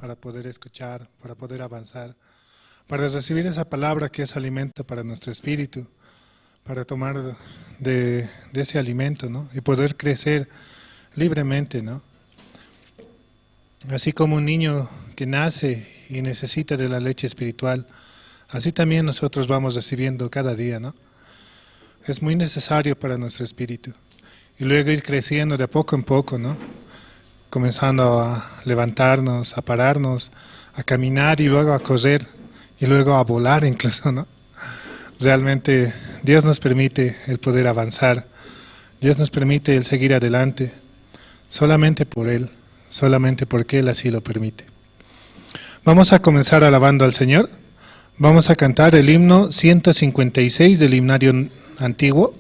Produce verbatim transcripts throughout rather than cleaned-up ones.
para poder escuchar, para poder avanzar, para recibir esa palabra que es alimento para nuestro espíritu, para tomar de, de ese alimento, ¿no? Y poder crecer libremente, ¿no? Así como un niño que nace y necesita de la leche espiritual, así también nosotros vamos recibiendo cada día, ¿no? Es muy necesario para nuestro espíritu. Y luego ir creciendo de poco en poco, ¿no? Comenzando a levantarnos, a pararnos, a caminar y luego a correr y luego a volar incluso, ¿no? Realmente Dios nos permite el poder avanzar. Dios nos permite el seguir adelante solamente por Él, solamente porque Él así lo permite. Vamos a comenzar alabando al Señor. Vamos a cantar el himno ciento cincuenta y seis del himnario antiguo.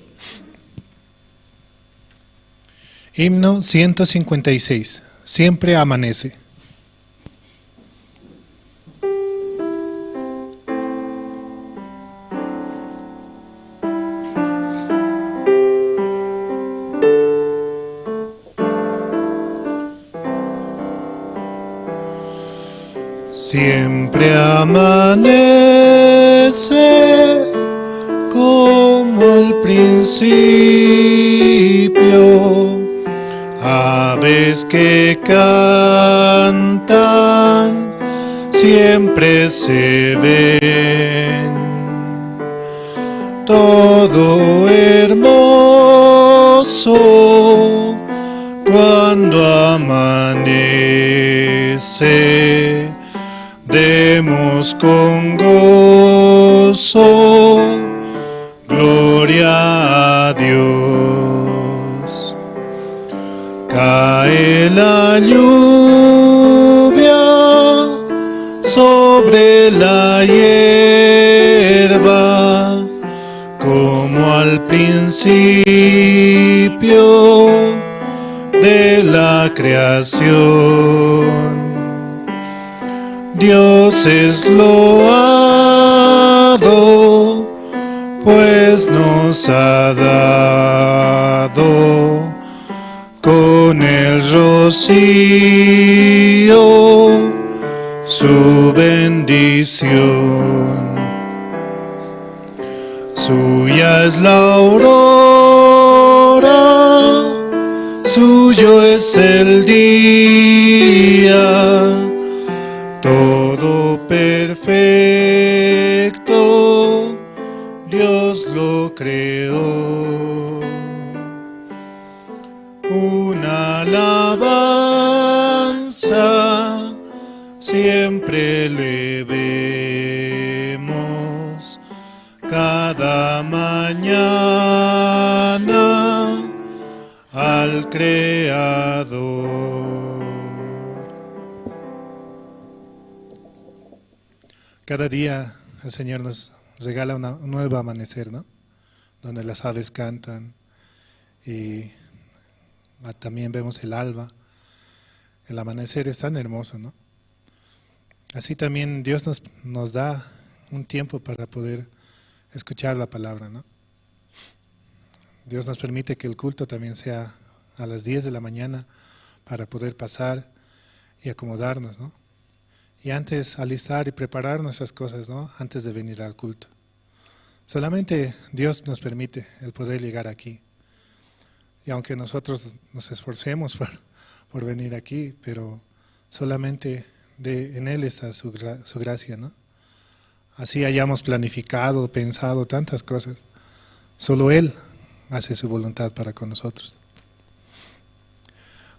Himno ciento cincuenta y seis. Siempre amanece. Siempre amanece como al principio, aves que cantan siempre se ven. Todo hermoso cuando amanece, demos con gozo gloria a Dios. Cae la lluvia sobre la hierba, como al principio de la creación. Dios es loado, pues nos ha dado con el rocío su bendición. Suya es la aurora, suyo es el día, todo perfecto, Dios lo creó. Una alabanza siempre le vemos cada mañana al Creador. Cada día el Señor nos regala una, un nuevo amanecer, ¿no? Donde las aves cantan y, ah, también vemos el alba. El amanecer es tan hermoso, ¿no? Así también Dios nos, nos da un tiempo para poder escuchar la palabra, ¿no? Dios nos permite que el culto también sea a las diez de la mañana para poder pasar y acomodarnos, ¿no? Y antes alistar y preparar nuestras cosas, ¿no? Antes de venir al culto. Solamente Dios nos permite el poder llegar aquí. Y aunque nosotros nos esforcemos por, por venir aquí, pero solamente de, en Él está su gra-, su gracia, ¿no? Así hayamos planificado, pensado tantas cosas, solo Él hace su voluntad para con nosotros.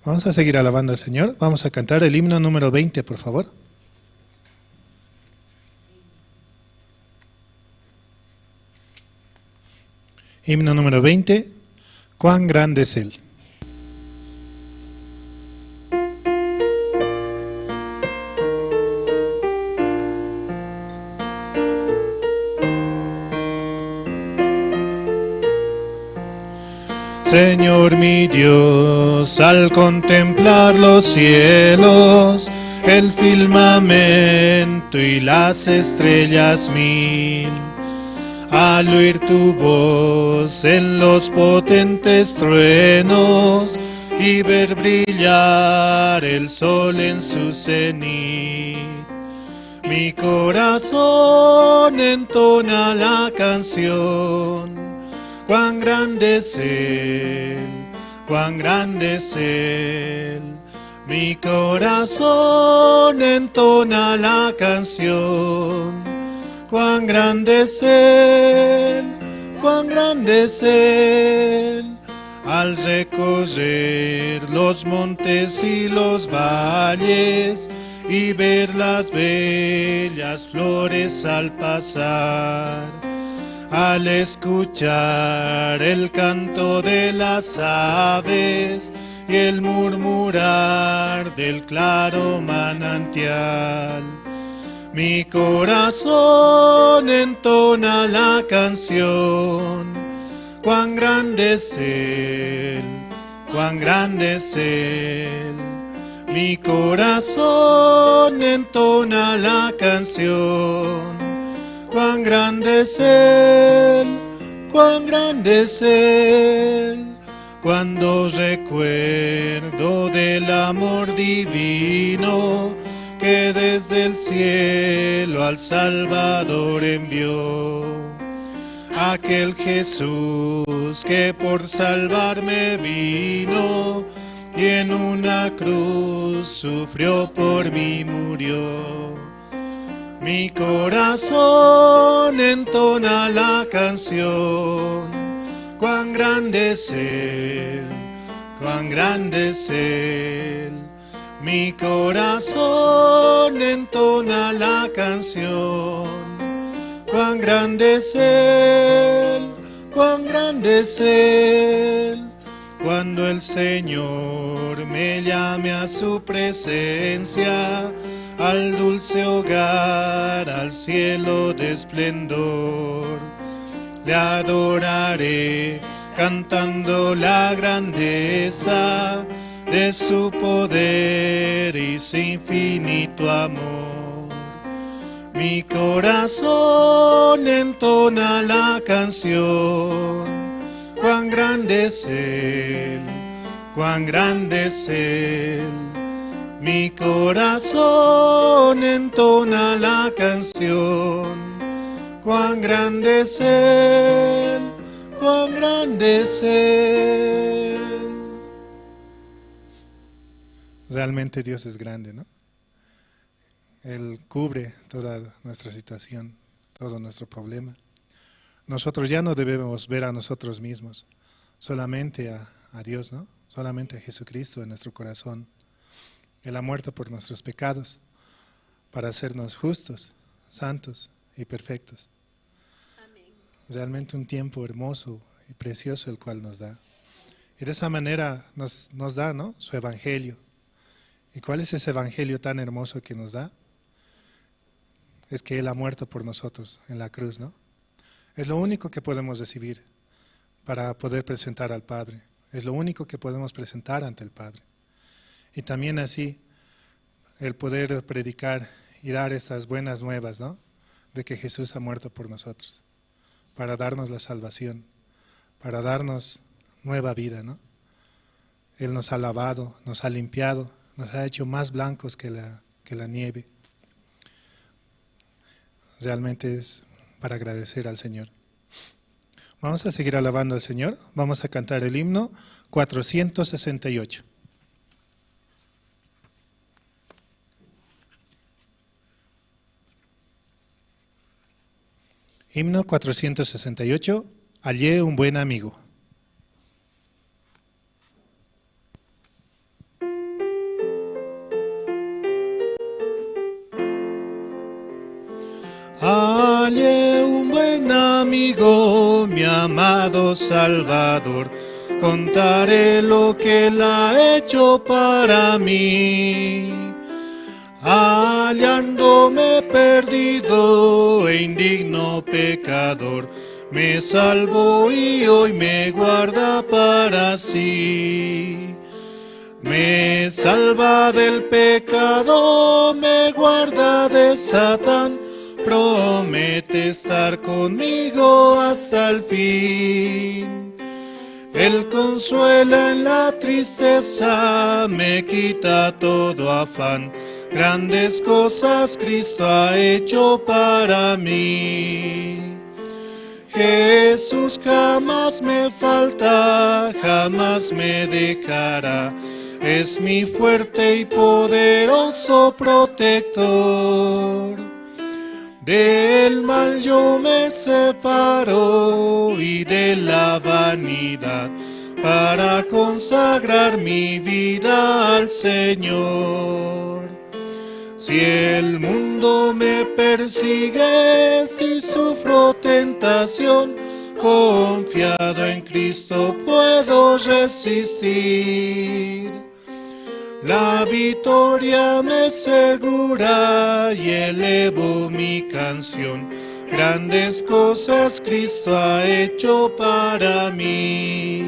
Vamos a seguir alabando al Señor. Vamos a cantar el himno número veinte, por favor. Himno número veinte. Cuán grande es Él. Señor mi Dios, al contemplar los cielos, el firmamento y las estrellas mil, al oír tu voz en los potentes truenos, y ver brillar el sol en su cenit. Mi corazón entona la canción, cuán grande es Él, cuán grande es Él. Mi corazón entona la canción, cuán grande es Él, cuán grande es Él. Al recorrer los montes y los valles y ver las bellas flores al pasar, al escuchar el canto de las aves y el murmurar del claro manantial. Mi corazón entona la canción, cuán grande es Él, cuán grande es Él. Mi corazón entona la canción, cuán grande es Él, cuán grande es Él. Cuando recuerdo del amor divino que desde el cielo al Salvador envió, aquel Jesús que por salvarme vino y en una cruz sufrió por mí murió. Mi corazón entona la canción, cuán grande es Él, cuán grande es Él. Mi corazón entona la canción, cuán grande es Él, cuán grande es Él. Cuando el Señor me llame a su presencia, al dulce hogar, al cielo de esplendor, le adoraré cantando la grandeza de su poder y su infinito amor. Mi corazón entona la canción, cuán grande es Él, cuán grande es Él. Mi corazón entona la canción, cuán grande es Él, cuán grande es Él. Realmente Dios es grande, ¿no? Él cubre toda nuestra situación, todo nuestro problema. Nosotros ya no debemos ver a nosotros mismos, solamente a, a Dios, ¿no? Solamente a Jesucristo en nuestro corazón. Él ha muerto por nuestros pecados, para hacernos justos, santos y perfectos. Amén. Realmente un tiempo hermoso y precioso el cual nos da. Y de esa manera nos, nos da, ¿no? Su evangelio. ¿Y cuál es ese evangelio tan hermoso que nos da? Es que Él ha muerto por nosotros en la cruz, ¿no? Es lo único que podemos recibir para poder presentar al Padre. Es lo único que podemos presentar ante el Padre. Y también así el poder predicar y dar estas buenas nuevas, ¿no? De que Jesús ha muerto por nosotros, para darnos la salvación, para darnos nueva vida, ¿no? Él nos ha lavado, nos ha limpiado, nos ha hecho más blancos que la, que la nieve. Realmente es para agradecer al Señor. Vamos a seguir alabando al Señor. Vamos a cantar el himno cuatrocientos sesenta y ocho. Himno cuatrocientos sesenta y ocho, Hallé un buen amigo. Hallé un buen amigo, mi amado Salvador, contaré lo que él ha hecho para mí. Hallándome perdido e indigno pecador, me salvó y hoy me guarda para sí. Me salva del pecado, me guarda de Satán, promete estar conmigo hasta el fin. Él consuela en la tristeza, me quita todo afán. Grandes cosas Cristo ha hecho para mí. Jesús jamás me falta, jamás me dejará. Es mi fuerte y poderoso protector. Del mal yo me separo y de la vanidad para consagrar mi vida al Señor. Si el mundo me persigue, si sufro tentación, confiado en Cristo puedo resistir. La victoria me segura y elevo mi canción. Grandes cosas Cristo ha hecho para mí.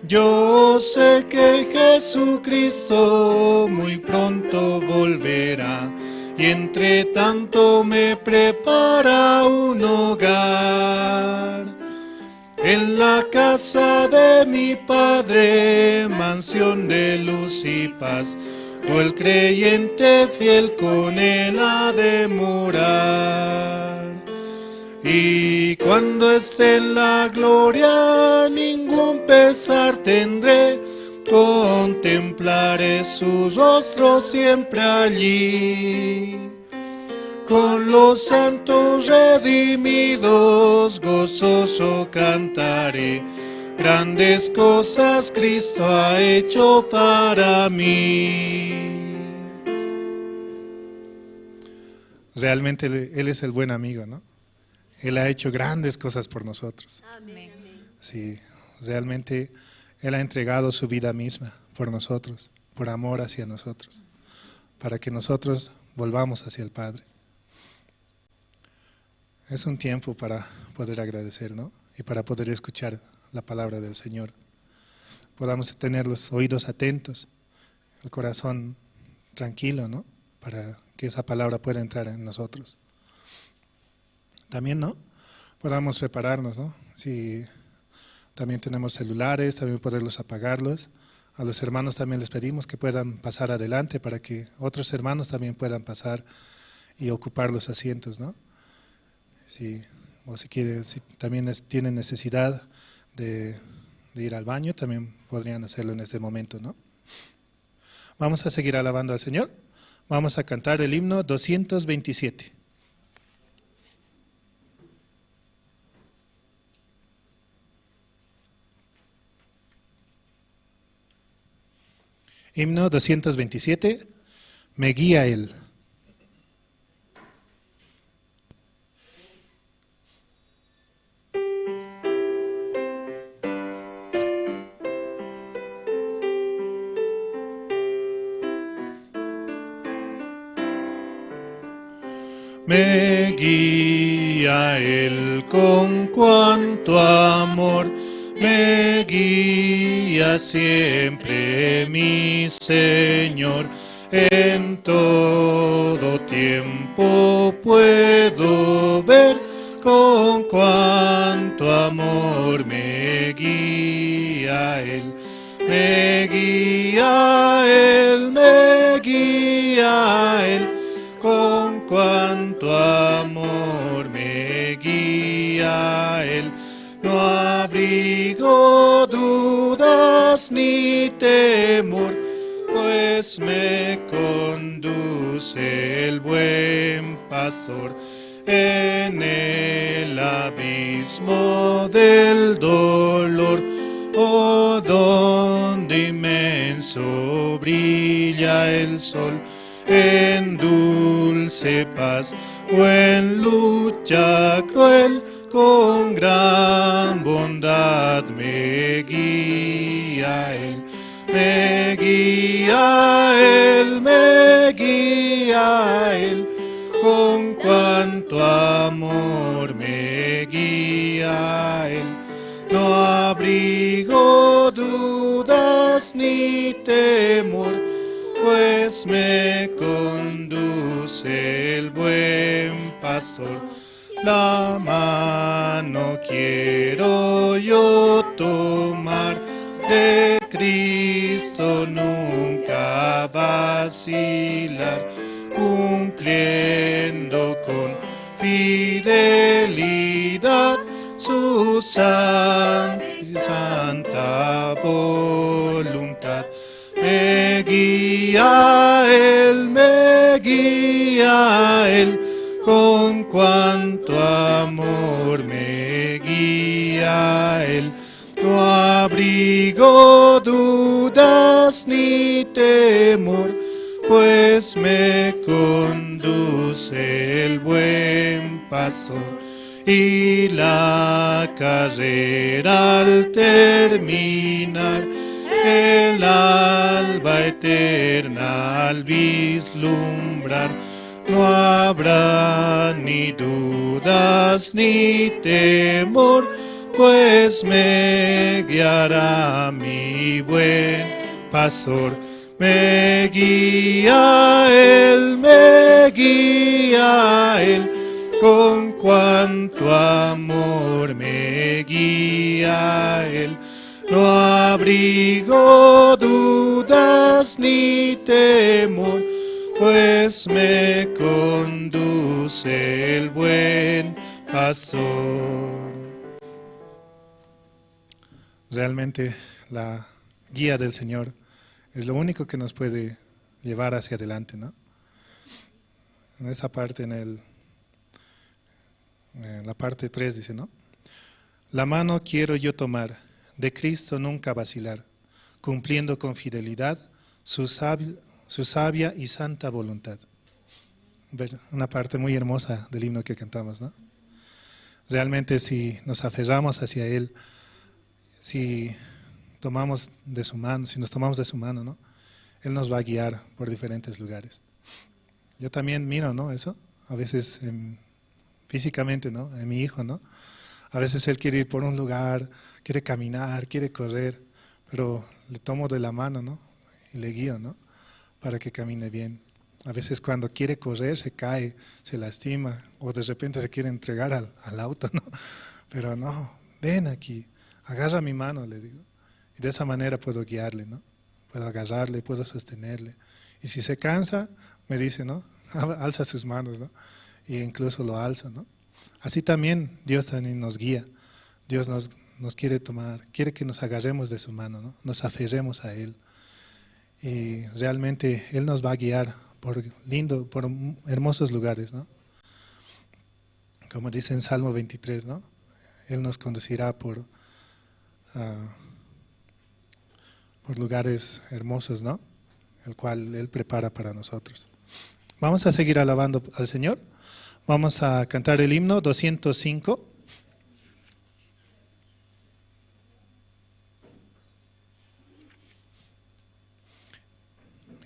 Yo sé que Jesucristo muy pronto volverá y entre tanto me prepara un hogar. En la casa de mi Padre, mansión de luz y paz, tú el creyente fiel con él ha de morar. Y cuando esté en la gloria, ningún pesar tendré, contemplaré su rostro siempre allí. Con los santos redimidos gozoso cantaré, grandes cosas Cristo ha hecho para mí. Realmente Él, Él es el buen amigo, ¿no? Él ha hecho grandes cosas por nosotros. Amén. Sí, realmente Él ha entregado su vida misma por nosotros, por amor hacia nosotros, para que nosotros volvamos hacia el Padre. Es un tiempo para poder agradecer, ¿no? Y para poder escuchar la palabra del Señor. Podamos tener los oídos atentos, el corazón tranquilo, ¿no? Para que esa palabra pueda entrar en nosotros. También, ¿no? Podamos prepararnos, ¿no? Si también tenemos celulares, también poderlos apagarlos. A los hermanos también les pedimos que puedan pasar adelante para que otros hermanos también puedan pasar y ocupar los asientos, ¿no? Sí, o si quieren, si también es- tienen necesidad de, de ir al baño, también podrían hacerlo en este momento, ¿no? Vamos a seguir alabando al Señor. Vamos a cantar el himno doscientos veintisiete. Himno doscientos veintisiete. Me guía Él. Me guía Él con cuánto amor, me guía siempre mi Señor. En todo tiempo puedo ver con cuánto amor me guía Él. Me guía Él, me guía Él, con cuánto amor me guía Él. No abrigo dudas ni temor, pues me conduce el buen pastor. En el abismo del dolor, oh, donde inmenso brilla el sol, en dulce paz o en lucha cruel, con gran bondad me guía Él. Me guía Él, me guía Él, con cuánto amor me guía Él. No abrigo dudas ni temor, pues me conduce el buen pastor. La mano quiero yo tomar, de Cristo nunca vacilar, cumpliendo con fidelidad su san-, santa voluntad. Me guía Él, me guía Él, con cuánto amor me guía Él. No abrigo dudas ni temor, pues me conduce el buen pastor. Y la carrera al terminar, el alba eterna al vislumbrar, no habrá ni dudas ni temor, pues me guiará mi buen pastor. Me guía Él, me guía Él, con cuánto amor me guía Él. No abrigo dudas ni temor, pues me conduce el buen pastor. Realmente la guía del Señor es lo único que nos puede llevar hacia adelante, ¿no? En esa parte, en el, en la parte tres dice, ¿no? La mano quiero yo tomar, de Cristo nunca vacilar, cumpliendo con fidelidad su sabi-, su sabia y santa voluntad. Ver-, una parte muy hermosa del himno que cantamos, ¿no? Realmente si nos aferramos hacia Él, si tomamos de su mano, si nos tomamos de su mano, ¿no? Él nos va a guiar por diferentes lugares. Yo también miro, ¿no? Eso, a veces, em, físicamente, ¿no? En mi hijo, ¿no? A veces él quiere ir por un lugar, quiere caminar, quiere correr, pero le tomo de la mano, ¿no? Y le guío, ¿no? Para que camine bien. A veces cuando quiere correr se cae, se lastima, o de repente se quiere entregar al, al auto, ¿no? Pero no, ven aquí, agarra mi mano, le digo. Y de esa manera puedo guiarle, ¿no? Puedo agarrarle, puedo sostenerle. Y si se cansa, me dice, ¿no? Alza sus manos, ¿no? Y incluso lo alzo, ¿no? Así también Dios también nos guía. Dios nos, nos quiere tomar, quiere que nos agarremos de su mano, ¿no? Nos aferremos a Él. Y realmente Él nos va a guiar por lindo, por hermosos lugares, ¿no? Como dice en Salmo veintitrés, ¿no? Él nos conducirá por, ah, por lugares hermosos, ¿no? El cual Él prepara para nosotros. Vamos a seguir alabando al Señor. Vamos a cantar el himno doscientos cinco.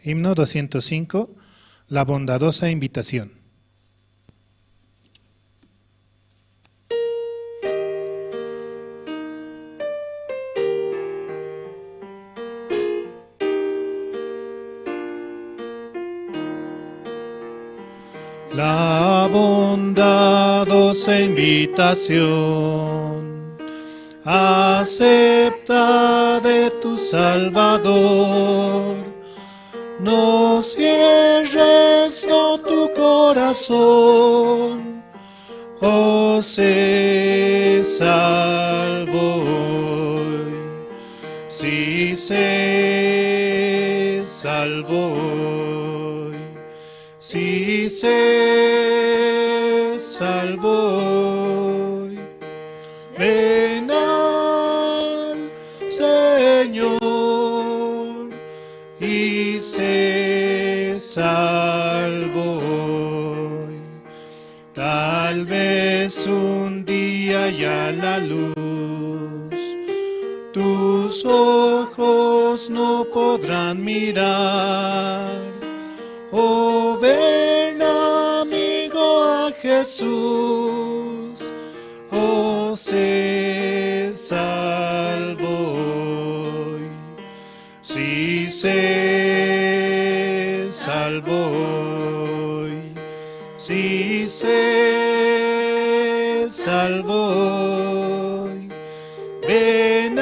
Himno doscientos cinco, la bondadosa invitación. La bondadosa invitación acepta de tu Salvador. No cierres, no, tu corazón, oh, sé salvo hoy. Si sé salvo hoy, si sé salvo hoy, ven al Señor y sé salvo hoy. Tal vez un día ya la luz tus ojos no podrán mirar. Oh, ven, amigo, a Jesús, oh, sé salvo hoy. Si sé salvo hoy, si sé salvo hoy, ven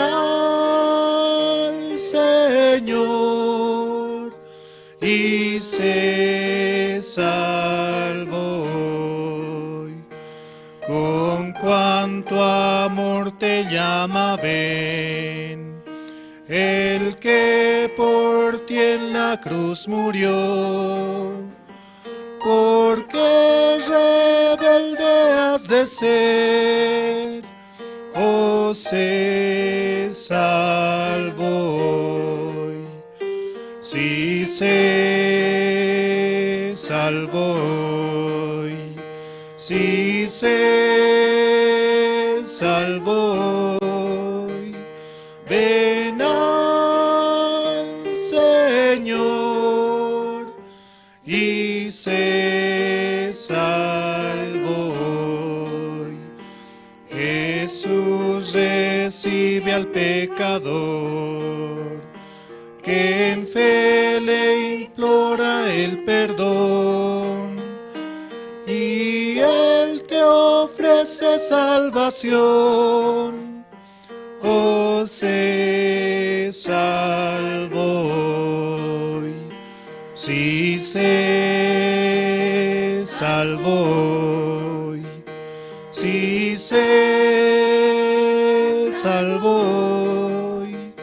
salvo hoy. Con cuánto amor te llama, ven, el que por ti en la cruz murió. ¿Por qué rebelde has de ser? Oh, sé salvo hoy. Si sé salvo hoy, si sé salvo hoy, ven al Señor y sé salvo hoy. Jesús recibe al pecador que en fe le implora el perdón, y él te ofrece salvación. Oh, sé salvo hoy, si sé salvo hoy, si sé salvo hoy,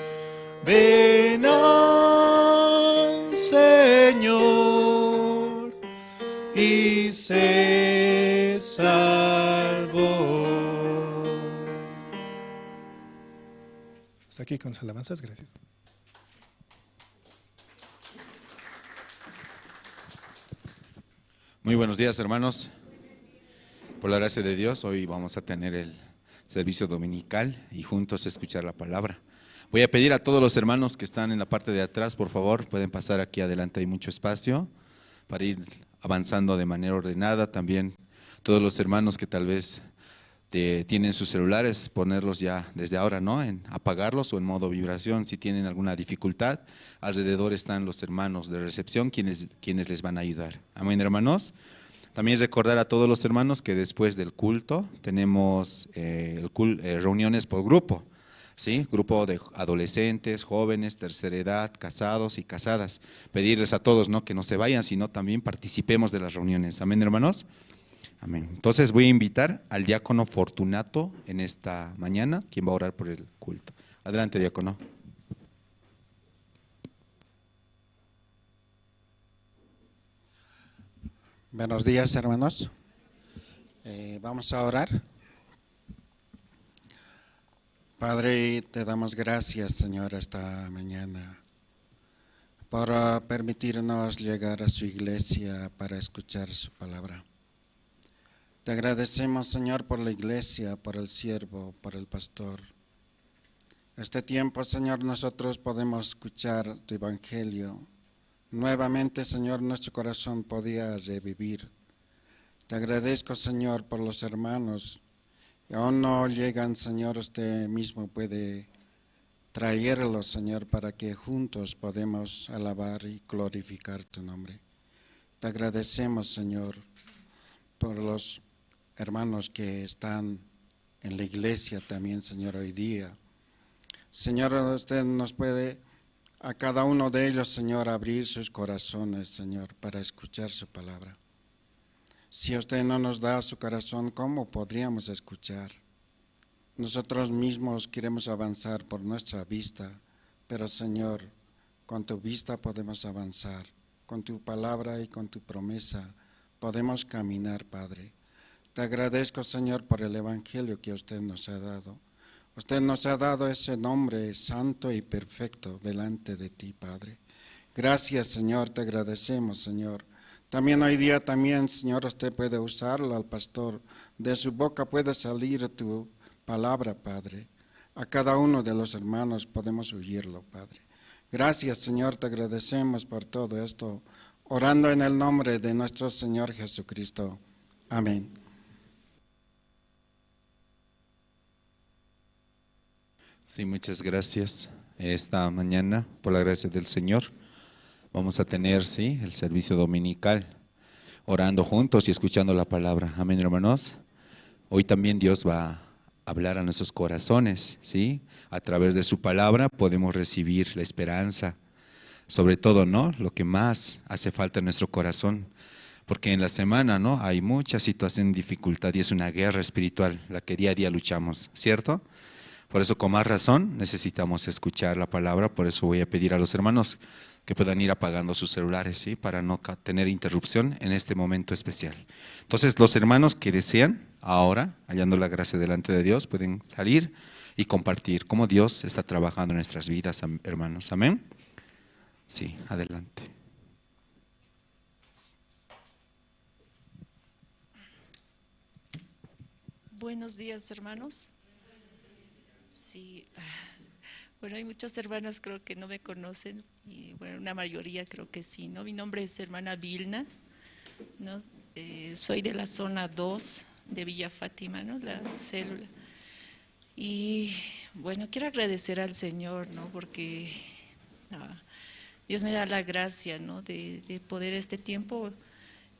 ven al Señor y sé salvo hoy. Hasta aquí con las alabanzas, gracias. Muy buenos días, hermanos. Por la gracia de Dios, hoy vamos a tener el servicio dominical y juntos escuchar la palabra. Voy a pedir a todos los hermanos que están en la parte de atrás, por favor, pueden pasar aquí adelante, hay mucho espacio para ir avanzando de manera ordenada. También todos los hermanos que tal vez eh, tienen sus celulares, ponerlos ya desde ahora, ¿no? En apagarlos o en modo vibración. Si tienen alguna dificultad, alrededor están los hermanos de recepción quienes, quienes les van a ayudar. Amén, hermanos. También recordar a todos los hermanos que después del culto tenemos eh, el cul- eh, reuniones por grupo, ¿sí? Grupo de adolescentes, jóvenes, tercera edad, casados y casadas. Pedirles a todos, ¿no? Que no se vayan, sino también participemos de las reuniones. Amén, hermanos. Amén. Entonces voy a invitar al diácono Fortunato en esta mañana, quien va a orar por el culto. Adelante, diácono. Buenos días, hermanos. Eh, vamos a orar. Padre, te damos gracias, Señor, esta mañana por ah, permitirnos llegar a su iglesia para escuchar su palabra. Te agradecemos, Señor, por la iglesia, por el siervo, por el pastor. Este tiempo, Señor, nosotros podemos escuchar tu evangelio. Nuevamente, Señor, nuestro corazón podía revivir. Te agradezco, Señor, por los hermanos que aún no llegan, Señor, usted mismo puede traerlos, Señor, para que juntos podemos alabar y glorificar tu nombre. Te agradecemos, Señor, por los hermanos que están en la iglesia también, Señor, hoy día. Señor, usted nos puede a cada uno de ellos, Señor, abrir sus corazones, Señor, para escuchar su palabra. Si usted no nos da su corazón, ¿cómo podríamos escuchar? Nosotros mismos queremos avanzar por nuestra vista, pero, Señor, con tu vista podemos avanzar, con tu palabra y con tu promesa podemos caminar, Padre. Te agradezco, Señor, por el evangelio que usted nos ha dado. Usted nos ha dado ese nombre santo y perfecto delante de ti, Padre. Gracias, Señor, te agradecemos, Señor. También hoy día, también, Señor, usted puede usarlo al pastor. De su boca puede salir tu palabra, Padre. A cada uno de los hermanos podemos oírlo, Padre. Gracias, Señor, te agradecemos por todo esto, orando en el nombre de nuestro Señor Jesucristo. Amén. Sí, muchas gracias. Esta mañana, por la gracia del Señor, vamos a tener, sí, el servicio dominical, orando juntos y escuchando la palabra. Amén, hermanos. Hoy también Dios va a hablar a nuestros corazones, ¿sí? A través de su palabra podemos recibir la esperanza. sobre todo, ¿no? Lo que más hace falta en nuestro corazón, porque en la semana, ¿no? Hay mucha situación de dificultad y es una guerra espiritual la que día a día luchamos, ¿cierto? Por eso, con más razón, necesitamos escuchar la palabra. Por eso voy a pedir a los hermanos que puedan ir apagando sus celulares, ¿sí? Para no ca-, tener interrupción en este momento especial. Entonces, los hermanos que desean, ahora, hallando la gracia delante de Dios, pueden salir y compartir cómo Dios está trabajando en nuestras vidas, am-, hermanos. Amén. Sí, adelante. Buenos días, hermanos. Sí, bueno, hay muchas hermanas creo que no me conocen, y bueno, una mayoría creo que sí, ¿no? Mi nombre es hermana Vilna, ¿no? Eh, soy de la zona dos de Villa Fátima, ¿no? La célula. Y bueno, quiero agradecer al Señor, ¿no? Porque ah, Dios me da la gracia, ¿no? De, de poder este tiempo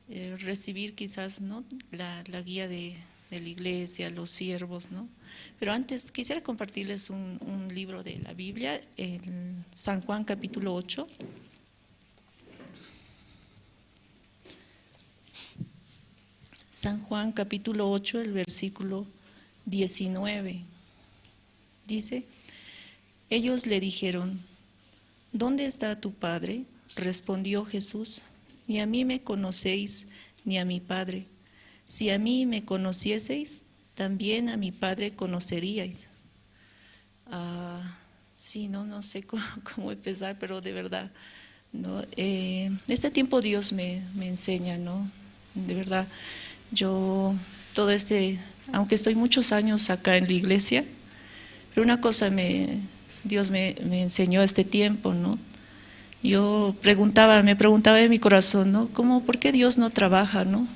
eh, recibir quizás, ¿no? La, la guía de, de la iglesia, los siervos, ¿no? Pero antes quisiera compartirles un, un libro de la Biblia, el San Juan capítulo ocho. San Juan capítulo ocho, el versículo diecinueve. Dice, ellos le dijeron, ¿dónde está tu Padre? Respondió Jesús, ni a mí me conocéis, ni a mi Padre. Si a mí me conocieseis, también a mi Padre conoceríais. Ah, sí, no, no sé cómo, cómo empezar, pero de verdad, ¿no? Eh, este tiempo Dios me, me enseña, ¿no? De verdad, yo, todo este, aunque estoy muchos años acá en la iglesia, pero una cosa me, Dios me, me enseñó este tiempo, ¿no? Yo preguntaba, me preguntaba en mi corazón, ¿no? ¿Cómo, por qué Dios no trabaja, ¿no?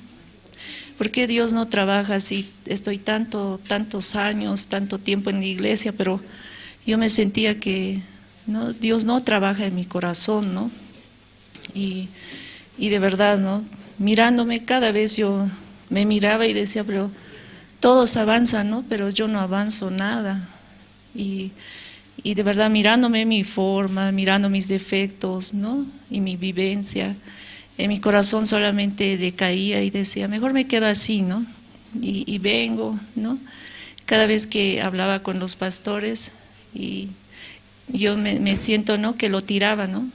¿Por qué Dios no trabaja si estoy tanto, tantos años, tanto tiempo en la iglesia, pero yo me sentía que, ¿no? Dios no trabaja en mi corazón, ¿no? Y, y de verdad, ¿no? Mirándome, cada vez yo me miraba y decía, pero todos avanzan, ¿no? Pero yo no avanzo nada. Y, y de verdad, mirándome mi forma, mirando mis defectos, ¿no? Y mi vivencia, en mi corazón solamente decaía y decía, mejor me quedo así, ¿no? Y, y vengo, ¿no? Cada vez que hablaba con los pastores, y yo me, me siento, ¿no? Que lo tiraba, ¿no?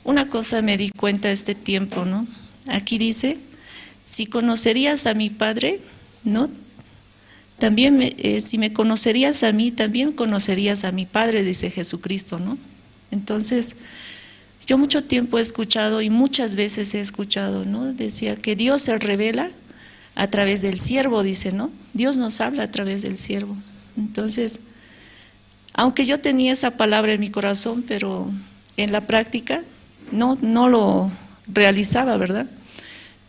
Una cosa me di cuenta este tiempo, ¿no? Aquí dice, si conocerías a mi Padre, ¿no? También, me- eh, si me conocerías a mí, también conocerías a mi Padre, dice Jesucristo, ¿no? Entonces, yo mucho tiempo he escuchado y muchas veces he escuchado, ¿no? Decía que Dios se revela a través del siervo, dice, ¿no? Dios nos habla a través del siervo. Entonces, aunque yo tenía esa palabra en mi corazón, pero en la práctica no, no lo realizaba, ¿verdad?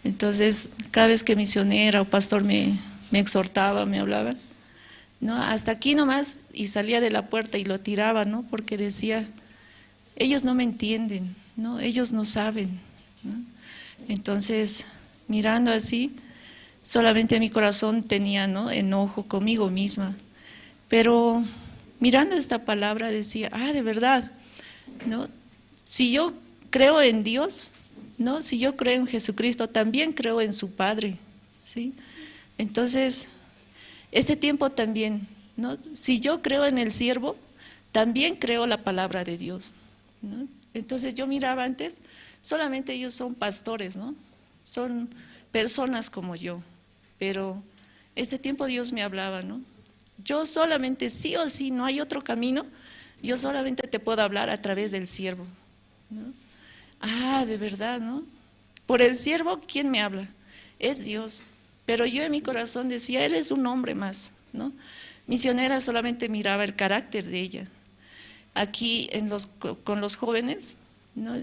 Entonces, cada vez que misionera o pastor me, me exhortaba, me hablaba, ¿no? Hasta aquí nomás, y salía de la puerta y lo tiraba, ¿no? Porque decía, ellos no me entienden, ¿no? Ellos no saben, ¿no? Entonces, mirando así, solamente mi corazón tenía, ¿no? Enojo conmigo misma. Pero mirando esta palabra decía, ah, de verdad, ¿no? Si yo creo en Dios, ¿no? Si yo creo en Jesucristo, también creo en su Padre, ¿sí? Entonces, este tiempo también, ¿no? Si yo creo en el siervo, también creo la palabra de Dios, ¿no? Entonces yo miraba antes, solamente ellos son pastores, ¿no? Son personas como yo, pero este tiempo Dios me hablaba, ¿no? Yo solamente, sí o sí, no hay otro camino, yo solamente te puedo hablar a través del siervo, ¿no? Ah, de verdad, ¿no? Por el siervo, ¿quién me habla? Es Dios. Pero yo en mi corazón decía, él es un hombre más, ¿no? Misionera solamente miraba el carácter de ella. Aquí en los, co- con los jóvenes, ¿no?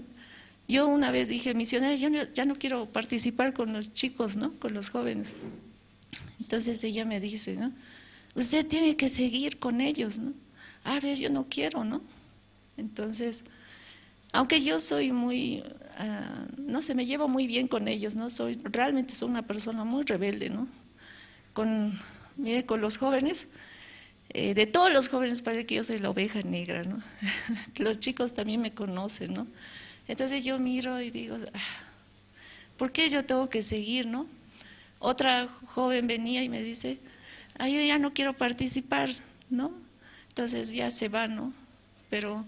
Yo una vez dije, misionera, yo no- ya no quiero participar con los chicos, ¿no? Con los jóvenes. Entonces ella me dice, ¿no? Usted tiene que seguir con ellos, ¿no? A ver, yo no quiero, ¿no? Entonces, aunque yo soy muy, ah, no sé, me llevo muy bien con ellos, ¿no? Soy, realmente soy una persona muy rebelde, ¿no? Con, mire, con los jóvenes, eh, de todos los jóvenes parece que yo soy la oveja negra, ¿no? Los chicos también me conocen, ¿no? Entonces yo miro y digo, "Ah, ¿por qué yo tengo que seguir, no?". Otra joven venía y me dice, "Ah, yo ya no quiero participar, ¿no?". Entonces ya se va, ¿no? Pero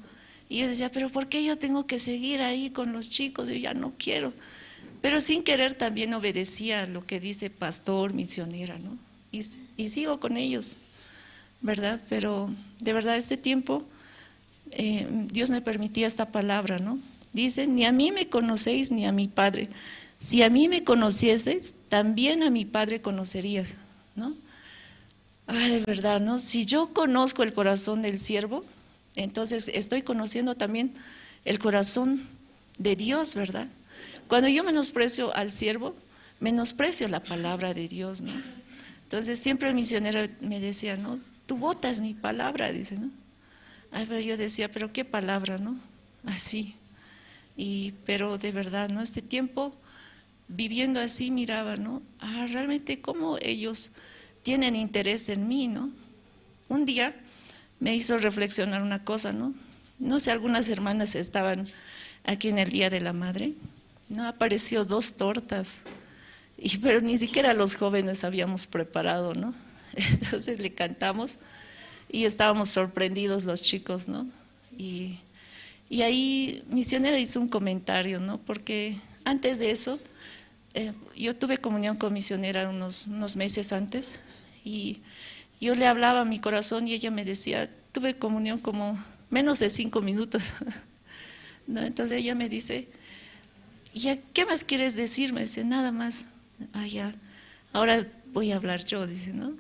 y yo decía, "Pero ¿por qué yo tengo que seguir ahí con los chicos? Yo ya no quiero". Pero sin querer también obedecía lo que dice pastor, misionera, ¿no? Y, y sigo con ellos, ¿verdad? Pero de verdad este tiempo eh, Dios me permitía esta palabra, ¿no? Dice, "Ni a mí me conocéis ni a mi Padre. Si a mí me conocieseis, también a mi Padre conocerías", ¿no? Ah, de verdad, ¿no? Si yo conozco el corazón del siervo, entonces estoy conociendo también el corazón de Dios, ¿verdad? Cuando yo menosprecio al siervo, menosprecio la palabra de Dios, ¿no? Entonces siempre el misionero me decía, "No, tú botas mi palabra", dice, ¿no? Ay, pero yo decía, "Pero qué palabra, ¿no?". Así. Y, pero de verdad, ¿no? Este tiempo, viviendo así, miraba, ¿no? Ah, realmente cómo ellos tienen interés en mí, ¿no? Un día me hizo reflexionar una cosa, ¿no? No sé, algunas hermanas estaban aquí en el Día de la Madre, ¿no? Apareció dos tortas, y, pero ni siquiera los jóvenes habíamos preparado, ¿no? Entonces le cantamos y estábamos sorprendidos los chicos, ¿no? Y, y ahí misionera hizo un comentario, ¿no? Porque antes de eso, eh, yo tuve comunión con misionera unos, unos meses antes y yo le hablaba a mi corazón y ella me decía, tuve comunión como menos de cinco minutos, ¿no? Entonces ella me dice, "¿Y ya qué más quieres decirme?". Dice, "Nada más". "Ah, ya, ahora voy a hablar yo", dice, ¿no?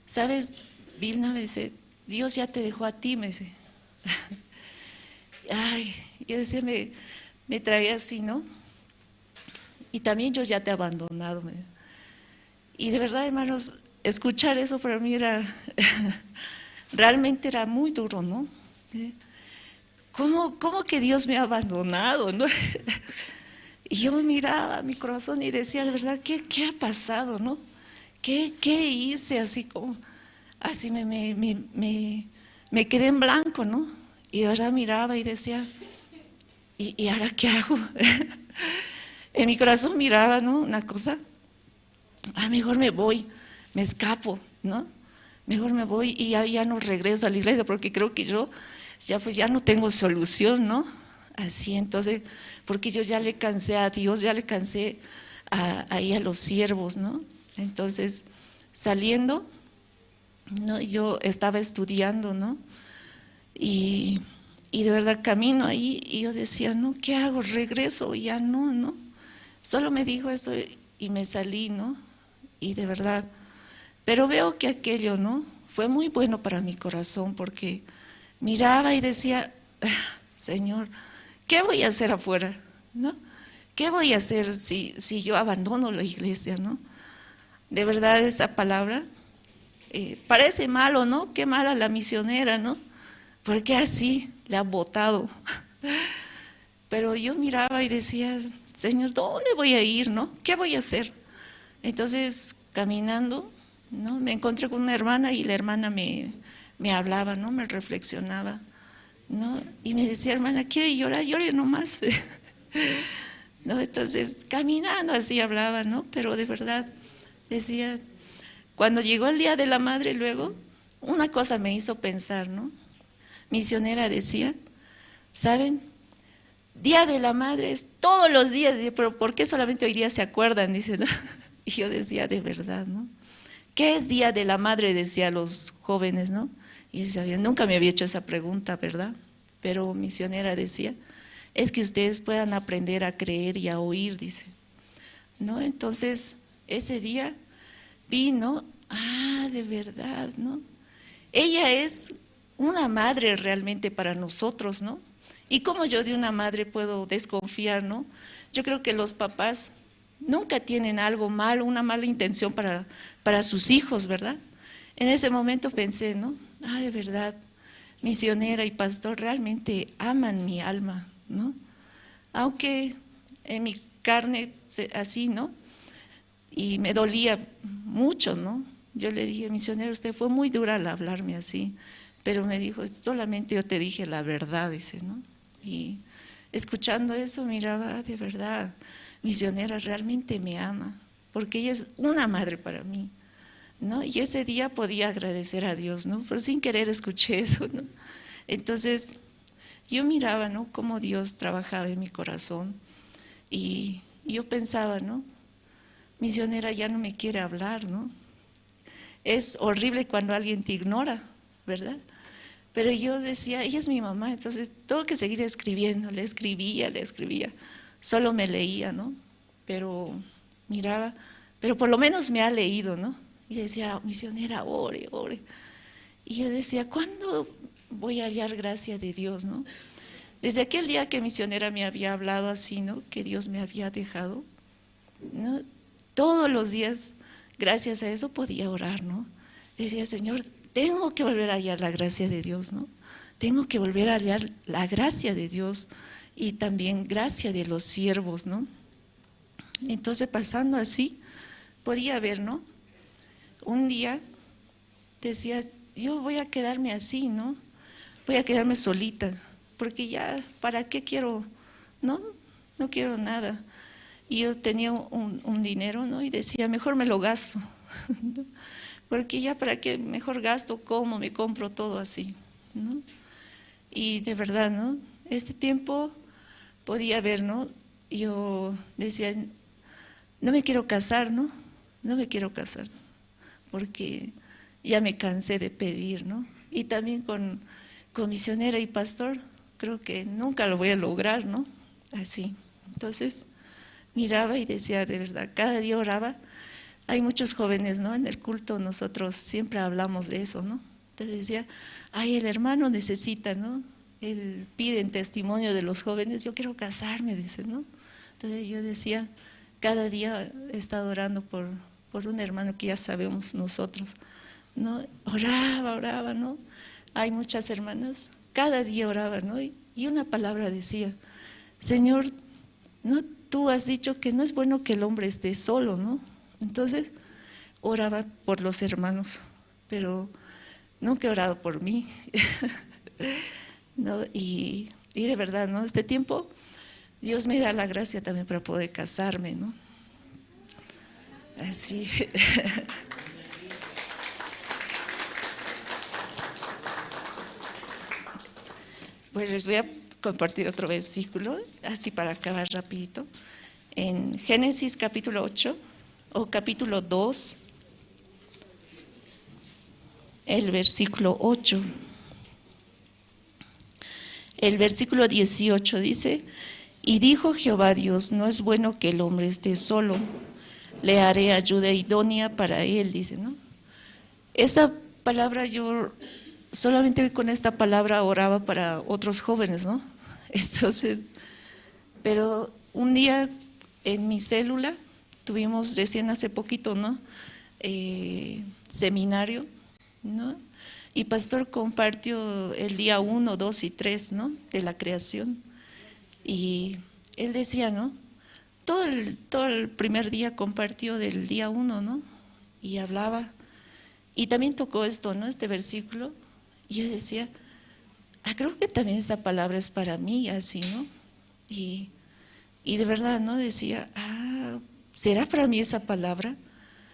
"¿Sabes, Vilna?", me dice, "Dios ya te dejó a ti", me dice. Ay, yo decía, me, me traía así, ¿no? "Y también Dios ya te ha abandonado", me dice. Y de verdad, hermanos, escuchar eso para mí era, realmente era muy duro, ¿no? ¿Eh? ¿Cómo, cómo que Dios me ha abandonado, no? Y yo me miraba a mi corazón y decía, de verdad, ¿qué, qué ha pasado, no? ¿Qué, qué hice? Así como, así me, me, me, me, me quedé en blanco, ¿no? Y de verdad miraba y decía, ¿y, y ahora qué hago? En mi corazón miraba, ¿no? Una cosa, "Ah, mejor me voy, me escapo, ¿no? Mejor me voy y ya, ya no regreso a la iglesia porque creo que yo ya, pues, ya no tengo solución, ¿no?". Así, entonces, porque yo ya le cansé a Dios, ya le cansé a, ahí a los siervos, ¿no? Entonces, saliendo, ¿no? Yo estaba estudiando, ¿no? Y, y de verdad camino ahí y yo decía, "No, ¿qué hago? ¿Regreso? Ya no, ¿no?". Solo me dijo eso y me salí, ¿no? Y de verdad, pero veo que aquello, ¿no? Fue muy bueno para mi corazón porque miraba y decía, "Ah, Señor, ¿qué voy a hacer afuera? ¿No? ¿Qué voy a hacer si, si yo abandono la iglesia, no?". De verdad, esa palabra, eh, parece malo, ¿no? Qué mala la misionera, ¿no? Porque así la ha botado. Pero yo miraba y decía, "Señor, ¿dónde voy a ir, no? ¿Qué voy a hacer?". Entonces, caminando, ¿no? Me encontré con una hermana y la hermana me, me hablaba, ¿no? Me reflexionaba, ¿no? Y me decía, "Hermana, ¿quiere llorar? Llore nomás". ¿No? Entonces, caminando así hablaba, ¿no? Pero de verdad, decía, cuando llegó el Día de la Madre, luego, una cosa me hizo pensar, ¿no? Misionera decía, "¿Saben? Día de la Madre es todos los días". Dice, "Pero ¿por qué solamente hoy día se acuerdan?", dice, ¿no? Y yo decía, "De verdad, ¿no? ¿Qué es Día de la Madre?", decía a los jóvenes, ¿no? Y yo decía, "Nunca me había hecho esa pregunta, ¿verdad?". Pero misionera decía, "Es que ustedes puedan aprender a creer y a oír", dice, ¿no? Entonces, ese día vino, ah, de verdad, ¿no? Ella es una madre realmente para nosotros, ¿no? Y como yo de una madre puedo desconfiar, ¿no? Yo creo que los papás nunca tienen algo malo, una mala intención para, para sus hijos, ¿verdad? En ese momento pensé, ¿no? Ah, de verdad, misionera y pastor realmente aman mi alma, ¿no? Aunque en mi carne se- así, ¿no? Y me dolía mucho, ¿no? Yo le dije, misionera, usted fue muy dura al hablarme así, pero me dijo, solamente yo te dije la verdad, dice, ¿no? Y escuchando eso, miraba, "Ah, de verdad, misionera realmente me ama, porque ella es una madre para mí", ¿no? Y ese día podía agradecer a Dios, ¿no? Pero sin querer escuché eso, ¿no? Entonces, yo miraba, ¿no? Cómo Dios trabajaba en mi corazón y yo pensaba, ¿no? Misionera ya no me quiere hablar, ¿no? Es horrible cuando alguien te ignora, ¿verdad? Pero yo decía, ella es mi mamá, entonces tengo que seguir escribiendo. Le escribía, le escribía. Solo me leía, ¿no? Pero miraba, pero por lo menos me ha leído, ¿no? Y decía, misionera, ore, ore. Y yo decía, ¿cuándo voy a hallar gracia de Dios, ¿no? Desde aquel día que misionera me había hablado así, ¿no? Que Dios me había dejado, ¿no? Todos los días, gracias a eso, podía orar, ¿no? Decía, Señor, tengo que volver a hallar la gracia de Dios, ¿no? Tengo que volver a hallar la gracia de Dios y también gracia de los siervos, ¿no? Entonces, pasando así, podía ver, ¿no? Un día decía, yo voy a quedarme así, ¿no? Voy a quedarme solita, porque ya, ¿para qué quiero? No, no quiero nada. Y yo tenía un, un dinero, ¿no? Y decía, mejor me lo gasto, ¿no? Porque ya, ¿para qué? Mejor gasto, como, me compro todo así, ¿no? Y de verdad, ¿no? Este tiempo podía ver, ¿no? Yo decía, no me quiero casar, ¿no? No me quiero casar, porque ya me cansé de pedir, ¿no? Y también con, con misionera y pastor, creo que nunca lo voy a lograr, ¿no? Así. Entonces, miraba y decía, de verdad, cada día oraba. Hay muchos jóvenes, ¿no? En el culto nosotros siempre hablamos de eso, ¿no? Entonces decía, ay, el hermano necesita, ¿no? Él pide en testimonio de los jóvenes, yo quiero casarme, dice, ¿no? Entonces yo decía, cada día he estado orando por, por un hermano que ya sabemos nosotros, ¿no? Oraba, oraba, ¿no? Hay muchas hermanas, cada día oraba, ¿no? Y, y una palabra decía, Señor, ¿no? Tú has dicho que no es bueno que el hombre esté solo, ¿no? Entonces, oraba por los hermanos, pero nunca he orado por mí, ¿no? Y, y de verdad, ¿no? Este tiempo, Dios me da la gracia también para poder casarme, ¿no? Así. Bueno, les voy a compartir otro versículo, así para acabar rapidito. En Génesis capítulo ocho o capítulo dos, el versículo ocho. El versículo dieciocho dice, y dijo Jehová Dios, no es bueno que el hombre esté solo, le haré ayuda idónea para él, dice, ¿no? Esta palabra yo solamente con esta palabra oraba para otros jóvenes, ¿no? Entonces, pero un día en mi célula tuvimos recién hace poquito, ¿no? Eh, seminario, ¿no? Y pastor compartió el día uno, dos y tres, ¿no? De la creación. Y él decía, ¿no? Todo el, todo el primer día compartió del día uno, ¿no? Y hablaba. Y también tocó esto, ¿no? Este versículo. Y yo decía, ah, creo que también esta palabra es para mí, así, ¿no? Y, y de verdad, ¿no? Decía, ah, ¿será para mí esa palabra?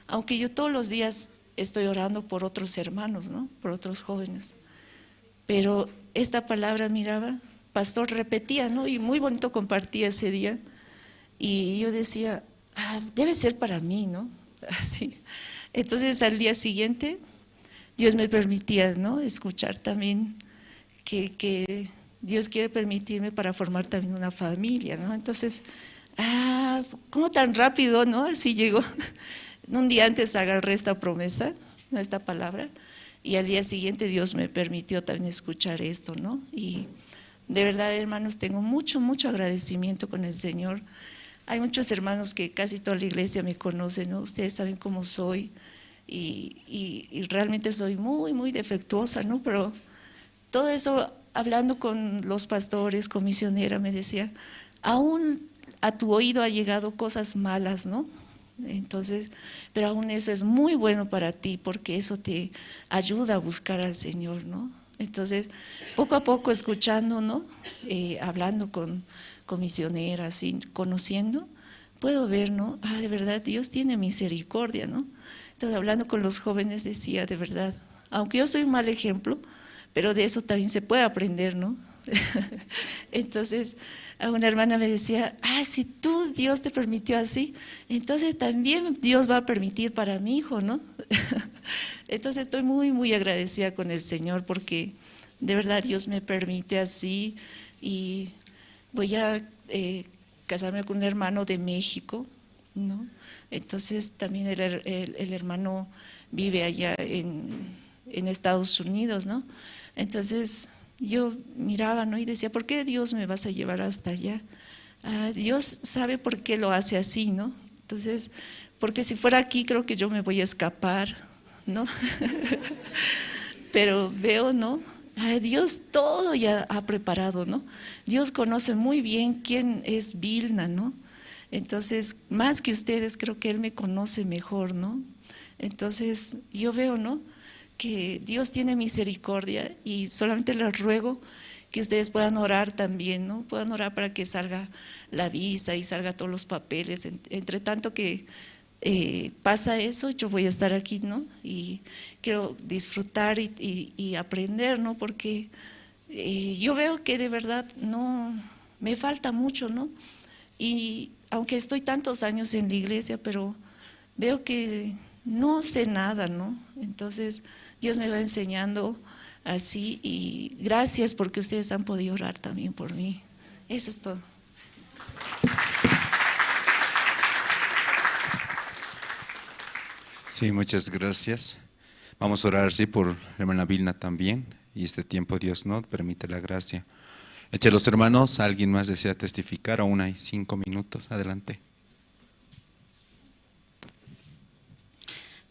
Aunque yo todos los días estoy orando por otros hermanos, ¿no? Por otros jóvenes. Pero esta palabra, miraba, pastor repetía, ¿no? Y muy bonito compartía ese día. Y yo decía, ah, debe ser para mí, ¿no? Así. Entonces, al día siguiente, Dios me permitía, ¿no? Escuchar también que, que Dios quiere permitirme para formar también una familia, ¿no? Entonces, ah, ¿cómo tan rápido, no? Así llegó. Un día antes agarré esta promesa, ¿no? Esta palabra, y al día siguiente Dios me permitió también escuchar esto, ¿no? Y de verdad, hermanos, tengo mucho, mucho agradecimiento con el Señor. Hay muchos hermanos que casi toda la iglesia me conoce, ¿no? Ustedes saben cómo soy y, y- y realmente soy muy, muy defectuosa, ¿no? Pero todo eso, hablando con los pastores, con misionera, me decía, aún a tu oído ha llegado cosas malas, ¿no? Entonces, pero aún eso es muy bueno para ti, porque eso te ayuda a buscar al Señor, ¿no? Entonces, poco a poco escuchando, ¿no? Eh, hablando con, con misioneras y conociendo, puedo ver, ¿no? Ah, de verdad, Dios tiene misericordia, ¿no? Entonces, hablando con los jóvenes, decía, de verdad, aunque yo soy un mal ejemplo, pero de eso también se puede aprender, ¿no? Entonces, a una hermana me decía, ah, si tú, Dios te permitió así, entonces también Dios va a permitir para mi hijo, ¿no? Entonces, estoy muy, muy agradecida con el Señor, porque de verdad Dios me permite así, y voy a, eh, casarme con un hermano de México, ¿no? Entonces, también el her-, el, el hermano vive allá en, en Estados Unidos, ¿no? Entonces, yo miraba, ¿no? Y decía, ¿por qué, Dios, me vas a llevar hasta allá? Ah, Dios sabe por qué lo hace así, ¿no? Entonces, porque si fuera aquí, creo que yo me voy a escapar, ¿no? Pero veo, ¿no? Ah, Dios todo ya ha preparado, ¿no? Dios conoce muy bien quién es Vilna, ¿no? Entonces, más que ustedes, creo que Él me conoce mejor, ¿no? Entonces, yo veo, ¿no? Que Dios tiene misericordia, y solamente les ruego que ustedes puedan orar también, ¿no? Puedan orar para que salga la visa y salga todos los papeles. En-, entre tanto que, eh, pasa eso, yo voy a estar aquí, ¿no? Y quiero disfrutar y, y, y aprender, ¿no? Porque, eh, yo veo que de verdad no, me falta mucho, ¿no? Y aunque estoy tantos años en la iglesia, pero veo que no sé nada, ¿no? Entonces, Dios me va enseñando así, y gracias porque ustedes han podido orar también por mí. Eso es todo. Sí, muchas gracias. Vamos a orar, sí, por la hermana Vilna también. Y este tiempo Dios nos permite la gracia. Entre los hermanos, ¿alguien más desea testificar? Aún hay cinco minutos. Adelante.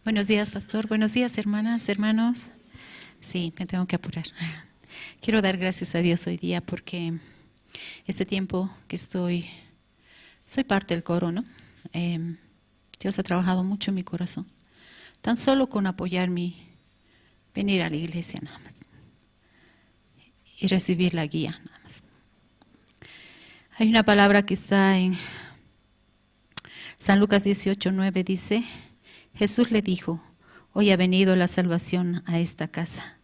Buenos días, pastor. Buenos días, hermanas, hermanos. Sí, me tengo que apurar. Quiero dar gracias a Dios hoy día porque este tiempo que estoy, soy parte del coro, ¿no? Em, Dios ha trabajado mucho en mi corazón. Tan solo con apoyar mi venir a la iglesia nada más. Y recibir la guía nada más. Hay una palabra que está en San Lucas dieciocho nueve, dice, Jesús le dijo, hoy ha venido la salvación a esta casa,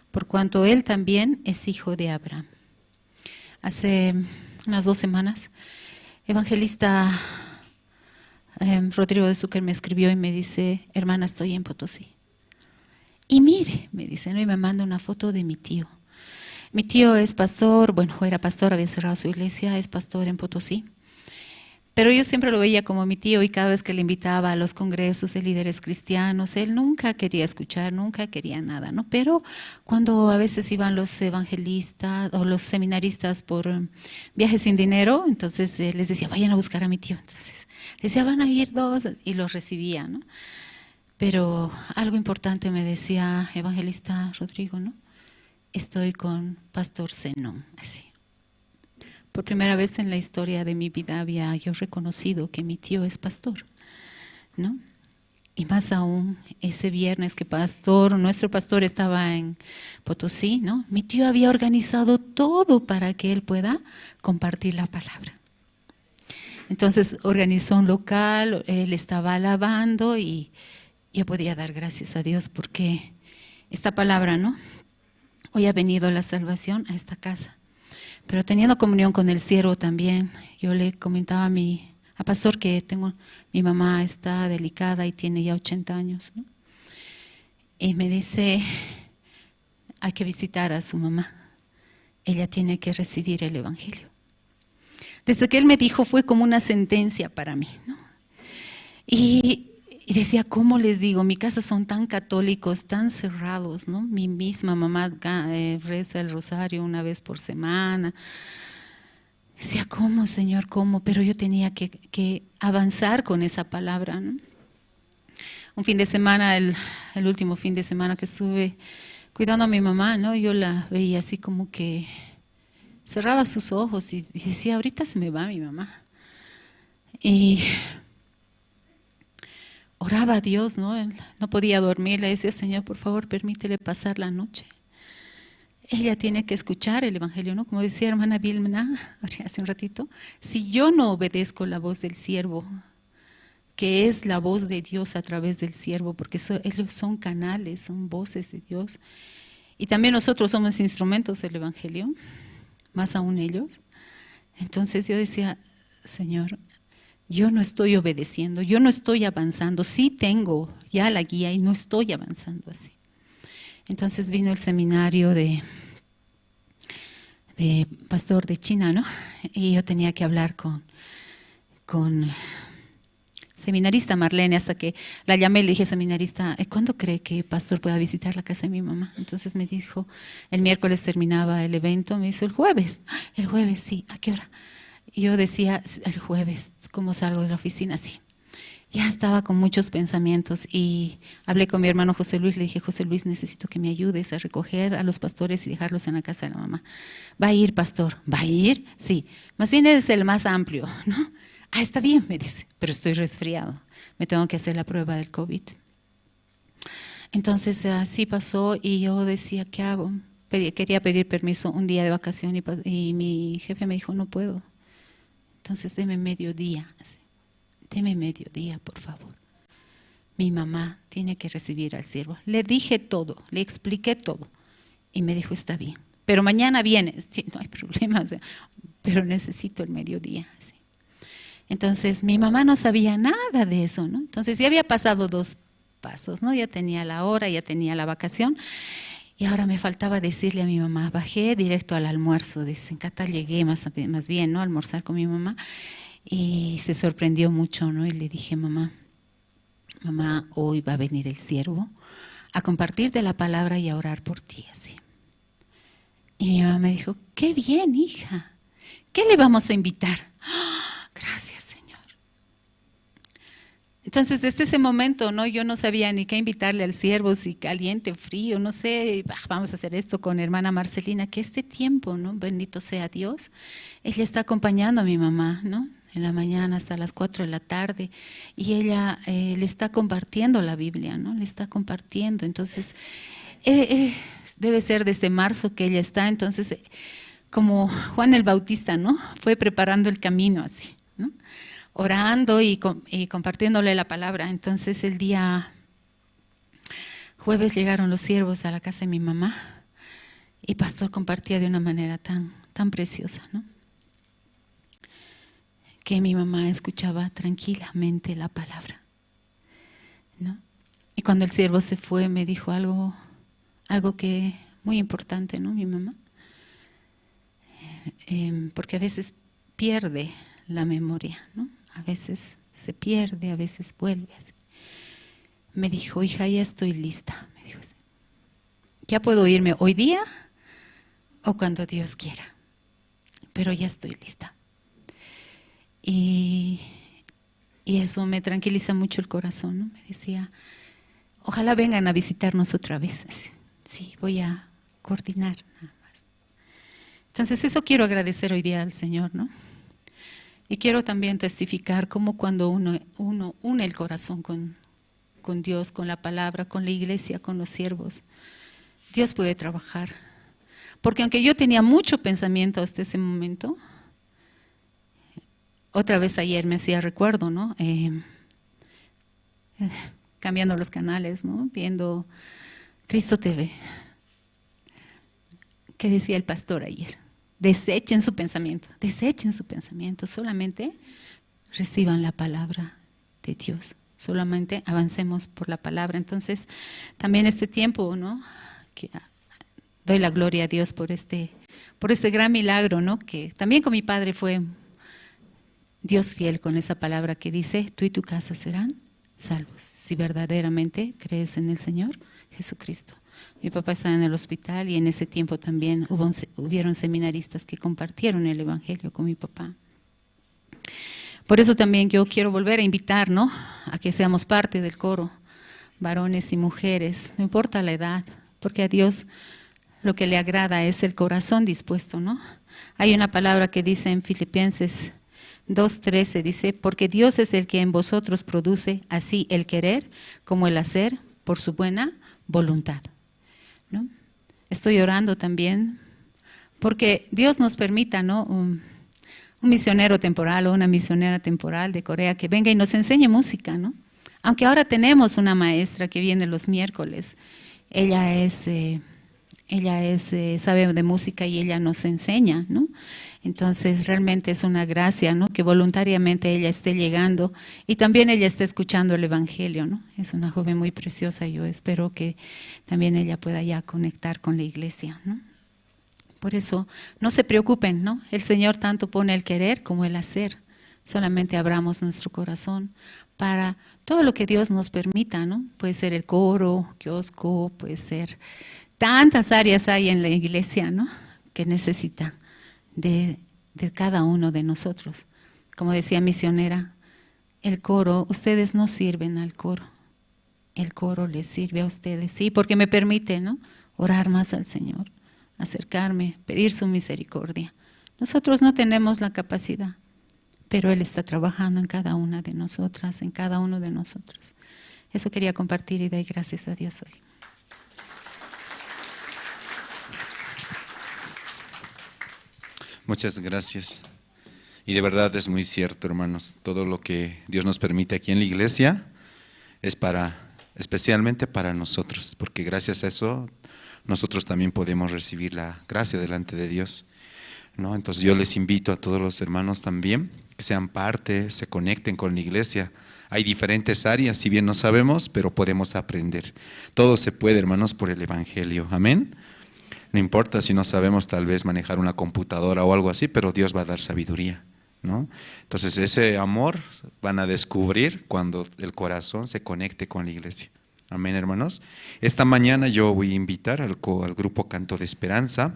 por cuanto él también es hijo de Abraham. Hace unas dos semanas, evangelista, em, Rodrigo de Zucker me escribió y me dice, hermana, estoy en Potosí. Y mire, me dice, ¿no? Y me manda una foto de mi tío. Mi tío es pastor, bueno, era pastor, había cerrado su iglesia, es pastor en Potosí. Pero yo siempre lo veía como mi tío, y cada vez que le invitaba a los congresos de líderes cristianos, él nunca quería escuchar, nunca quería nada, ¿no? Pero cuando a veces iban los evangelistas o los seminaristas por, em, viajes sin dinero, entonces, eh, les decía, vayan a buscar a mi tío. Entonces, decía, van a ir dos, y los recibía, ¿no? Pero algo importante me decía, evangelista Rodrigo, ¿no? Estoy con pastor Zenón, así. Por primera vez en la historia de mi vida había yo reconocido que mi tío es pastor, ¿no? Y más aún, ese viernes que pastor, nuestro pastor estaba en Potosí, ¿no? Mi tío había organizado todo para que él pueda compartir la palabra. Entonces organizó un local, él estaba alabando, y yo podía dar gracias a Dios porque esta palabra, ¿no? Hoy ha venido la salvación a esta casa. Pero teniendo comunión con el siervo también, yo le comentaba a mi, a pastor que tengo, mi mamá está delicada y tiene ya ochenta años, ¿no? Y me dice, hay que visitar a su mamá. Ella tiene que recibir el evangelio. Desde que él me dijo, fue como una sentencia para mí, ¿no? Y, y decía, ¿cómo les digo? Mi casa son tan católicos, tan cerrados, ¿no? Mi misma mamá ga-, eh, reza el rosario una vez por semana. Decía, ¿cómo, Señor, cómo? Pero yo tenía que, que avanzar con esa palabra, ¿no? Un fin de semana, el, el último fin de semana que estuve cuidando a mi mamá, ¿no? Yo la veía así como que cerraba sus ojos y, y decía, ahorita se me va mi mamá. Y oraba a Dios, ¿no? Él no podía dormir, le decía, "Señor, por favor, permítele pasar la noche". Ella tiene que escuchar el evangelio, ¿no? Como decía hermana Vilna hace un ratito, si yo no obedezco la voz del siervo, que es la voz de Dios a través del siervo, porque so-, ellos son canales, son voces de Dios. Y también nosotros somos instrumentos del evangelio, más aún ellos. Entonces yo decía, "Señor, yo no estoy obedeciendo, yo no estoy avanzando, sí tengo ya la guía y no estoy avanzando así". Entonces vino el seminario de, de pastor de China, ¿no? Y yo tenía que hablar con, con seminarista Marlene, hasta que la llamé y le dije, "Seminarista, eh, ¿cuándo cree que pastor pueda visitar la casa de mi mamá?". Entonces me dijo, el miércoles terminaba el evento, me dijo, "El jueves". "El jueves, sí, ¿a qué hora?". Y yo decía, "El jueves, ¿cómo salgo de la oficina?". Sí. Ya estaba con muchos pensamientos y hablé con mi hermano José Luis, le dije, "José Luis, necesito que me ayudes a recoger a los pastores y dejarlos en la casa de la mamá". "¿Va a ir, pastor?". "¿Va a ir?". "Sí". "Más bien es el más amplio, ¿no?". "Ah, está bien", me dice, "pero estoy resfriado. Me tengo que hacer la prueba del covid". Entonces, así pasó y yo decía, "¿Qué hago?". Pedí- quería pedir permiso un día de vacación y, pa- y mi jefe me dijo, "No puedo". Entonces, "Deme mediodía, así. Deme mediodía, por favor. Mi mamá tiene que recibir al siervo". Le dije todo, le expliqué todo. Y me dijo, "Está bien. Pero mañana viene". "Sí, no hay problema, o sea, pero necesito el mediodía", así. Entonces, mi mamá no sabía nada de eso, ¿no? Entonces, ya había pasado dos pasos, ¿no? Ya tenía la hora, ya tenía la vacación. Y ahora me faltaba decirle a mi mamá, bajé directo al almuerzo, dice, en Cata llegué más, más bien, ¿no? A almorzar con mi mamá. Y se sorprendió mucho, ¿no? Y le dije, "Mamá, mamá, hoy va a venir el siervo a compartir de la palabra y a orar por ti", así. Y mi mamá me dijo, "Qué bien, hija. ¿Qué le vamos a invitar?". "Ah, gracias, Señor". Entonces, desde ese momento, ¿no? Yo no sabía ni qué invitarle al siervo, si caliente, frío, no sé, "Ah, vamos a hacer esto con hermana Marcelina", que este tiempo, ¿no? Bendito sea Dios, ella está acompañando a mi mamá, ¿no? En la mañana hasta las cuatro de la tarde, y ella, eh, le está compartiendo la Biblia, ¿no? Le está compartiendo. Entonces, eh, eh, debe ser desde marzo que ella está, entonces, eh, como Juan el Bautista, ¿no? Fue preparando el camino así, ¿no? Orando y com- y compartiéndole la palabra. Entonces, el día jueves llegaron los siervos a la casa de mi mamá y pastor compartía de una manera tan, tan preciosa, ¿no? Que mi mamá escuchaba tranquilamente la palabra, ¿no? Y cuando el siervo se fue, me dijo algo, algo que muy importante, ¿no? Mi mamá. Eh, em, porque a veces pierde la memoria, ¿no? A veces se pierde, a veces vuelve así. Me dijo, "Hija, ya estoy lista", me dijo así. "Ya puedo irme hoy día o cuando Dios quiera, pero ya estoy lista". Y, y eso me tranquiliza mucho el corazón, ¿no? Me decía, "Ojalá vengan a visitarnos otra vez". Así, "Sí, voy a coordinar nada más". Entonces, eso quiero agradecer hoy día al Señor, ¿no? Y quiero también testificar cómo cuando uno, uno une el corazón con, con Dios, con la palabra, con la iglesia, con los siervos, Dios puede trabajar. Porque aunque yo tenía mucho pensamiento hasta ese momento, otra vez ayer me hacía recuerdo, ¿no? Eh, cambiando los canales, ¿no? Viendo Cristo T V. ¿Qué decía el pastor ayer? Desechen su pensamiento, desechen su pensamiento, solamente reciban la palabra de Dios, solamente avancemos por la palabra. Entonces, también este tiempo, ¿no? Que, ah, doy la gloria a Dios por este, por este gran milagro, ¿no? Que también con mi padre fue Dios fiel con esa palabra que dice, "Tú y tu casa serán salvos, si verdaderamente crees en el Señor Jesucristo". Mi papá está en el hospital y en ese tiempo también hubo un se- hubieron seminaristas que compartieron el evangelio con mi papá. Por eso también yo quiero volver a invitar, ¿no? A que seamos parte del coro, varones y mujeres, no importa la edad, porque a Dios lo que le agrada es el corazón dispuesto, ¿no? Hay una palabra que dice en Filipenses dos trece dice: "Porque Dios es el que en vosotros produce así el querer como el hacer por su buena voluntad", ¿no? Estoy orando también porque Dios nos permita, ¿no? Un, un misionero temporal o una misionera temporal de Corea que venga y nos enseñe música, ¿no? Aunque ahora tenemos una maestra que viene los miércoles, ella es, eh, ella es, eh, sabe de música y ella nos enseña, ¿no? Entonces, realmente es una gracia, ¿no? Que voluntariamente ella esté llegando y también ella esté escuchando el evangelio, ¿no? Es una joven muy preciosa, yo espero que también ella pueda ya conectar con la iglesia, ¿no? Por eso, no se preocupen, ¿no? El Señor tanto pone el querer como el hacer. Solamente abramos nuestro corazón para todo lo que Dios nos permita, ¿no? Puede ser el coro, kiosco, puede ser tantas áreas hay en la iglesia, ¿no? Que necesita de, de cada uno de nosotros. Como decía misionera, el coro, ustedes no sirven al coro. El coro les sirve a ustedes, sí, porque me permite, ¿no? Orar más al Señor, acercarme, pedir su misericordia. Nosotros no tenemos la capacidad, pero Él está trabajando en cada una de nosotras, en cada uno de nosotros. Eso quería compartir y doy gracias a Dios hoy. Muchas gracias. Y de verdad es muy cierto, hermanos. Todo lo que Dios nos permite aquí en la iglesia es para, especialmente para nosotros, porque gracias a eso nosotros también podemos recibir la gracia delante de Dios, ¿no? Entonces yo les invito a todos los hermanos también que sean parte, se conecten con la iglesia. Hay diferentes áreas, si bien no sabemos, pero podemos aprender. Todo se puede, hermanos, por el evangelio. Amén. No importa si no sabemos tal vez manejar una computadora o algo así, pero Dios va a dar sabiduría, ¿no? Entonces, ese amor van a descubrir cuando el corazón se conecte con la iglesia. Amén, hermanos. Esta mañana yo voy a invitar al, co- al grupo Canto de Esperanza.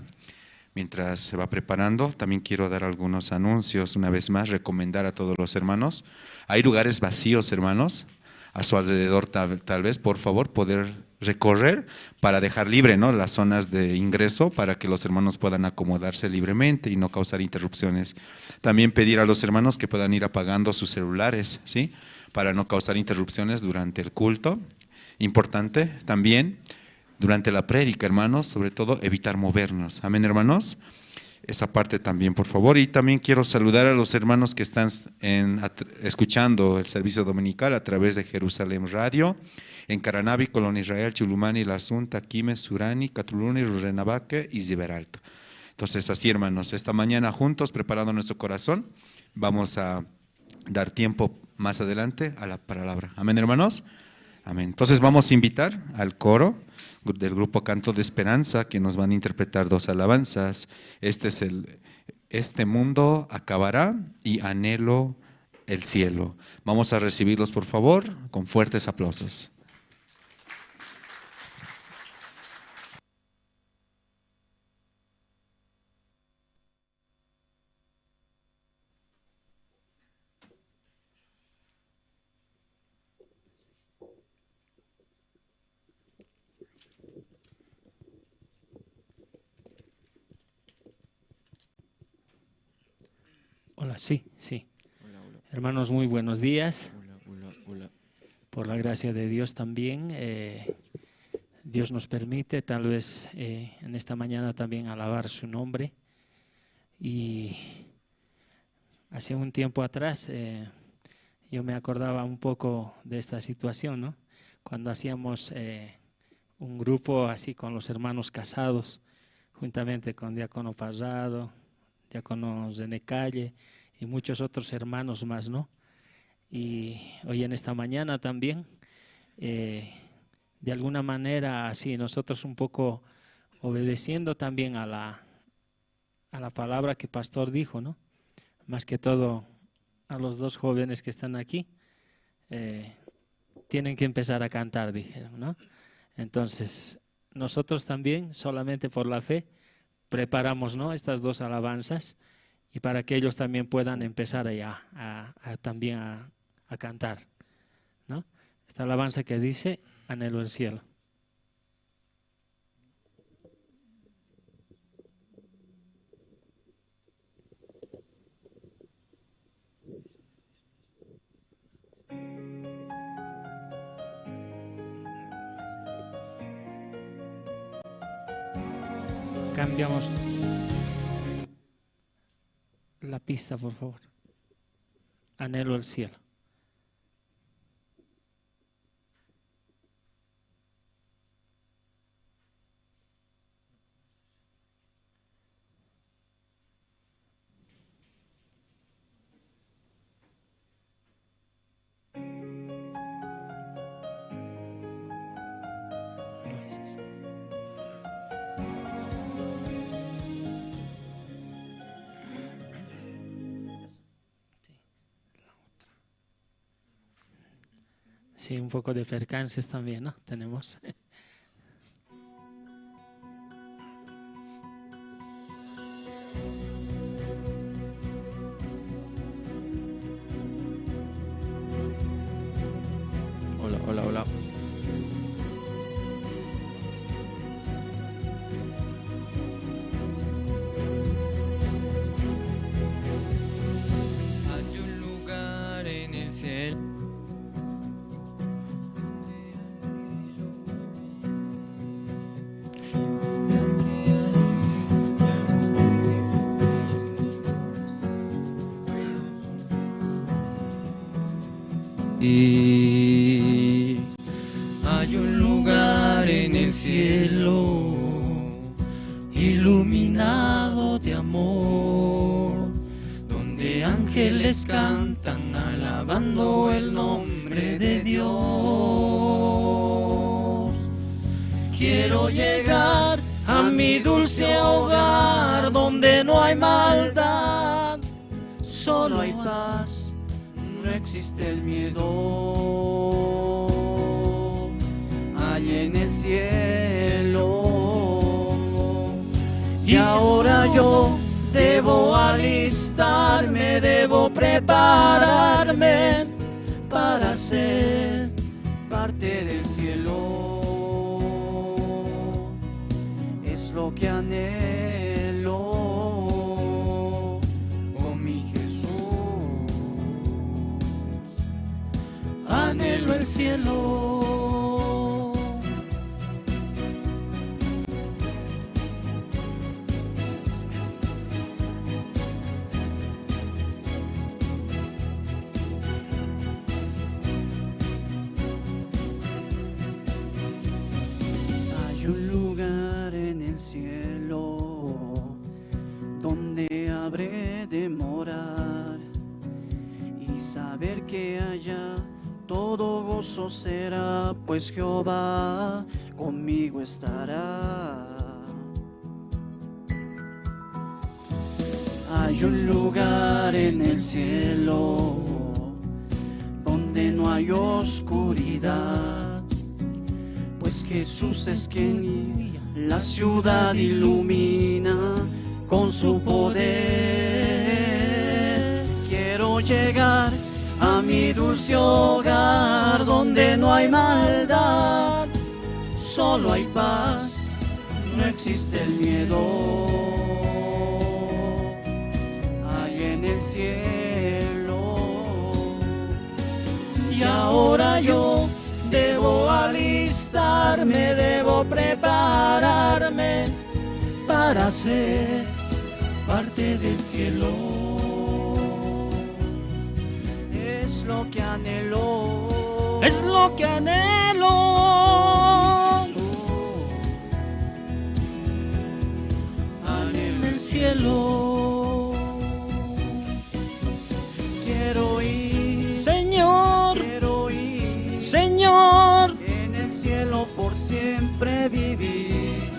Mientras se va preparando, también quiero dar algunos anuncios. Una vez más, recomendar a todos los hermanos. Hay lugares vacíos, hermanos, a su alrededor tal, tal vez, por favor, poder recorrer para dejar libre, ¿no? Las zonas de ingreso para que los hermanos puedan acomodarse libremente y no causar interrupciones. También pedir a los hermanos que puedan ir apagando sus celulares, ¿sí? Para no causar interrupciones durante el culto. Importante también durante la prédica, hermanos, sobre todo evitar movernos. Amén, hermanos. Esa parte también, por favor. Y también quiero saludar a los hermanos que están en, at- escuchando el servicio dominical a través de Jerusalén Radio, en Caranavi, Colonia Israel, Chulumani, La Asunta, Quime, Surani, Catuluni, Rurrenabaque y Riberalta. Entonces, así, hermanos, esta mañana juntos, preparando nuestro corazón, vamos a dar tiempo más adelante a la palabra. Amén, hermanos. Amén. Entonces vamos a invitar al coro gru- del grupo Canto de Esperanza que nos van a interpretar dos alabanzas. Este es el Este mundo acabará y anhelo el cielo. Vamos a recibirlos, por favor, con fuertes aplausos. Hola, sí, sí. Hola, hola. Hermanos, muy buenos días. Hola, hola, hola. Por la gracia de Dios también, eh, Dios nos permite tal vez eh, en esta mañana también alabar su nombre. Y hace un tiempo atrás eh, yo me acordaba un poco de esta situación, ¿no? Cuando hacíamos eh, un grupo así con los hermanos casados, juntamente con diácono Parrado, diácono René Calle y muchos otros hermanos más, ¿no? Y hoy en esta mañana también, eh, de alguna manera, así, nosotros un poco obedeciendo también a la, a la palabra que pastor dijo, ¿no? Más que todo a los dos jóvenes que están aquí, eh, tienen que empezar a cantar, dijeron, ¿no? Entonces, nosotros también, solamente por la fe, preparamos, ¿no? Estas dos alabanzas y para que ellos también puedan empezar a, a- a- también a, a cantar, ¿no? Esta alabanza que dice, Anhelo el cielo. Cambiamos la pista, por favor. Anhelo el cielo. Sí, un poco de percances también, ¿no? Tenemos. Hola, hola, hola. Hay un lugar en el cielo. Y hay un lugar en el cielo iluminado de amor, donde ángeles cantan alabando el nombre de Dios. Quiero llegar a mi dulce hogar donde no hay maldad, solo hay paz, no existe el miedo allá en el cielo. Y ahora yo debo alistarme, debo prepararme para ser parte del cielo. Es lo que anhelo, oh mi Jesús. Anhelo el cielo. Hay un lugar en el cielo donde habré de morar y saber que allá todo gozo será, pues Jehová conmigo estará. Hay un lugar en el cielo donde no hay oscuridad, pues Jesús es quien la ciudad ilumina con su poder. Quiero llegar a mi dulce hogar donde no hay maldad, solo hay paz, no existe el miedo. Ahí en el cielo. Y ahora yo debo alistarme, debo prepararme para ser parte del cielo. Es lo que anhelo. Es lo que anhelo. Anhelo el cielo. Quiero ir, Señor, quiero ir, Señor, en el cielo por siempre vivir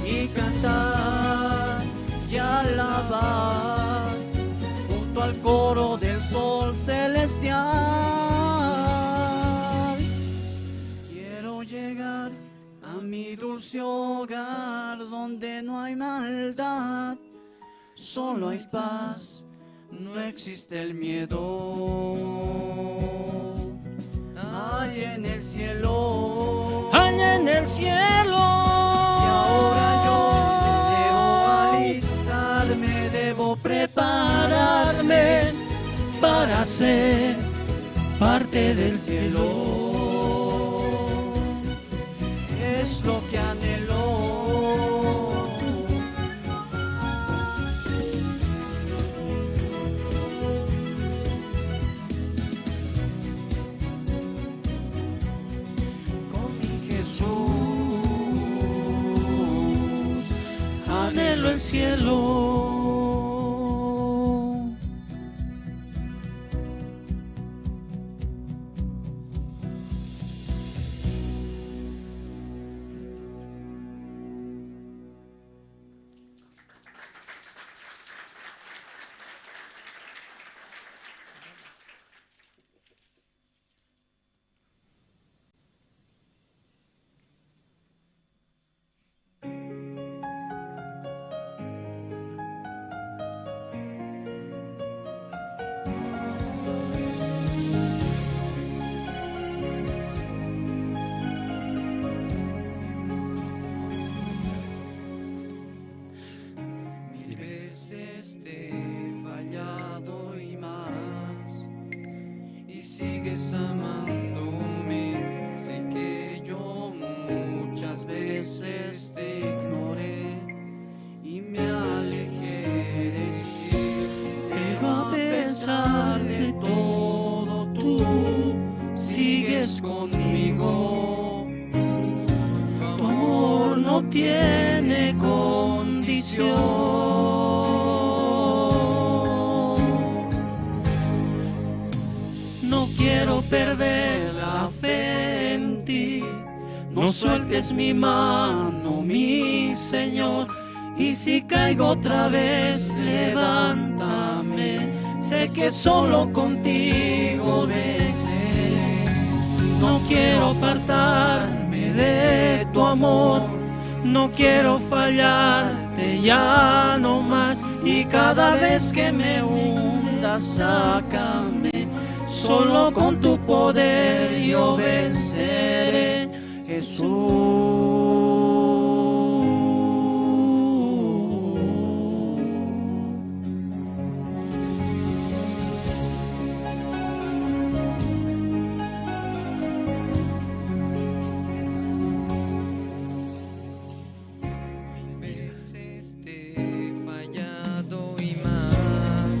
y cantar y alabar junto al coro del sol celestial. Quiero llegar a mi dulce hogar donde no hay maldad, solo hay paz, no existe el miedo. Allá en el cielo. Allá en el cielo. Y ahora yo debo alistarme, debo prepararme para ser parte del cielo. Es lo que anhelo. cielo. Mil veces te he fallado y más, y sigues amándome. Sé que yo muchas veces te ignoré y me alejé de ti, pero a pesar de todo tú sigues conmigo. Tu amor no tiene condición. No quiero perder la fe en ti. No sueltes mi mano, mi Señor. Y si caigo otra vez, levántame. Sé que solo contigo venceré. No quiero apartarme de tu amor. No quiero fallarte ya no más. Y cada vez que me hunda, sácame. Solo con tu poder yo venceré, Jesús. Mil veces te he fallado y más,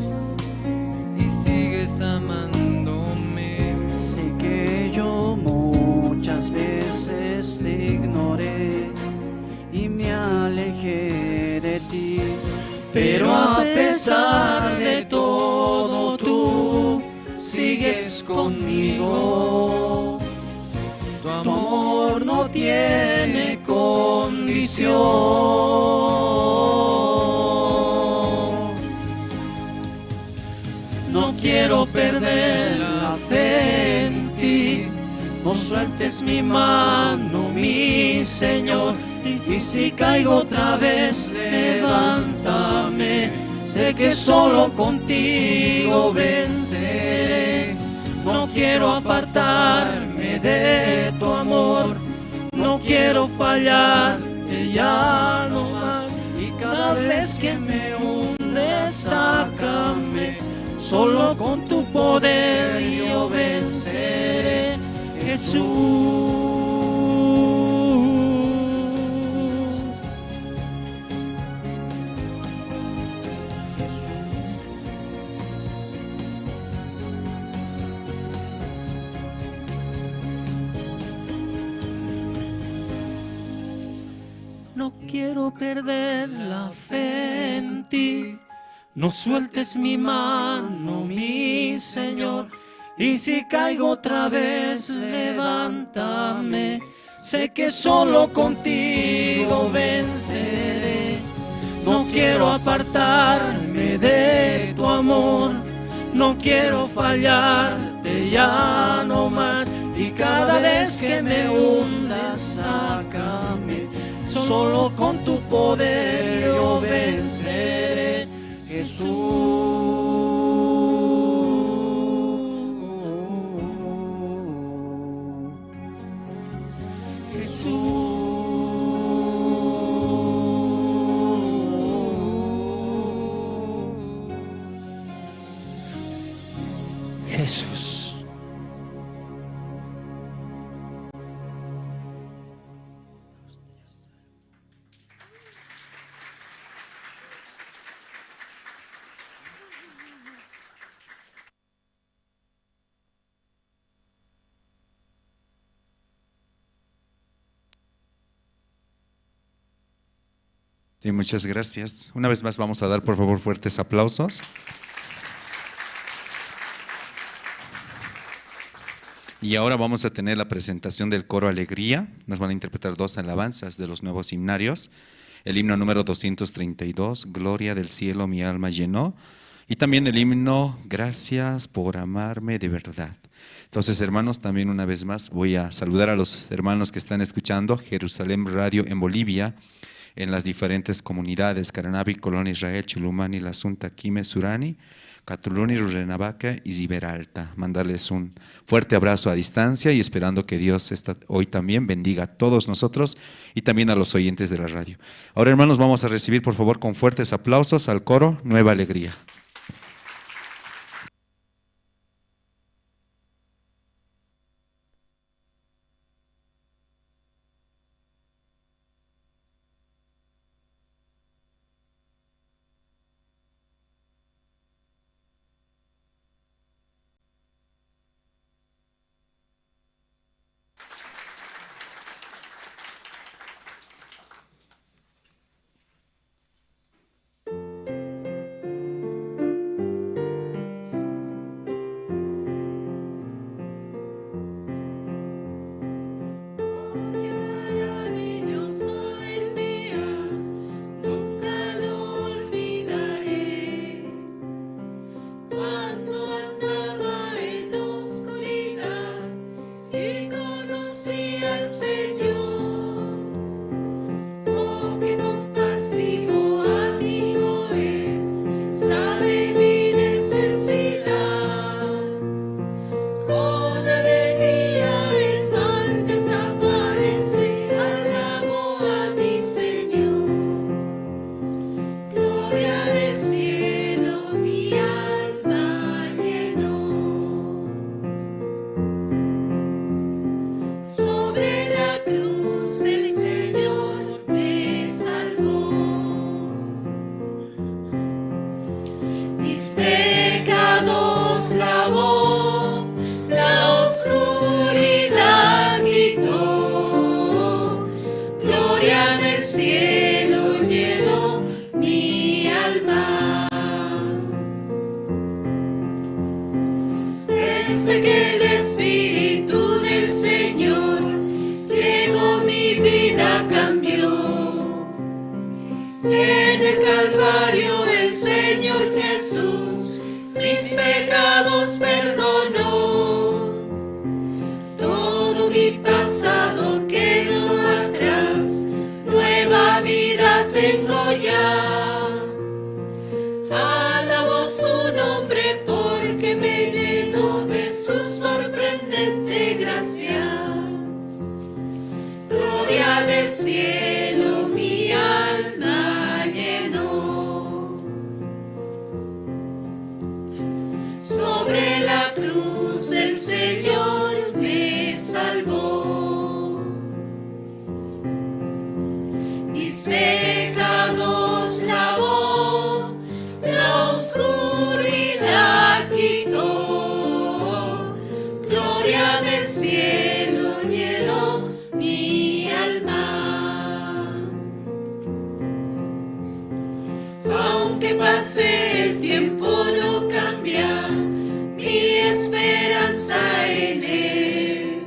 y sigues amándome. Sé que yo muchas veces te ignoré y me alejé de ti, pero a pesar de todo tú sigues conmigo. Tu amor no tiene condición. No quiero perder la fe en ti. No sueltes mi mano, mi Señor. Y si caigo otra vez, levántame. Sé que solo contigo venceré. No quiero apartarme de tu amor. No quiero fallarte ya no más. Y cada vez que me hunde, sácame. Solo con tu poder yo venceré, Jesús. No quiero perder la fe en ti. No sueltes mi mano, mi Señor. Y si caigo otra vez, levántame. Sé que solo contigo venceré. No quiero apartarme de tu amor. No quiero fallarte ya no más. Y cada vez que me hunda, sácame. Solo con tu poder yo venceré, Jesús. Jesús. Jesús. Sí, muchas gracias. Una vez más vamos a dar, por favor, fuertes aplausos. Y ahora vamos a tener la presentación del coro Alegría. Nos van a interpretar dos alabanzas de los nuevos himnarios. El himno número doscientos treinta y dos, Gloria del cielo mi alma llenó. Y también el himno Gracias por amarme de verdad. Entonces, hermanos, también una vez más voy a saludar a los hermanos que están escuchando Jerusalén Radio en Bolivia, en las diferentes comunidades, Caranavi, Colonia Israel, Chulumani, La Asunta, Quime, Surani, Catuluni, Rurrenabaca y Ziberalta. Mandarles un fuerte abrazo a distancia y esperando que Dios esta, hoy también bendiga a todos nosotros y también a los oyentes de la radio. Ahora, hermanos, vamos a recibir, por favor, con fuertes aplausos al coro Nueva Alegría. Cuando andaba en oscuridad y conocí al Señor. Oh, qué compasivo amigo es, sabe mi necesidad. Con alegría el mal desaparece, alabo a mi Señor. Gloria del cielo mi alma llenó. Sobre la cruz el Señor me salvó. Mis pecados lavó, la oscuridad quitó. Gloria del cielo llenó mi alma. Desde que el Espíritu del Señor llegó, mi vida cambió. En el Calvario el Señor Jesús mis pecados perdonó. Todo mi pasado quedó atrás, nueva vida tengo ya. Alabo su nombre porque me llenó de su sorprendente gracia. Gloria del cielo mi alma llenó. Sobre la cruz el Señor me salvó. Mis pecados lavó, la oscuridad quitó. Gloria del cielo llenó mi alma. Aunque pase el tiempo, no cambia mi esperanza en él.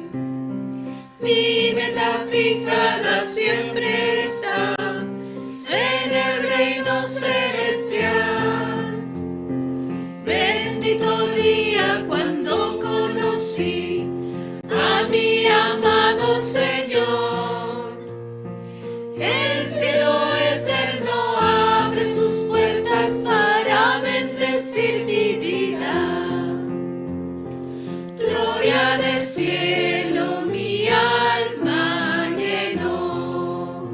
Mi meta fijada siempre está en el reino celestial. Bendito día cuando conocí a mi amado Señor. El cielo eterno abre sus puertas para bendecir mi vida. Gloria del cielo mi alma llenó.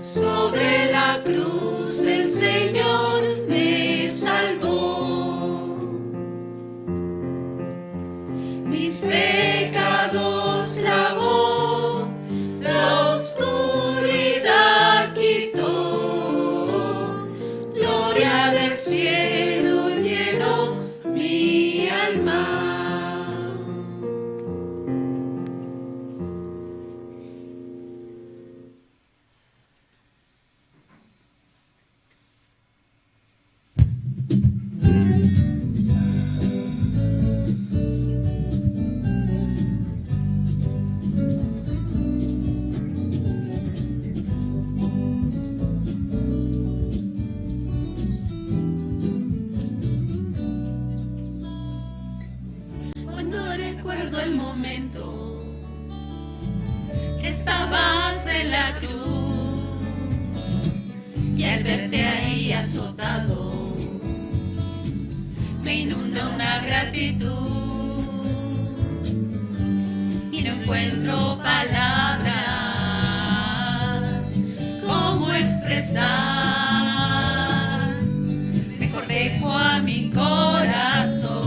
Sobre la cruz el Señor me salvó. Mis pecados lavó, la oscuridad quitó. Gloria del cielo llenó mi alma. Recuerdo el momento que estabas en la cruz y al verte ahí azotado me inunda una gratitud y no encuentro palabras cómo expresar. Mejor dejo a mi corazón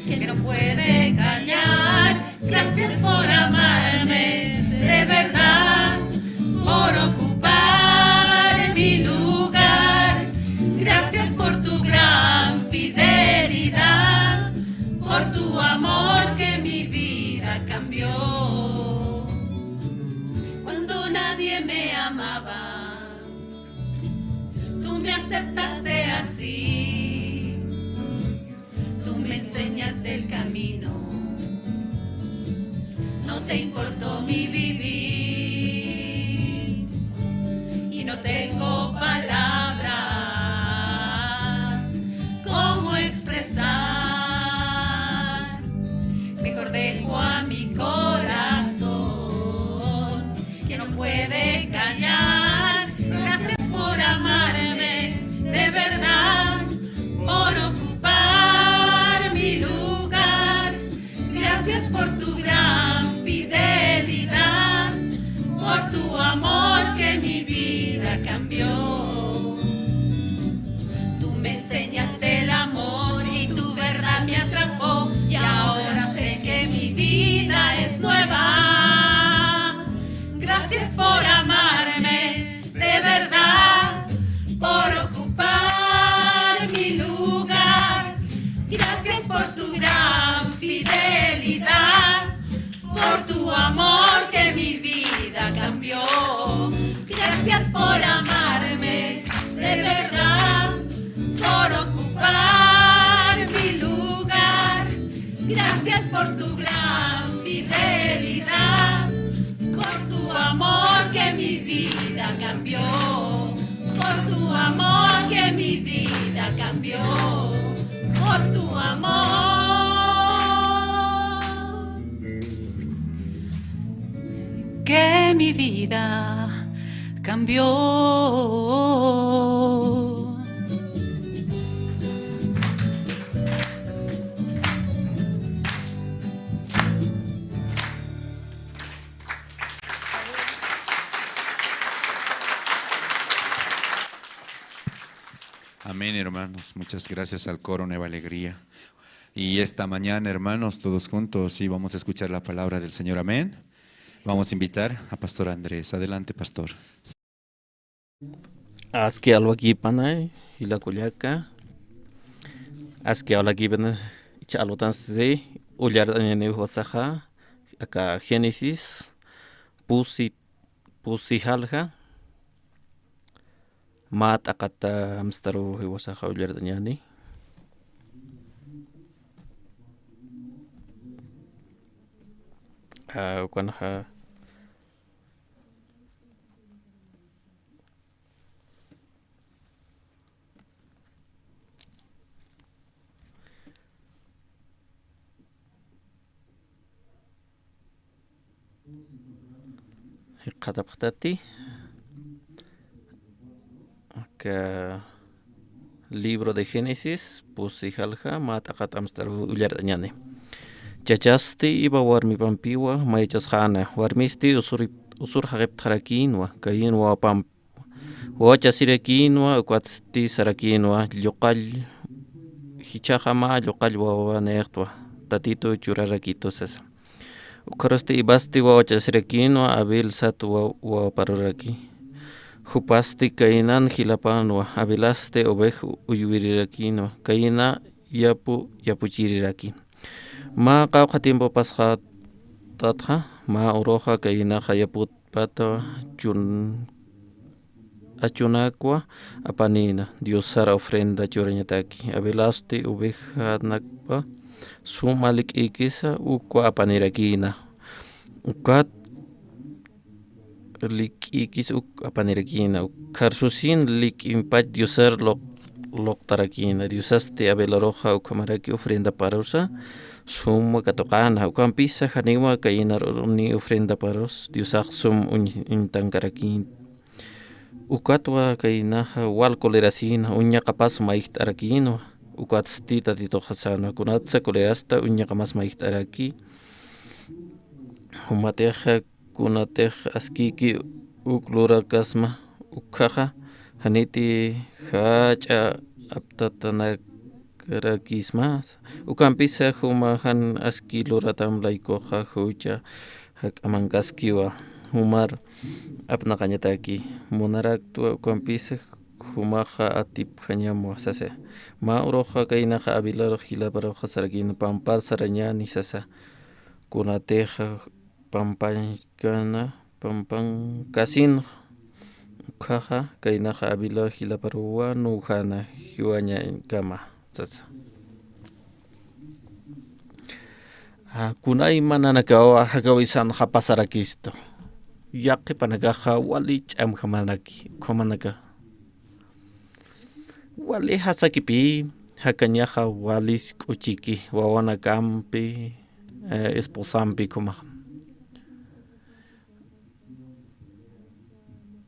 que no puede callar. Gracias por amarme de verdad, por ocupar mi lugar. Gracias por tu gran fidelidad, por tu amor que mi vida cambió. Cuando nadie me amaba, tú me aceptaste así. Tú me enseñaste el camino. No te importó mi vivir. Y no tengo palabras cómo expresar. Mejor dejo a mi corazón que no puede callar. Gracias por amarme de verdad, por ocupar mi lugar. Gracias por tu gran fidelidad, por tu amor que mi vida cambió. Tú me enseñaste el amor y tu verdad me atrapó, y ahora sé que mi vida es nueva. Gracias por amarme de verdad, por ocupar mi lugar. Gracias por tu gran fidelidad, por tu amor que mi vida cambió. Gracias por amarme de verdad, por ocupar mi lugar. Gracias por tu gran fidelidad, por tu amor que mi vida cambió, por tu amor que mi vida cambió, por tu amor. Que mi vida cambió. Amén, hermanos. Muchas gracias al coro Nueva Alegría. Y esta mañana, hermanos, todos juntos, sí, vamos a escuchar la palabra del Señor. Amén. Vamos a invitar a Pastor Andrés. Adelante, pastor. Aski alwakipanay, jila kullaka. Aski alwakipanay, icha alwatansti, ullart'añäni wasaxa, aka Génesis, pusi, pusi jalja, mä t'aqat amstaru jiwasaxa ullart'añäni. Ah, ukanxa, jikxatapxtati. Aka libro de Génesis, pusi jalja, mä t'aqat amstaru ullart'añäni. Chachasti iba warmipampiwa mayachasxäna, warmisti usur, usur jaqiptxarakïnwa, kayïn wawapamp wawachasirakïnwa, ukatsti sarakïnwa, lluqall, jichhaxa mä lluqall wawa nayxtwa, tatitu churarakitu sasa. Ukharusti Evasti wawachasirakïnwa, Abel sat wa-, wawaparuraki. Jupasti Cainán jilapänwa, Abelasti oveja uywirirakïnwa, Cainä yapu yapuchiriraki. Mä qawqha tiempo pasxatatxa, mä uruxa Cainaxa yaput pata chun-, achunakwa apanïna, Diosar ofrenda churañataki. Abelasti ovejanakpa suma lik'ïkisa ukwa apanirakïna. Ukat lik'ïkis uk apanirakïna. Ukharsusin lik'impach Diosar luq-, luqtarakïna. Diosasti Abelarux ukhamaraki ofrendaparusa suma katuqäna. Ukampisa janiwa kayinaruni ofrendaparus Diosax sum uñ-, uñtankarakïn. Ukatwa kaynaxa wal colerasïna, uñaqapas mayjt'arakïnwa. Ukatsti Tatituxa sänwa, kunatsa colerasta uñaqamas mayjt'araki. Jumatixa kunatix askïki uk lurakasma, ukhaxa janiti jach'a aptatanarakisma. Ukampisa juma jan aski luratam laykuxa jucha jak'amankaskiwa, jumar apnaqañataki. Munaraktwa ukampisa jumaxa atipjañamwa sasa. Mä uruxa kaynaxa Abelarux jilaparuxa sarakïn, pampar sarañäni sasa. Kunatixa pampankana, pampankasinxa, ukhaxa kaynaxa Abelarux jilaparuwa nuwjana jiwañakama sasa. Ah, kunaymananakawa jakawisanxa pasarakistu. Yaqhipanakaxa wali ch'amjamanaki, ukhamanaka. Wali jasakipï, jakañaxa wali k'uchiki, wawanakampi, eh, esposampi ukhamaxa.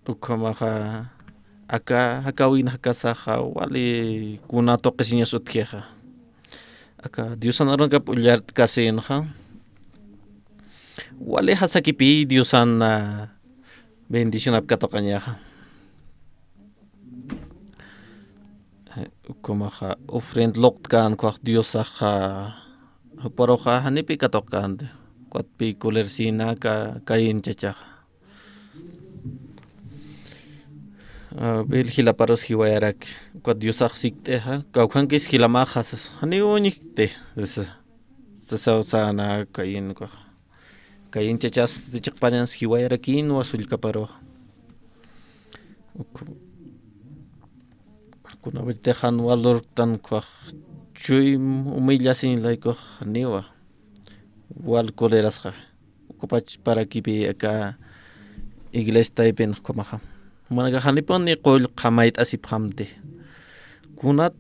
Ukhamaxa, aka, jakawinakasaxa wali kuna tuqisiñas utjixa. Aka Diosan arunakap ullart'kasinxa, wali jasakipï Diosan, ah, bendicionap katuqañaxa. Ukhamaxa ofrenda luqtkan ukkhax Diosaxa, juparuxa janipï katuqkänti. Ukatpï colersïna aka Caín chachaxa. Ah, Abel jilaparus jiwayarak, ukat Diosax sikt'ixa, kawkhankis jilamaxa sasa, janiw uñjkti sasa, sasaw säna Caín ukkhaxa. Caín chachasti chiqpañans jiwayarakïnwa sullkaparux. Uk-, kunapachatix jan wal lurktan ukkhax chuym humillasiñ laykux janiwa. Wal colerasxa. Ukapachparakipï aka iglesia taypin ukhamaxa. Jumanakax janipuni qullqi mayt'asipxamti. Kunat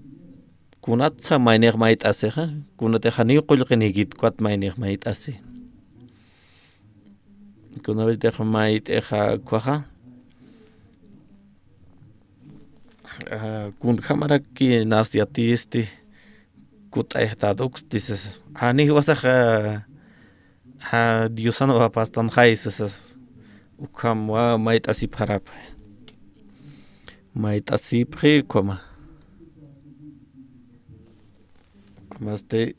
Kunatsa maynix mayt'asixa, kunatix janiw qullqinikit ukat maynix mayt'asi. Kunapachatix mayt'ixa ukkhaxa, ah, kunjamaraki nas yatisti, kut'ayxtat uksti sasa. Janiw jiwasaxa, ah, Diosan wapastanxay sasa. Ukhamwa mayt'asipxarapxi. Mayt'asipxi ukhama. Kunasti,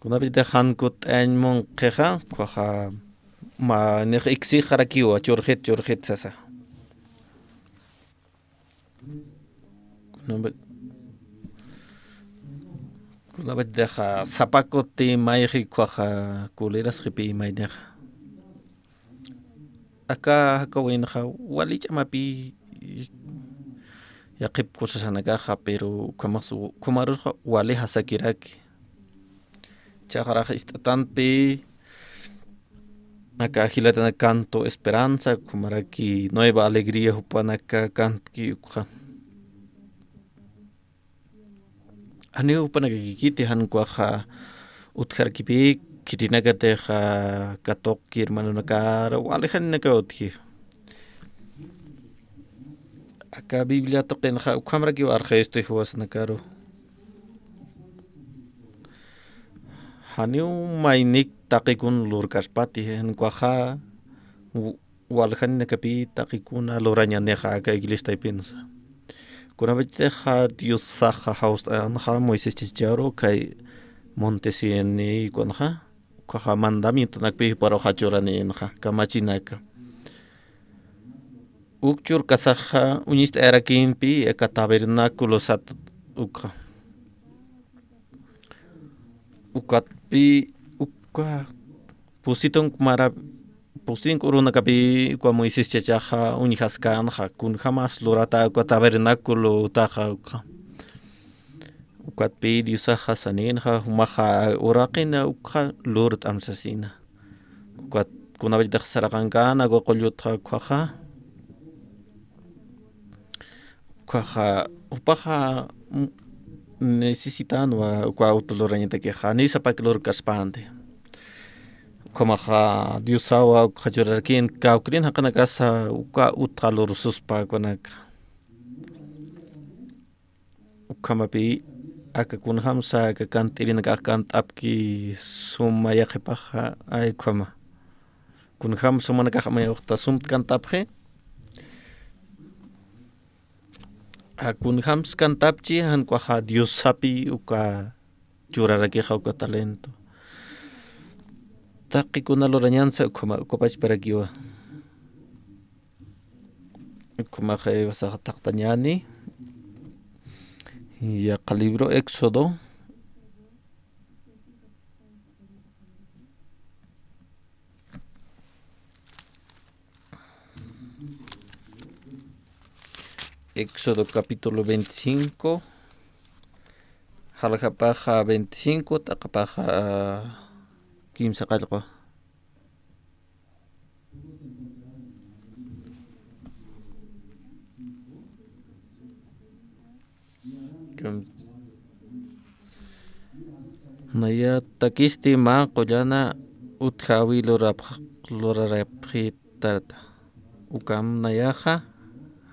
kunapachatix jan kut'añ munqhixa, ukkhaxa, maynix iksixarakiwa, churxit, churxit sasa. Kunapa-, kunapachatix sapa kuti mayxi ukkhaxa, colerasxipï maynixa. Aka jakawinxa wali ch'amapï yaqhip cosas anakaxa, pero ukhamax, ukhamarus wali jasakiraki. Chaqrarax ist'atanpï aka jilatanak canto esperanza, ukhamaraki nueva alegría jupanaka cantki ukkha. Janiw jupanakakïkiti jan ukkhaxa utjarakipï, khitinakatixa katuqki hermanonakar, wali janinakaw utji. Aka Biblia tuqinxa ukhamarakiw arxistu jiwasanakaru. Janiw maynik taqikun lurkaspati, jan ukkhaxa waljaninakapï taqikuna lurañänixa aka iglesia taypinsa. Kunapachatixa Diosaxa jawst'anxa Moisés chacharu kay monte Sinaí ukanxa, ukkhaxa mandamientonakpï juparuxa churanïnxa, kamachinaka. Uk churkasaxa uñist'ayarakïnpï aka tabernáculo sat ukkha. Ukatpï uka pusitun mara, pusitun urunakapï uka Moisés chachaxa uñjaskänxa, kunjamas lurata uka tabernáculo utaxa ukkha. Ukatpï Diosaxa saninxa, jumaxa uraqina ukkha lurt'am sasina. Ukat kunapachatix saraqankäna uka qullutxa ukkhaxa, Ukaxa, jupaxa, mm, necesitanwa uka ut lurañatakixa, janiw sapak lurkaspänti. Ukhamaxa Diosawa ukxa churarakïn, kawkïrin jaqinakasa uka utxa lursuspa ukanaka. Ukhamapï aka kunjamsa aka kant'irinakax kant'apki suma yaqhipaxa, ay, ukhama. Kunjam sumanakax mayawxta sumt kant'apxi. A, kunjams kant'apchi, jan ukaxa Diosapi uka churarakixa uka talento. Taqi kuna lurañansa ukhama, ukapachparakiwa. Ukhamaxa, eh, iwasaxa taqtañäni. Yaqha libro Éxodo. Éxodo capítulo veinticinco, jaljapaxa veinticinco, t'aqapaxa, ah, kimsa qallqu. Nayatakisti mä qullana utjäwi lurapx-, lurarapxitata. Ukham nayaxa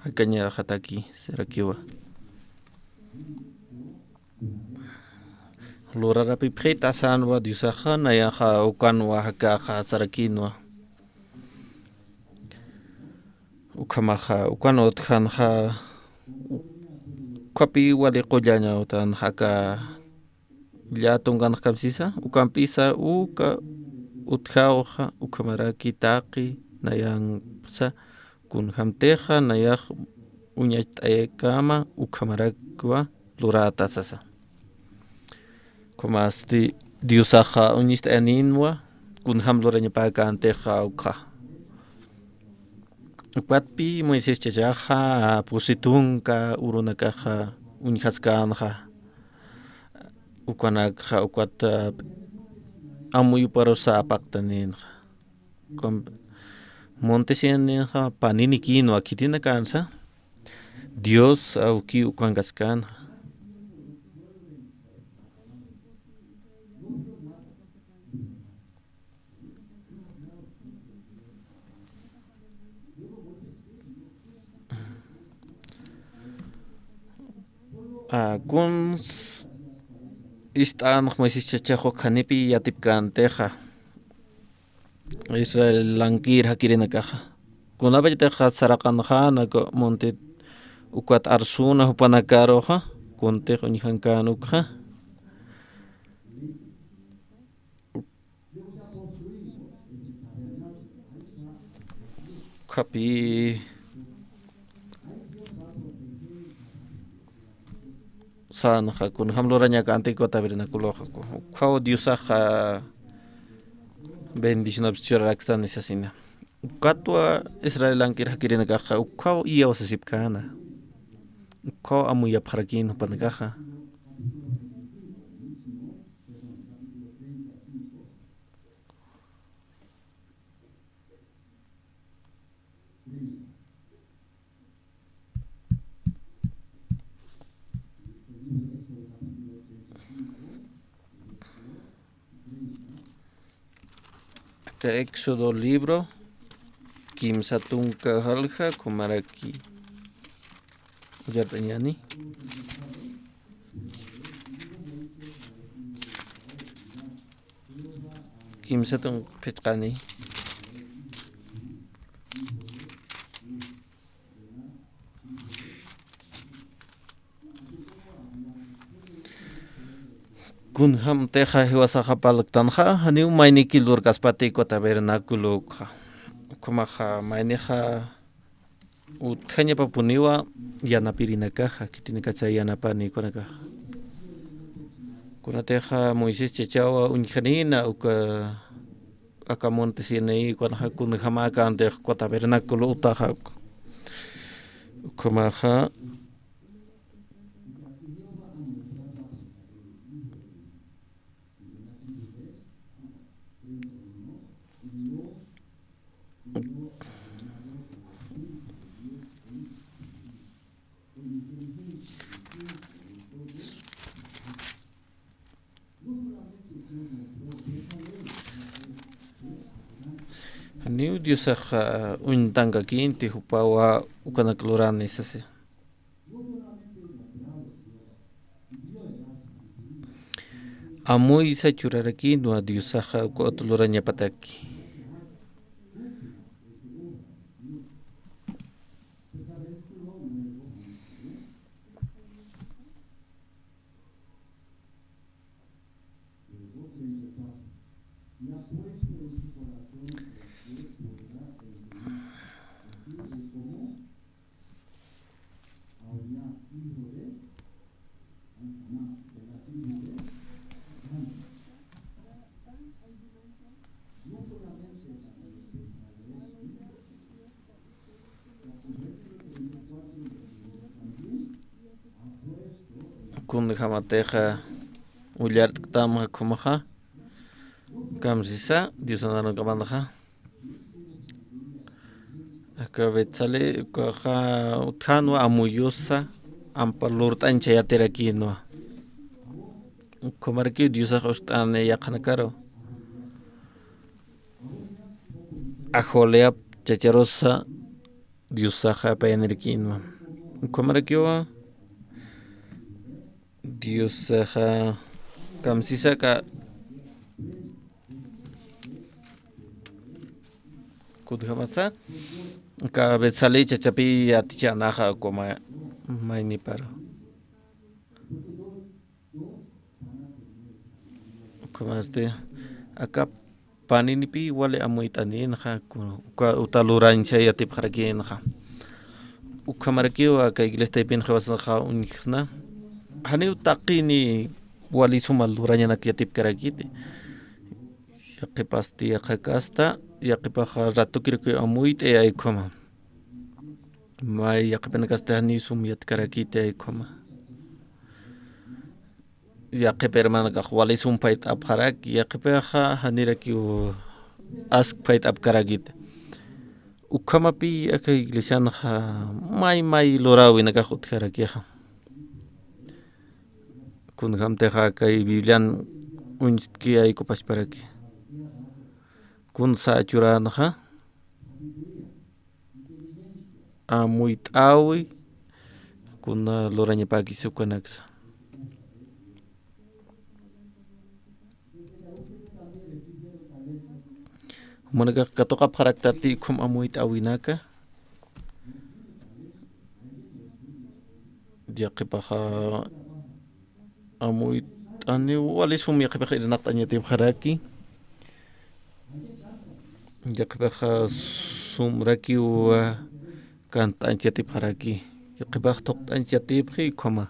jakañaxataki sarakiwa. Lurarapipxita sänwa Diosaxa, nayaxa ukanwa jakaxa sarakïnwa. Ukhamaxa, ukan utjanxa, ukhapi wali qullaña utan jaka llätunkanx kamsisa, ukampisa uka utjawxa, ukhamaraki taqi nayansa, kunjamtixa nayax uñacht'ayakama, ukhamarakwa luräta sasa. Ukhamaski Diosaxa uñacht'ayaninwa, kunjam lurañapäkäntixa ukxa. Ukatpï Moisés chachaxa, pusi tunka urunakaxa uñjaskänxa, ukanakxa ukat, ah, amuyuparusa apaqtanïnxa. Ukham, Monte Sinaínxa paninikïnwa khitinakansa, Dios awkiw ukankaskänxa. A, kuns ist'anx Moisés chachax janipi yatipkäntixa, Israel lankir jakirinakaxa. Kunapachatixa saraqanxäna uka monte ukat arsuna jupanakaruxa, kuntix uñjankän ukxa. Ukhapi sänxa kunjam lurañakänti uka tabernaculoxa, ukkhaw Diosaxa bendicionapis churarakstan sasina. Ukatwa Israel lankir jakirinakaxa ukkhaw iyawsasipkäna. Ukkhaw amuyapxarakïn jupanakaxa. Aka Éxodo libro, kimsa tunka jalja, ukhamaraki uyart'añäni. Kimsa tunka qhichqani. Kunjamtixa jiwasaxa parlktanxa, janiw mayniki lurkaspati uka tabernaculo ukxa. Ukhamaxa maynixa utjañapapuniwa yanapirinakaxa, khitinakasa yanapani ukanakaxa. Kunatixa Moisés chachawa uñjanïna uka aka monte Sinaí ukanxa kunjamäkänti uka tabernaculo utaxa. Ukhamaxa Janiw Diosaxa uñtankakinti jupawa ukanak lurani sasi. Amuysa churarakinwa Diosaxa uka uta lurañapataki. Kunjamatixa ullart'ktam ukhumaxa, kamsisa Diosan arunkamanxa. Aka Betsalí ukaxa utjänwa amuyusa, ampa lurt'añchayatirakinwa. Ukhamarakiw Diosax ust'ani yaqhanakaru. Ajoliab chacharusa Diosaxa apayanirakinwa. Ukhamarakiwa Diosaxa kamsisa aka kunjamasa, aka Betsalí chachapi yatichänaxa ukhama mayniparu. Ukhamasti aka paninipi wali amuyt'aninxa, ku-, uka uta lurañchayatipxarakinxa. Ukhamarakiw aka iglesia taypin jiwasanxa uñjsna. Janiw taqini wali suma lurañanak yatipkarakiti. Yaqhipasti yaqha kasta, yaqhipaxa ratukirakiw amuyt'ay ukhama. May yaqhipanakasti janiw sum yatkarakiti ukhama. Yaqhip hermanakax wali sum phayt'apxaraki, yaqhipaxa janirakiw ask phayt'apkarakiti. Ukhamapi aka iglesianxa may may luräwinakax utjarakixa. Kunjamtixa kay Biblian uñstki yaykupasparaki. Kunsa churänxa amuyt'äwi kuna lurañapäkis ukanaksa. Jumanakax katuqapxaraktati ukham amuyt'äwinaka. Yaqhipaxa amuyt'ani wali sum yaqhipax irnaqt'añ yatipxaraki. Yaqhipaxa sumrakiw kant'añ yatipxaraki. Yaqhipax thuqt'añ yatipxi ukhama.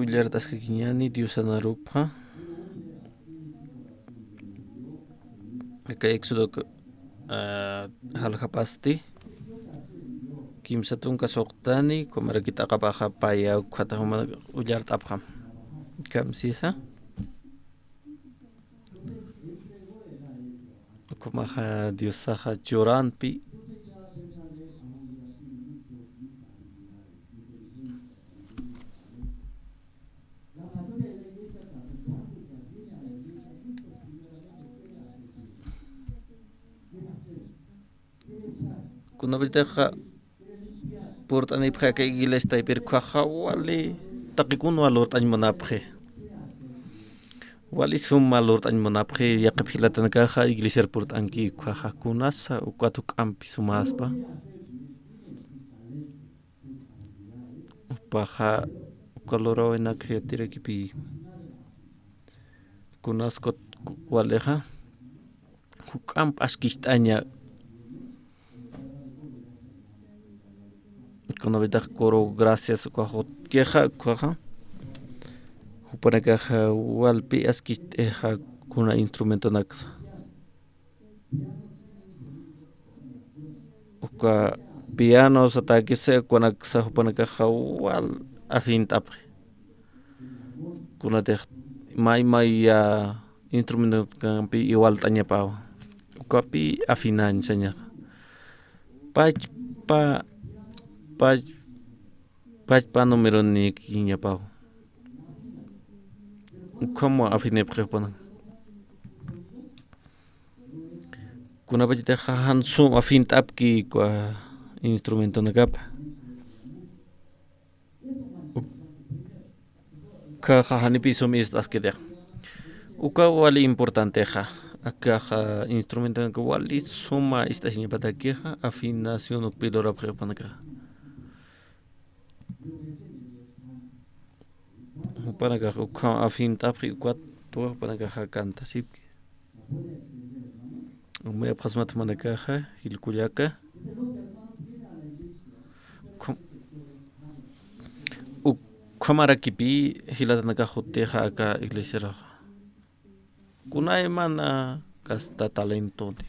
Ullart'askakiñäni Diosan arupxa. Aka Éxodo, ah, jaljapasti kimsa tunka suxtani, ukhamaraki t'aqapaxa paya ukhata juma ullart'apxam. Kamsisa. Ukhamaxa Diosaxa churanpi. Kunapachatixa purt'anipxi aka iglesia taypir ukhaxa wali taqikunwa lurt'añ munapxi. Wali suma lurt'añ munapxi, yaqhip jilatanakaxa iglesiar purt'anki ukhaxa kunasa ukat juk'ampi sumäspa. Jupaxa uka luräwinak yatirakipï. Kunas kut walixa juk'amp askicht'aña. Kunapachatax coro gracias ukax utjkixa ukaxa. Jupanakaxa walpi askicht'ixa kuna instrumentonaksa. Uka piano satäkisa, kunaksa jupanakaxa wal afint'apxi. Kunatix may may, ah, instrumentokampi iwalt'añapawa. Ukapi afinañ sañaxa. Pachpa, pach-, pachpa numeronikiñapawa. Ukham afinipxi jupanak. Kunapachatixa jan sum afint'apki uka instrumentonakapa. Ukhaxa janipï sum ist'askitixa. Uka wali importantexa. Akaxa instrumentonaka wali suma ist'asiñapatakixa, afinación ukpi lurapxi jupanakaxa. Jupanakax ukham afint'apxi, ukat jupanakaxa kantasipki. Amuyapxasmat jumanakaxa, jilkullaka. Ukham-, ukhamarakipi jilatanakax jutixa aka iglesiaraxa. Kunaymana kasta talentoti.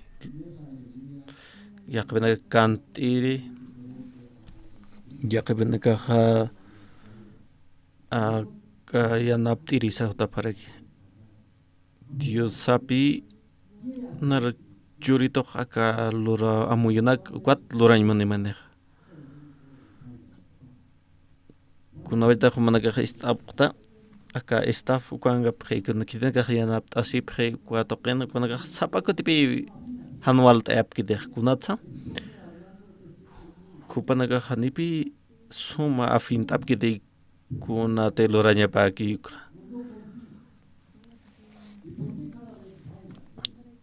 Yaqhipanakax kant'iri, yaqhipanakaxa, a, ka-, yanapt'irisa jutapxaraki. Diosapi nar churitux aka lura amuyunak ukat lurañ munimanixa. Kunawaytax jumanakax ist'apxta, aka staff ukankapxi, kuna khitinakax yanapt'asipxi, uka tuqin, kunakax sapa kutipi jan walt'ayapkitix, kunatsa. Jupanakax janipi suma afint'apkiti kunati lurañapäki ukxa.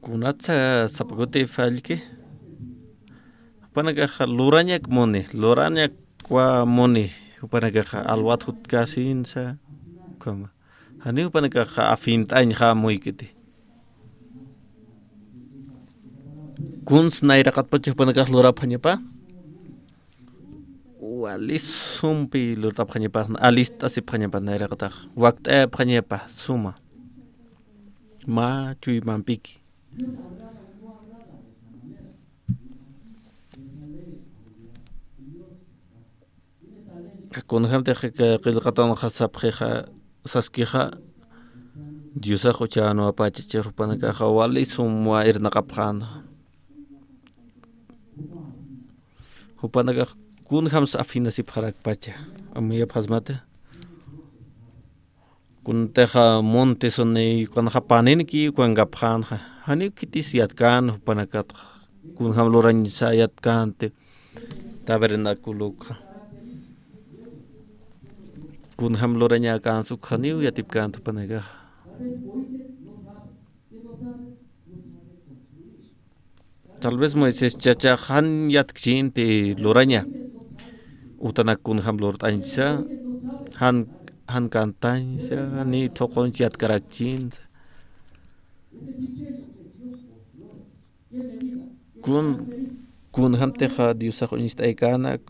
Kunatsa sapa kuti fallki. Jupanakaxa lurañak muni, lurañak wa muni, jupanakaxa alwat jutkäsinsa, ukhama. Jani jupanakaxa afint'añxa amuykiti. Kuns nayraqatpacha jupanakax lurapxañapa. Wali sumpi lurt'apxañapa, alist'asipxañapa nayraqatax. Wakt'ayapxañapa suma. Mä chuymampiki. Kunjamtix qillqatanxa sapxixa, saskixa, Diosax uchänuwapacha, chay jupanakaxa wali sumwa irnaqapxäna. Jupanakax kunjamsa afinasipxarakpacha, amuyapxasmata. Kuntixa monte suni, kunxa paninki, kunkapxänxa. Janiw khitis yatkän jupanakatxa. Kunjam lurañsa yatkänti tabernáculokxa. Kunjam lurañäkänsa ukxaniw yatipkänti jupanakaxa. Tal vez Moisés chachax jan yatkchinti luraña. Utanak kunjam lurt'añsa, jan, jan kantañsa, ni thuqunch yatkarakchinsa. Kun, kunjamtixa Diosax uñst'aykänak.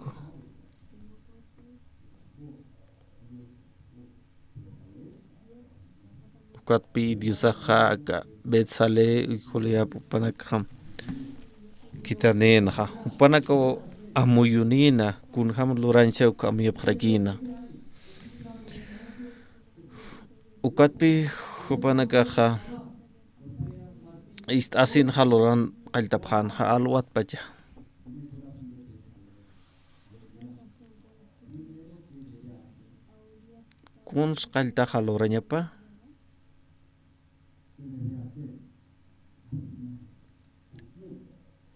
Ukatpi Diosaxa aka Betsalé, Joliap jupanakxa khitinïnxa. Jupanakaw amuyunïna, kunjam lurañsa uk amuyapxarakïna. Ukatpi jupanakaxa ist'asinxa luran qalltapxänxa alwatpacha. Kuns qalltaxa lurañapa.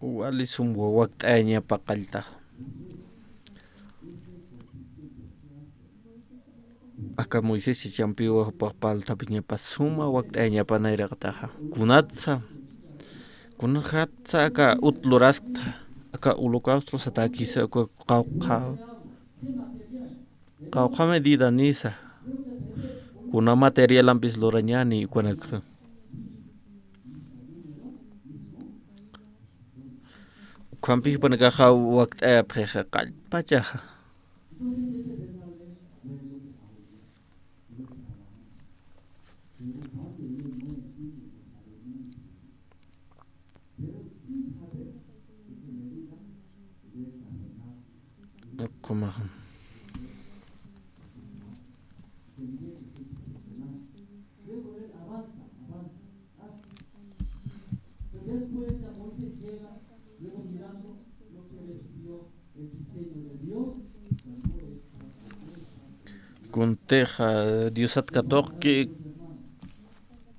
Wali sum wawakt'ayañapa qalltaxa. Aka Moisés chachampiwa jupax parlt'apiñapa suma wakt'ayañapa nayraqataxa. Kunatsa, kunatsa aka ut luraskta, aka holocausto satäkisa, aka qawqha, qawqha medidanisa, kuna materialampis lurañäni ukanakxa. Ukhampi jupanakaxa wakt'ayapxixa qallpachaxa. Tixa Diosat katuqki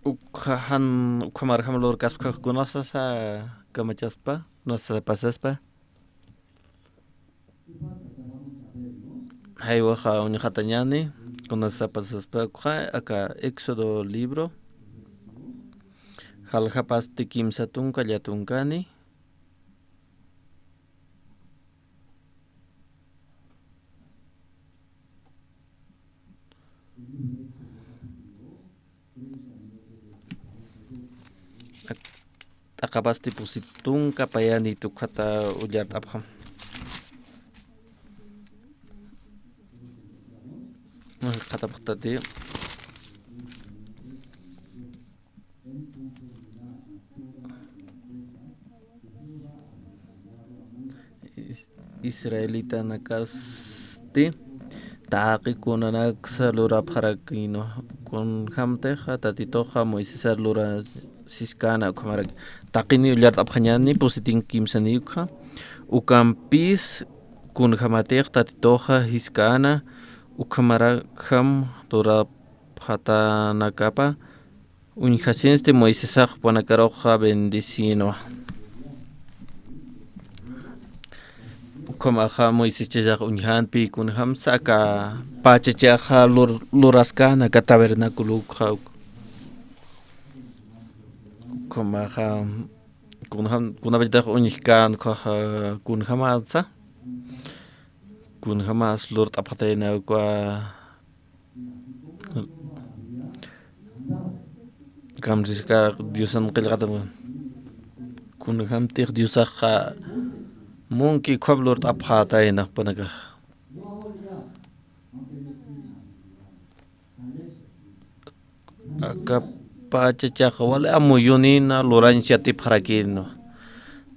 ukxa jan ukhamarjam lurkaspkha kunasasa kamachaspa, kunasasa pasaspa. Jaywaxa uñxatañäni, kunasasa pasaspa ukxa aka Éxodo libro. Jaljapasti kimsa tunka llatunkani. T'aqapasti pusi tunka payanïta ukhata ullart'apxam. Qhatapxtati. Is-, israelitanakasti taqi kunanaksa lurapxarakïnwa, kunjämtixa Tatituxa Moisesar lurasiskana ukhamaraki. Taqini ullart'apxañäni pusi tunka kimsani ukxa, ukampis kunjämatix Tatituxa jiskana ukhamarajam lurapxatanakapa. Uñjasinsti Moisesax jupanakaruxa bendecinwa. Ukhamaxa Moiseschachax uñjänpi kunjämsa aka pachachaxa lur-, luraskän aka tabernaculokxa. Ukhamaxa kunjäm, kunapachatix uñjkän ukhaxa kunjämasa, kunjämas lurt'apxatayna uka Kamsiskä Diosan qillqatam. Kunjämtix Diosaxa munk'i ukham lurt'apxätayna jupanakax. Aka pachachaxa wali amuyunïna lurañsa yatipxarakïnwa.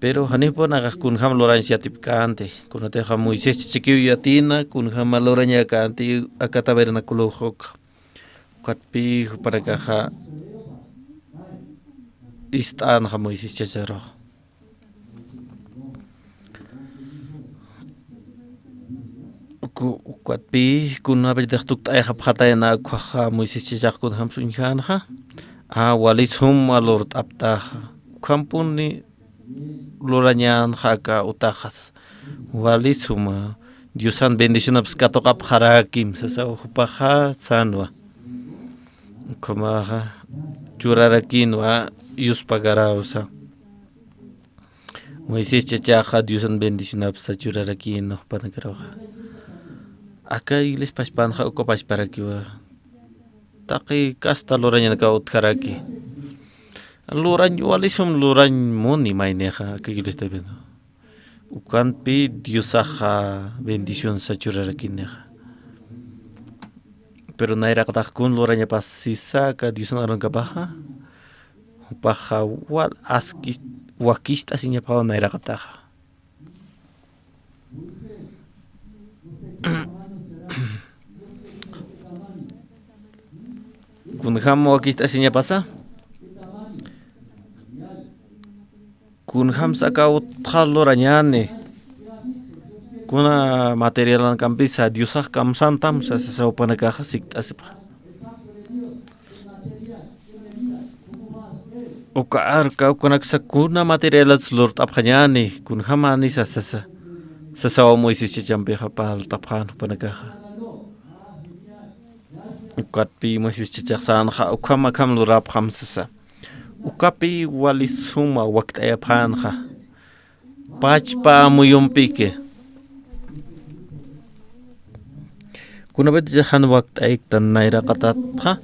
Pero janiw jupanakax kunjäm lurañsa yatipkänti. Kunatixa Moisés chachakiw yatïna, kunjäma lurañäkänti aka tabernaculox ukxa. Ukatpï jupanakaxa ist'änxa Moisés chacharux. Uku-, ukatpï kunapachatix tukt'ayxapxatayna ukhaxa Moisés chachax kunjämsa uñjänxa. A, wali suma lurt'aptaxa. Ukhampuni lurañänxa aka utaxas. Wali suma. Diosan bendicionaps katuqapxarakim, sasa jupaxa sänwa. Ukhamaxa churarakïnwa yuspagarawsa. Moisés chachaxa Diosan bendicionapsa churarakïnwa jupanakaruxa. Aka iglesia pachpanxa uka pachparakiwa. Taqi kasta lurañanakaw utjaraki. Lurañ, wali sum lurañ muni maynixa, aka iglesia también. Ukanpï Diosaxa bendicionsa churarakinixa. Pero nayraqatax kun lurañapasisa aka Diosan arunkapaxa. Jupaxa wal askis-, wakist'asiñapawa nayraqataxa. Kunjäm wakist'asiñapasa. Kunjämsa aka utxa lurañäni. Kuna materialanakampisa Diosax kamsantam sasa jupanakaxa sikt'asipxa. Uka arka ukanaksa kuna materialats lurt'apxañäni, kunjämänisa sasa. Sasaw Moisés chachampixa parlt'apxän jupanakaxa. Ukatpï Moisés chachax sänxa, ukham akham lurapxam sasa. Ukapï wali suma wakt'ayapxänxa. Pachpa amuyumpiki. Kunapachatix jan wakt'ayktan nayraqatatxa,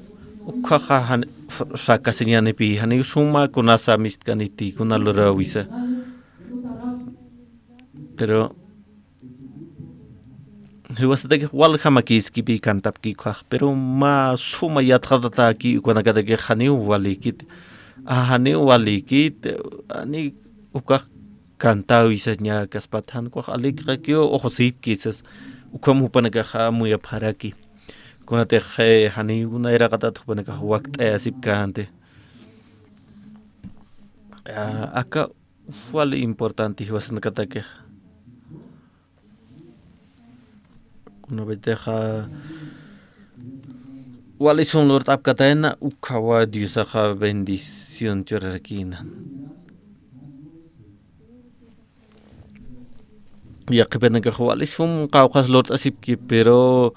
ukhaxa jan fr-, fracasiñänipï, janiw suma kunasa mistkaniti, kuna luräwisa. Pero jiwasatakix waljamakïskipï cantapkï ukhax, pero mä suma yatxatatäkï ukanakatakix janiw walïkiti. A, janiw walïkiti, janiw ukax cantäwisaña kaspat jan ukax alikxakiw uxusipki sas, ukham jupanakaxa amuyapxaraki. Kunatix, eh, janiw nayraqatat jupanakax wakt'ayasipkänti. A, aka wali importante jiwasanakatakix. Kunapachatix, a, Wali sum lurt'apkatayna, ukhawa Diosaxa bendición churarakïna. Yaqhipanakax wali sum qawqhas lurt'asipki, pero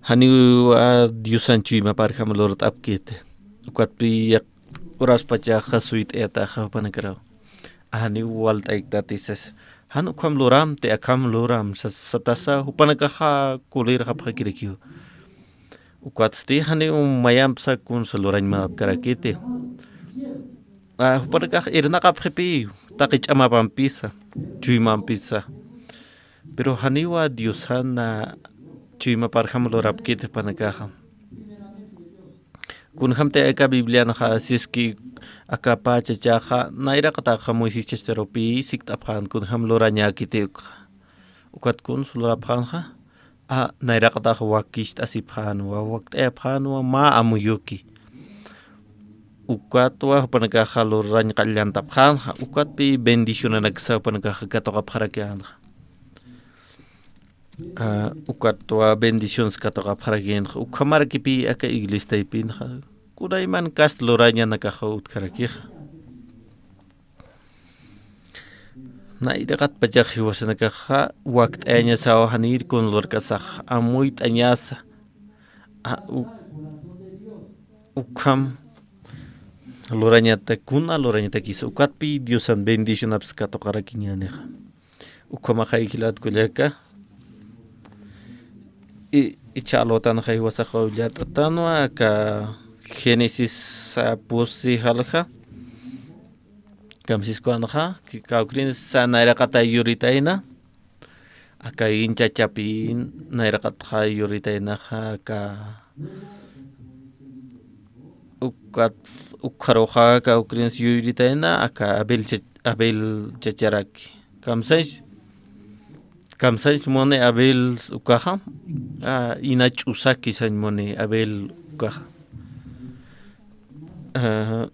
janiw a Diosan chuymaparjam lurt'apkiti. Ukatpi yaq uraspachaxa suyt'ayataxa jupanakaraw. Janiw walt'ayktatisas. Jan ukham luramti, akham luram, sas-, satasa jupanakaxa kulirxapxakirakiw. Ukatsti janiw mayampsa kunsa lurañmapkarakiti. A, jupanakax irnaqapxipiw, taqi ch'amapampisa, chuymampisa. Pero janiwa Diosan, a, chuymaparjam lurapkiti jupanakaxa. Kunjamti aka Biblianxa, siski aka pä chachaxa, nayraqataxa Moisés chacharupi sikt'apxän kunjam lurañäkiti ukxa. Ukat kuns lurapxänxa, a, nayraqatax wakicht'asipxänwa, wakt'ayapxänwa, mä amuyuki. Ukatwa jupanakaxa lurañ qallantapxänxa, ukatpi bendicionanaksa jupanakaxa katuqapxarakïnxa. A, ukatwa bendiciones katuqapxarakïnxa, ukhamarakipi aka iglesia taypinxa, kunayman kast lurañanakaxa utjarakixa. Nayraqatpachax jiwasanakaxa wakt'ayañasawa janir kun lurk'asax amuyt'añasa. A, u-, ukham lurañata, kuna lurañatakisa, ukatpi Diosan bendicionaps katuqarakiñänixa. Ukhamaxay jilat kullaka. I, ichha alwatanxa jiwasaxa ullart'atanwa, aka Génesis, a, pusi jalja. Kamsiskuwanxa, ki-, kawkïrinsa nayraqata yuritayna. Aka inchachapin nayraqatxa yuritaynaxa, aka ukat, ukharuxa kawkïrinsa yuritayna, aka Abel cha-, Abel chacharaki. Kamsañ, kamsañ muni Abel ukaxa, a, ina ch'usaki sañ muni Abel ukaxa. A,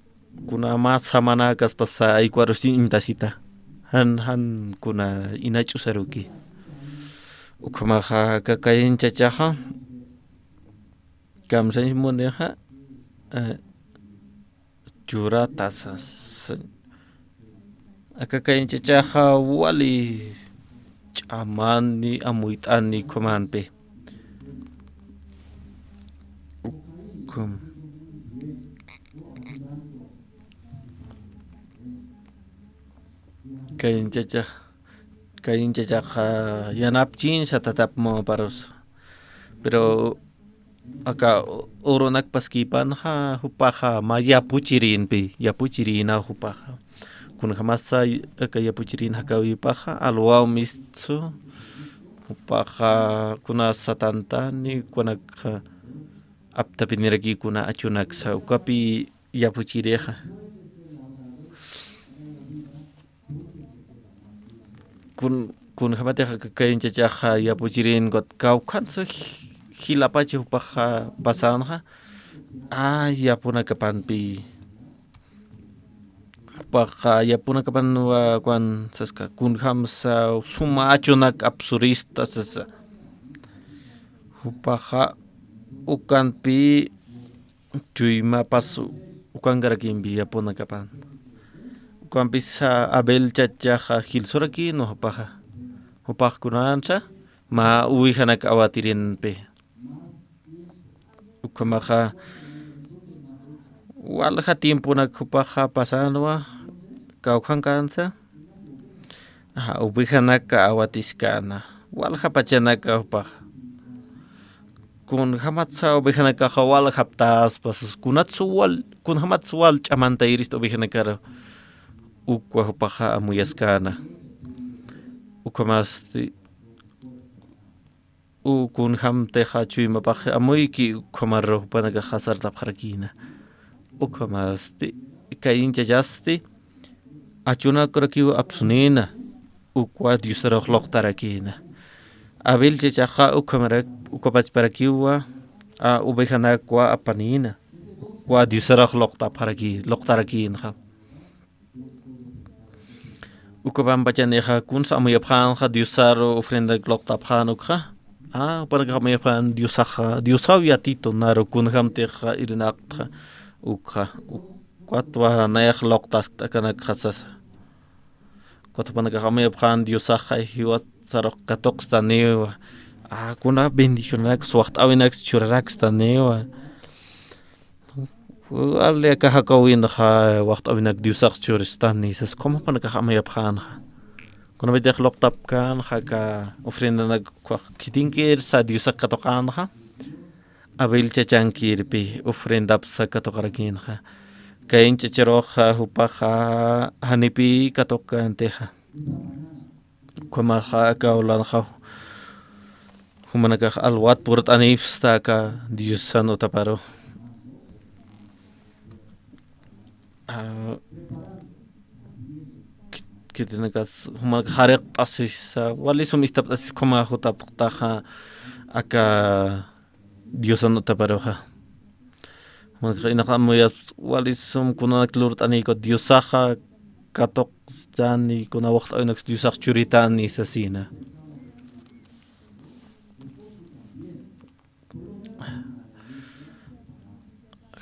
kuna mä samanakaspasa aykuwarusi imtasita. Jan, jan kuna ina ch'usaruki. Ukhamaxa aka Caín chachaxa, kamsañ munixa, a, churatasas. Aka Caín chachaxa wali ch'amani, amuyt'ani ukhamanpi. Ukham. Caín chacha, Caín chachaxa yanapchinsa tatapmawaparus. Pero aka u-, urunak paskipanxa, jupaxa mä yapuchirinpi, yapuchirinaw jupaxa. Kunjamasa aka yapuchirin jakawïpaxa, alwaw mistsu, jupaxa kuna satantani, kunakxa aptapiniraki kuna achunaksa, ukapi yapuchirixa. Kun, kunjamatixa aka Caín chachaxa yapuchirin ukat kawkhansa ji-, jilapacha jupaxa pasänxa, a, yapunakapanpi. Jupaxa yapunakapanwa kuwan saska, kunjamsa suma achunak apsurista sasa. Jupaxa ukanpi chuymapas ukankarakimpi yapunakapan. Ukampisa Abel chachaxa jilsurakïnwa jupaxa. Jupax kunansa mä ovejanak awatirinpi. Ukhamaxa walja tiemponak jupaxa pasänwa kawkhankansa. Ajá, ovejanak awatiskäna. Walja pachanak jupaxa. Kunjamatsa ovejanakaxa waljaptaspa, kunatsa wal, kunjamatsa wal ch'amantayirista ovejanakar, ukwa jupaxa amuyaskäna. Ukhamasti, u kunjamtixa chuymapax amuyki, ukhamar jupanakaxa sartapxarakïna. Ukhamasti, Caín chachasti, achunakarakiw apsunïna, ukwa Diosarux luqtarakïna. Abel chachaxa ukhamarak, ukhapachparakiwa, a, ovejanakwa apanïna, ukwa Diosarux luqtapxaraki, luqtarakïnxa. Ukapampachanixa kunsa amuyapxänxa Diosaru ofrendak luqtapxän ukxa. A, jupanakax amuyapxän Diosaxa, Diosaw yatitu naru kunjämtix irnaqtxa, ukxa, ukat nayax luqtaskt akanakxa sasa. Ukat jupanakax amuyapxän Diosaxa jiwasarux katuqstaniwa. A, kuna bendicionanaks waxt'äwinaks churarakstaniwa. Wali aka jakäwinxa waxt'äwinak Diosax churistani sas, ukham jupanakax amuyapxänxa. Kunapitix luqtapkänxa aka ofrendanak ukkhax khitinkirsa Diosak katuqänxa. Abel chachankirpi ofrendapsa katuqarakïnxa. Caín chacharuxa jupaxa janipï katuqkäntixa. Ukhamaxa aka ulanxa jumanakax alwat purt'anipxsta aka Diosan utaparu. A, khit-, khitinakas jumanakax jariqt'asisa, wali sum istapt'asis ukhama jutapxtaxa aka Diosan utaparuxa. Jumanakax inaqamuyas wali sum kunanak lurt'anïkut Diosaxa katuqstani, kuna waxt'äwinaks Diosax churitani sasïna.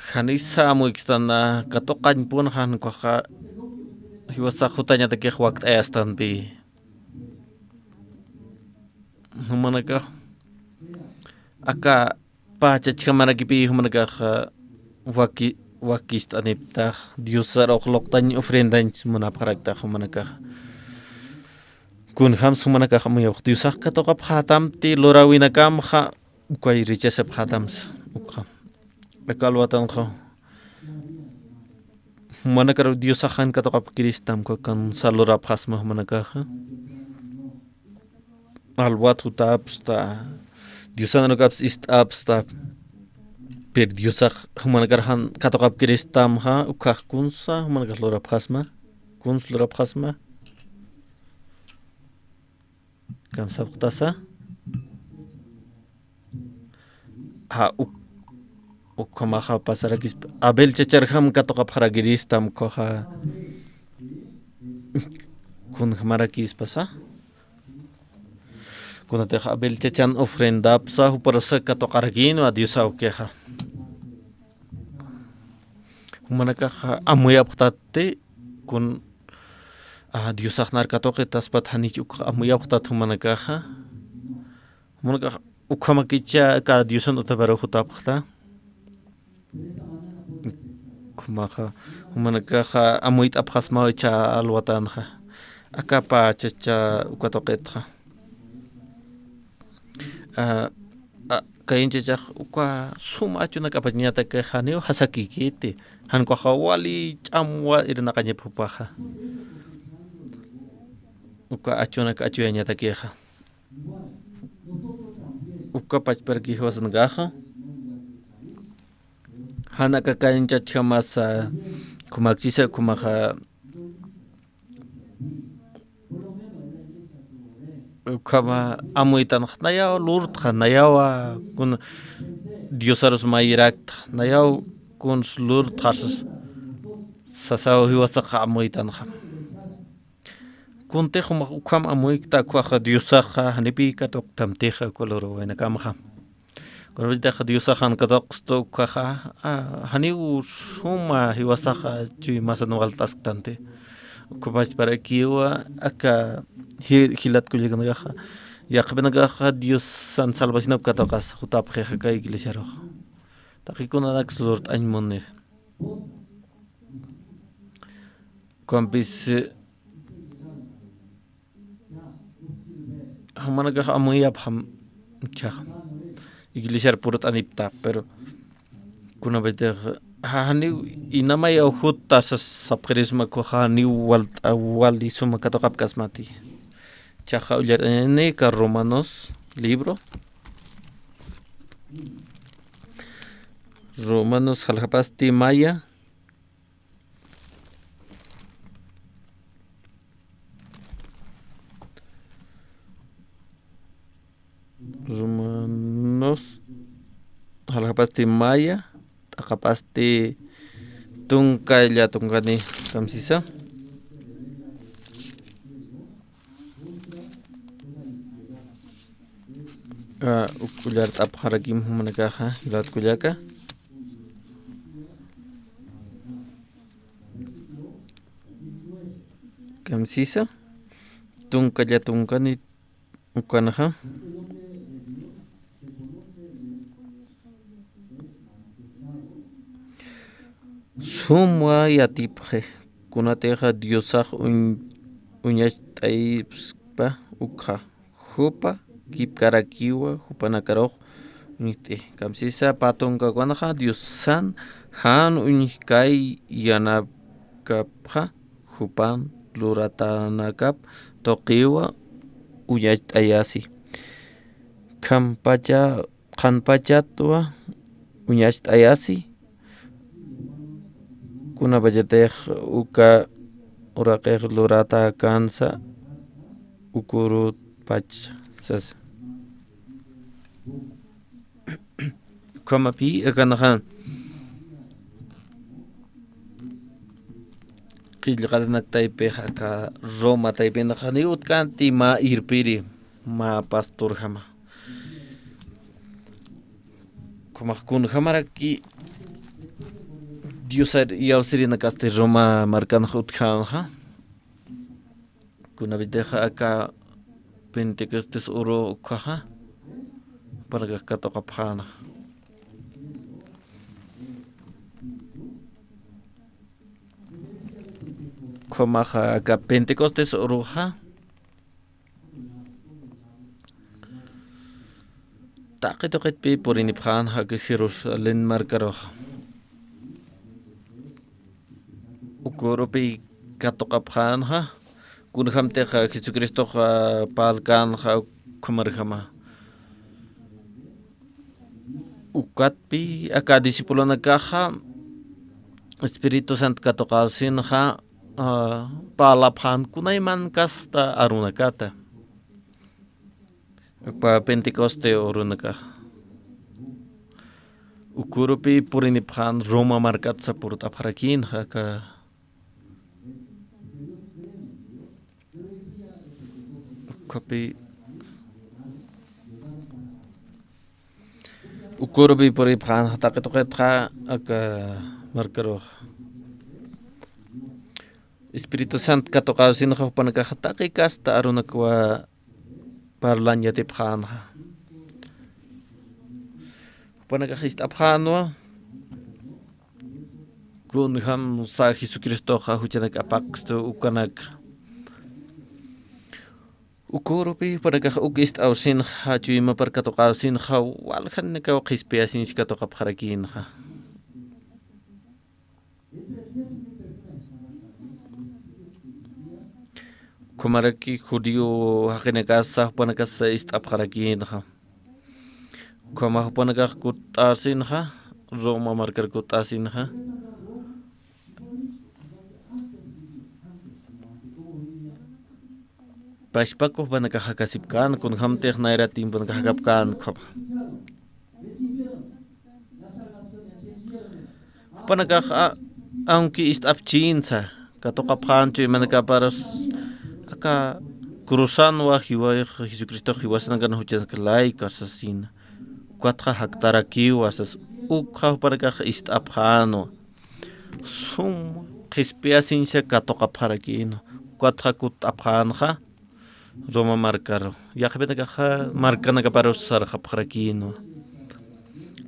Janisa amuykstan, a, katuqañpun jan ukhaxa jiwasax jutañatakix wakt'ayastanpï. Jumanakax aka pä chachjamarakipï jumanakax, a, waki-, wakist'aniptax, Diosarux luqtañ ofrendañ munapxaraktax jumanakax. Kunjämsa jumanakax amuyapxta Diosax katuqapxätamti luräwinakamxa, ukay rechazapxätamsa, ukxa. Aka alwatanxa jumanakaru Diosax jan katuqapkiristam, uka kunsa lurapxasma jumanakaxa. Alwat jutapxsta, Diosan ukaps ist'apxsta, pero Diosax jumanakar jan katuqapkiristamxa, ukhax kunsa jumanakax lurapxasma, kuns lurapxasma. Kamsapxtasa. A, uk-, ukhamaxa pasarakispa. Abel chacharjam katuqapxarakiristam ukhaxa. Kunjamarakïspasa. Kunatix Abel chachan ofrendapsa, juparusa katuqarakïnwa Diosaw ukhaxa. Jumanakax amuyapxtati, kun, a, Diosax nar katuqitaspat janich ukxa amuyapxtat jumanakaxa. Jumanakax ukhamakicha aka Diosan utaparu jutapxta. Ukhamaxa, jumanakaxa amuyt'apxasmaw jichha alwatanxa. Aka pä chacha uka tuqitxa. A, a, Caín chachax uka suma achunak apañatakix janiw jasakïkiti. Jan ukhaxa wali ch'amwa irnaqañap jupaxa. Uka achunak achuyañatakixa. Uka pachparaki jiwasanakaxa. Jan aka Caín chachjamasa, ukhamaksisa, ukhamaxa, ukhama amuytanxa, nayaw lurtxa, nayawa kun Diosarus mayiraktxa, nayaw kuns lurtxa sas-, sasaw jiwasaxa amuytanxa. Kuntix jumax ukham amuykta, ukhaxa Diosaxa janipï katuqtamtixa uka luräwinakamxa. Kunapï Diosax jan katuqstu ukhaxa, a, janiw suma jiwasaxa chuymasan walt'asktanti. Ukhamax pachparakiwa aka ji-, jilat kullakanakaxa, yaqhipinakaxa Diosan salvacionap katuqas jutapxixa aka iglesiarux. Taqi kunanaks lurt'añ muni. Ukhampis, jumanakax amuyapxam jichhax iglesiar purt'anipta, pero kunapï janiw inamayaw jutta sas sapxirisma, ukhaxa janiw walt'a, wali suma katuqapkasmati. Jichhaxa ullarini aka Romanos libro. Romanos jaljapasti maya. Romanos, jaljapasti maya, t'aqapasti tunka, illa tunkani, kamsisa. Ah, uk ullart'apxarakim jumanakaxa, jilat kullaka. Kamsisa, tunka llatunkani ukanxa. Sumwa yatipxi, kunatixa Diosax uñ-, uñacht'ayispa ukxa, jupa kipkarakiwa jupanakarux uñjt'i. Kamsisa pä tunka ukanxa, Diosan jan uñjkay yanapkapxa, jupan luratanakap tuqiwa uñacht'ayasi. Qhanpacha-, qhanpachatwa uñacht'ayasi. Kunapachatix uka uraqix luratäkänsa, uka urupach sasa. Ukhamapï akanxa qillqatanak taypix aka Roma taypinxa niy utjkänti mä irpiri, mä pastorjama. Ukhamax kunjämaraki Dios iyawsirinakasti Roma markanxa utjänxa. Kunapitixa aka Pentecostés uru ukkhaxa, jupanakax katuqapxäna. Ukhamaxa aka Pentecostés uruxa, taqi tuqitpï purinipxänxa aka Jerusalén markaruxa. Uka urupï katuqapxänxa, kunjämtix Jesucristox parlkänxa ukhamarjama. Ukatpï aka discipulonakaxa Espíritu Santo katuqawsinxa, ah, parlapxän kunayman kasta arunakata. Uka Pentecoste urunakaxa. Uka urupï purinipxän Roma markatsa purt'apxarakïnxa aka. Ukapï uka urupï puripxänxa taqi tuqitxa aka markaruxa. Espíritu Santo katuqawsinxa jupanakaxa taqi kasta arunakwa parlañ yatipxänxa. Jupanakax ist'apxänwa, kunjämsa Jesucristoxa juchanak apaqstu ukanakxa. Uka urupï jupanakax uk ist'awsinxa, chuymapar katuqawsinxa, waljanakaw qhispiyasiñsa katuqapxarakïnxa. Ukhamaraki judío jaqinakasa jupanakasa ist'apxarakïnxa. Ukhama jupanakax kutt'asinxa, Roma markar kutt'asinxa. Pachpaku jupanakax jakasipkän, kunjämtix nayra tiemponakax jakapkän ukhama. Jupanakax, a-, aunque ist'apchïnsa, katuqapxän chuymanakaparus, aka cruzanwa jiwayx, Jesucristox jiwasanakan juchanak layku sasina. Ukatxa jaktarakiwa sas, ukxa jupanakax ist'apxänwa. Sum qhispiyasiñsa katuqapxarakïnwa. Ukatxa kutt'apxänxa Roma markaru. Yaqhipinakaxa markanakaparus sarxapxarakïnwa.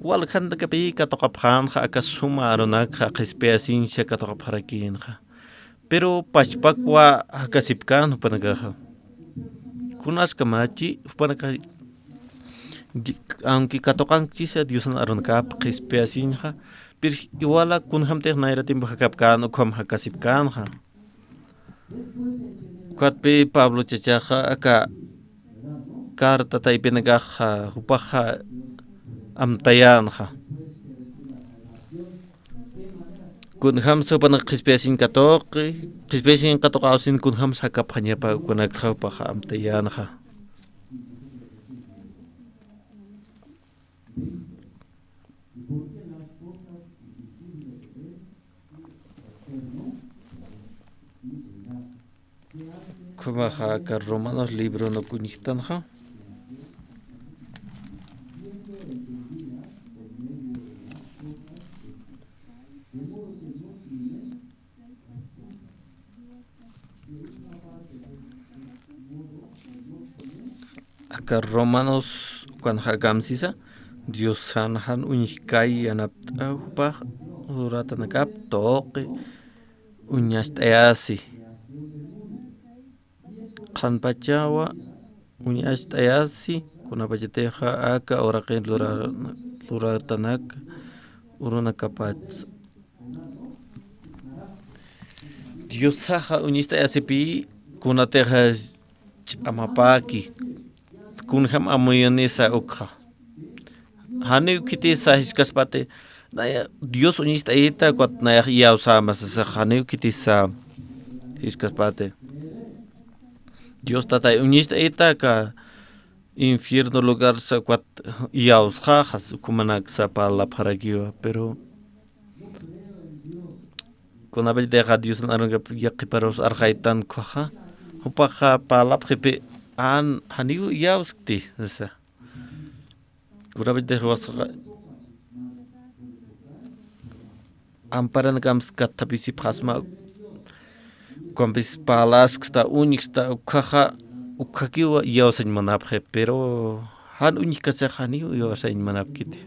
Waljanakapï katuqapxänxa aka suma arunakxa qhispiyasiñsa katuqapxarakïnxa. Pero pachpakwa jakasipkän jupanakaxa. Kunaskamachi jupanakax, aunque katuqankchisa Diosan arunakap qhispiyasiñxa, pero iguala kunjämtix nayra tiempo jakapkän ukham jakasipkänxa. Ukatpï Pablo chachaxa aka carta taypinakaxa jupaxa amtayänxa. Kunjämsa jupanak qhispiyasiñ katuqi, qhispiyasiñ katuqawsin kunjämsa jakapxañapa ukanakxa jupaxa amtayänxa. Ukhamaxa aka Romanos libronuk uñjtanxa. Aka Romanos ukanxa kamsisa, Diosan jan uñjkay yanapt'aw jupax luratanakap tuqi uñacht'ayasi. Qhanpachawa uñacht'ayasi, kunapachatixa aka uraqin lura-, luratanak urunakapatsa. Diosaxa uñacht'ayasipï kunatixa ch'amapäki, kunjam amuyunisa ukxa. Janiw khitisa jiskaspati, naya Dios uñacht'ayita, ukat nayax iyawsäma sasax, janiw khitisa jiskaspati. Dios Tatay uñacht'ayita, aka infierno lugarsa ukat iyawsxaxas, ukhamanaksa parlapxarakiwa, pero kunapachatixa Diosan arunkap yaqhiparus arxaytan ukhaxa, jupaxa parlapxipi, an, janiw iyawskti sasa. Kunapachatix jiwasaxa amparanakams kathapisipxasma, ukampis parlasksta, uñjksta, ukhaxa, ukhakiw iyawsañ munapxi, pero jan uñjkasix janiw iyawsañ munapkiti.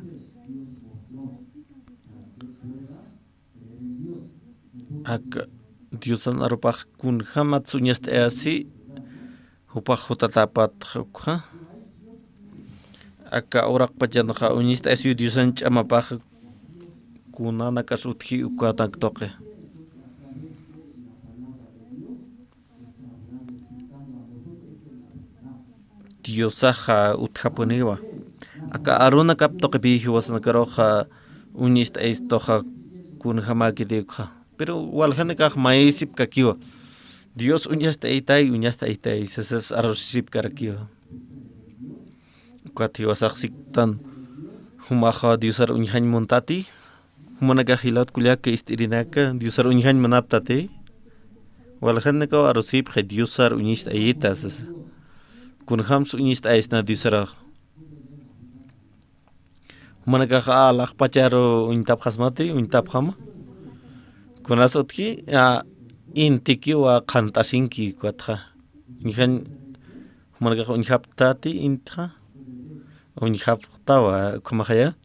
Aka Diosan arupax kunjamatsa uñacht'ayasi, jupax jutatäpatxa ukxa. Aka uraqpachanxa uñacht'ayasiw Diosan ch'amapax kunanakas utji ukanak tuqi. Diosaxa utjapuniwa. Aka arunakap tuqipï jiwasanakaruxa uñacht'ayistuxa kunjamäkiti ukxa. Pero waljanakax mayisipkakiwa. Dios uñacht'ayitay, uñacht'ayitay sasas arusisipkarakiwa. Ukat jiwasax siktan, jumaxa Diosar uñjañ muntati. Jumanakax jilat kullaka ist'irinaka, Diosar uñjañ munaptati. Waljanakaw arusipxi Diosar uñacht'ayita sasa. Kunjams uñacht'ayisna Diosarax. Jumanakax alaxpacharu uñtapxasmati, uñtapxama. Kunas utji, a, intikiwa qhant'asinki ukatxa. Uñjañ, jumanakax uñjaptati intxa. Uñjapxtawa, ukhamaxaya.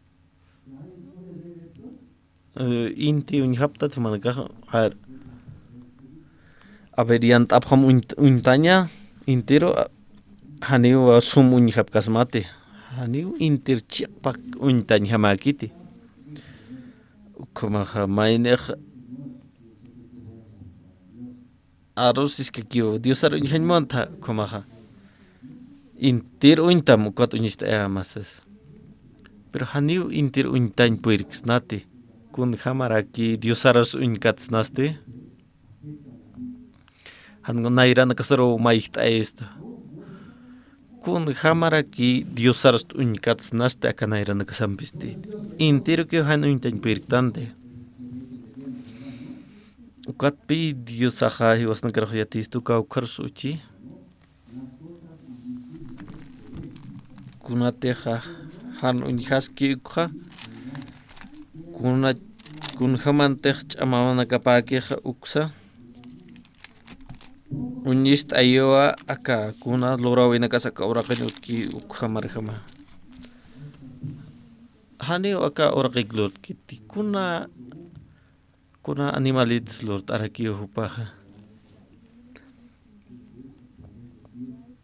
Eh, inti uñjaptati jumanakax, a ver. A ver, yant'apxam uñ-, uñtaña, intiru, a, janiw sum uñjapkasmati. Janiw intir chiqpak uñtañjamäkiti. Ukhamaxa maynix arusiskakiw, Diosar uñjañ munta, ukhamaxa. Intir uñtam ukat uñacht'ayäma sasa. Pero janiw intir uñtañ puyirksnati. Kunjamaraki Diosaras uñkatsnasti. Jan nayranakasaru mayjt'ayista. Kunjamaraki Diosarast uñkatsnasti aka nayranakasampisti. Intirukiw jan uñtañ puyirktanti. Ukatpï Diosaxa jiwasnakarux yatistu kawkharus uchi. Kunatixa jan uñjaski ukxa. Kuna, kunjamantix ch'amawanakapäkixa uksa. Uñist'ayiwa aka kuna luräwinakas aka uraqin utki ukhamarjama. Janiw aka uraqik lurtkiti. Kuna Kuna animalitas lurt'arakiw jupaxa.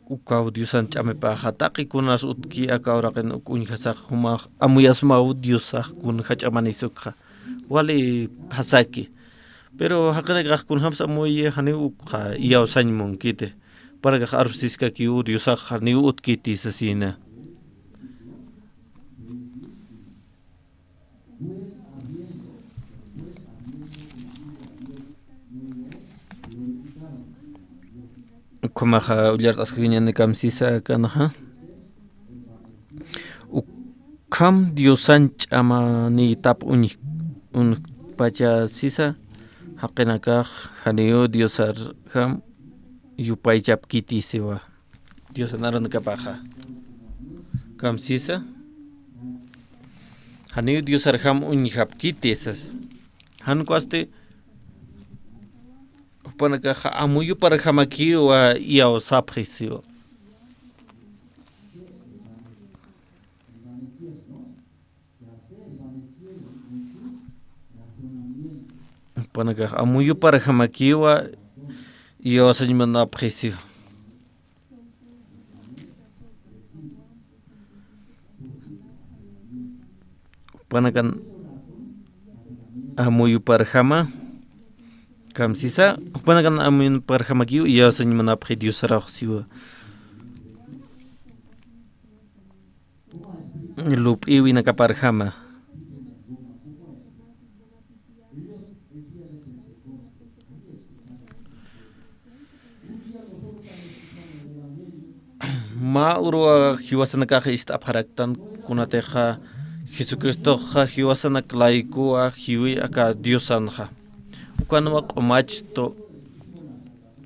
Ukaw Diosan ch'amapaxa, taqi kunas utki aka uraqin uk uñjasax jumax amuyasmaw Diosax kunja ch'amanis ukxa. Wali jasaki. Pero jaqinakax kunjams amuyi janiw ukxa iyawsañ munkiti. Jupanakax arusiskakiw Diosax janiw utkiti sasina. Ukhamaxa ullart'askakiñäni kamsisa akanxa. Ukham Diosan ch'amanïtap uñ, uñpachasisa jaqinakax janiw Diosarjam yupaychapkiti siwa. Diosan arunakapaxa. Kamsisa. Janiw Diosarjam uñjapkiti sasa. Jan ukhasti jupanakax amuyuparjamakiwa iyawsapxi siwa. Jupanakax amuyuparjamakiwa iyawsañmanapxi siwa. Jupanakan amuyuparjama, kamsisa, jupanakan amuyuparjamakiw iyawsañmanapxi Diosarax siwa. Lup'iwinakaparjama. Mä uruwa jiwasanakax ist'apxaraktan, kunatixa Jesucristoxa jiwasanak laykuwa jiwi aka Diosanxa. Ukanwa q'umachtu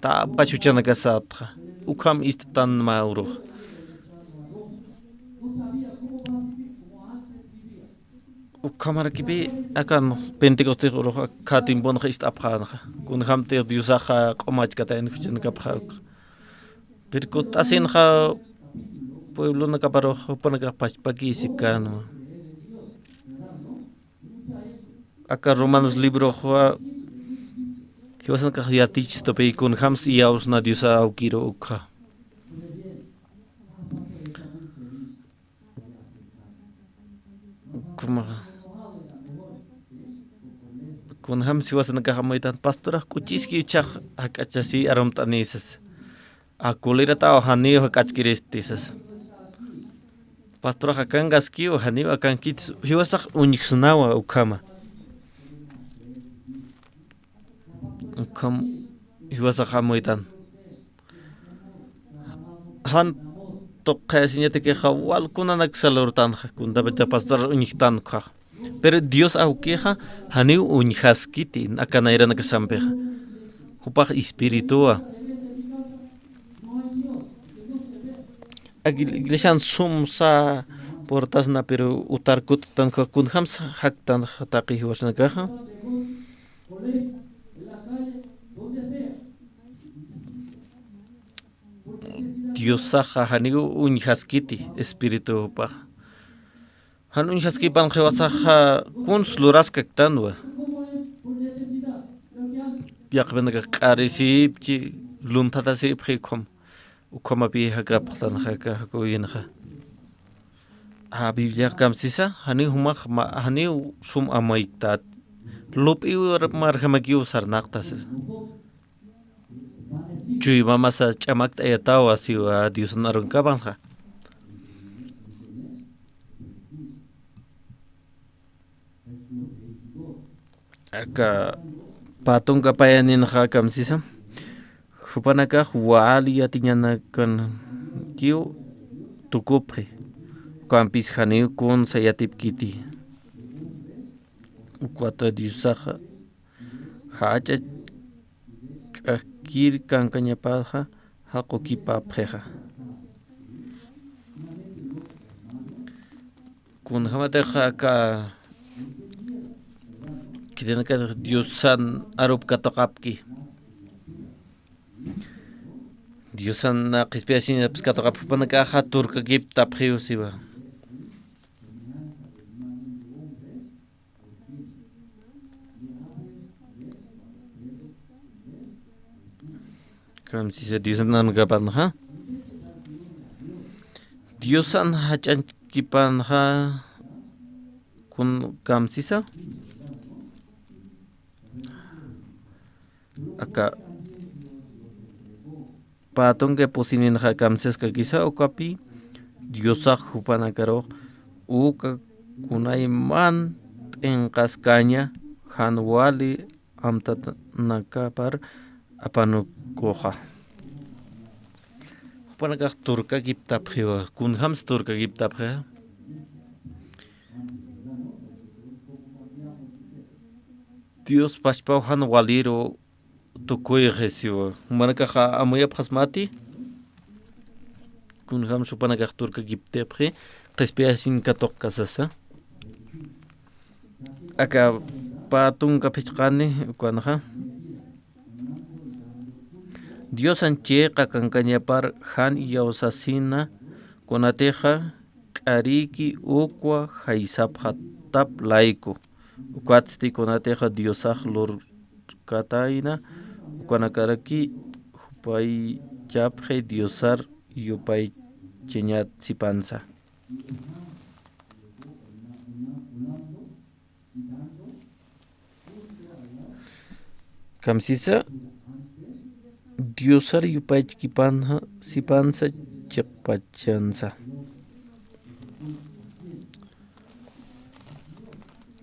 tapkachuchanakasatxa. Ukham ist'tan mä uruxa. Ukhamarakipi akan Pentecostes urux khatimpunxa ist'apxänxa. Kunjamtix Diosaxa q'umachkatayan juchanakapxa ukxa. Pero kutt'asinxa pueblonakaparux jupanakax pachpakisipkänwa. Aka Romanos libroxwa jiwasanakax yatichistupi kunjams iyawsna Diosa awkiru ukxa. Kuma, kunjam jiwasanakax amuytan, pastorax k'uchiski ichhax jak'achasi arumt'ani sasa. A, colerataw janiw jak'achkiristi sasa. Pastorax akankaskiw janiw akankitis, jiwasax uñjsnawa ukhama. Ukham jiwasax amuytan. Jan tuqayasiñatikixa wal kunanak salurtanxa, kuntapita pastor uñjtan ukhax. Pero Dios awkixa janiw uñjaskiti aka nayranakasampixa. Jupax espirituwa. Aka iglesian sumsa purtasna, pero utar kutt'tan ukhax kunjams jaktanxa taqi jiwasanakaxa. Diosaxa janiw uñjaskiti espiritu jupax. Jan uñjaskipan jiwasaxa kuns luraskaktanwa. Yaqhipinakax k'arisipchi, lunthatasipxi ukham. Ukhamapi jakapxtanxa aka jakuyinxa. A, Bibliax kamsisa, janiw jumax ma-, janiw sum amuyktat. Lup'iw marjamakiw sarnaqta sasa. Chuymamasa ch'amakt'ayatawa siwa Diosan arunkapanxa. Aka pä tunka payaninxa kamsisa, jupanakax wali yatiñanakankiw tukupxi, ukampis janiw kunsa yatipkiti. Ukata Diosaxa jach'a k'akkir kankañapaxa jaqukipapxixa. Kunjamatixa aka khitinakatix Diosan arup katuqapki. Diosan qhispiyasiñapis katuqapki, jupanakaxa turkakiptapxiw siwa. Kamsisa Diosan nanakapanxa. Diosan jach'añkipanxa kun kamsisa. Aka pä tunka pusininxa kamsiskakisa ukapi, Diosax jupanakarux uka kunayman p'inqaskaña jan wali amtanakapar apanukuxa. Jupanakax turkakiptapxiwa, kunjams turkakiptapxixa. Dios pachpaw jan waliru tukuyxi siwa. Jumanakaxa amuyapxasmati. Kunjams jupanakax turkakiptapxi, qhispiyasin katuqkasasa. Aka Pä tunka phichqani ukanxa. Diosan chiqa kankañapar jan iyawsasina, kunatixa k'ariki ukwa jaysapxatap layku. Ukatsti kunatixa Diosax lurkatayna, ukanakaraki jupaychapxi Diosar yupaychañat sipansa. Kamsisa, Diosar yupaychkipanxa sipansa chiqpachansa.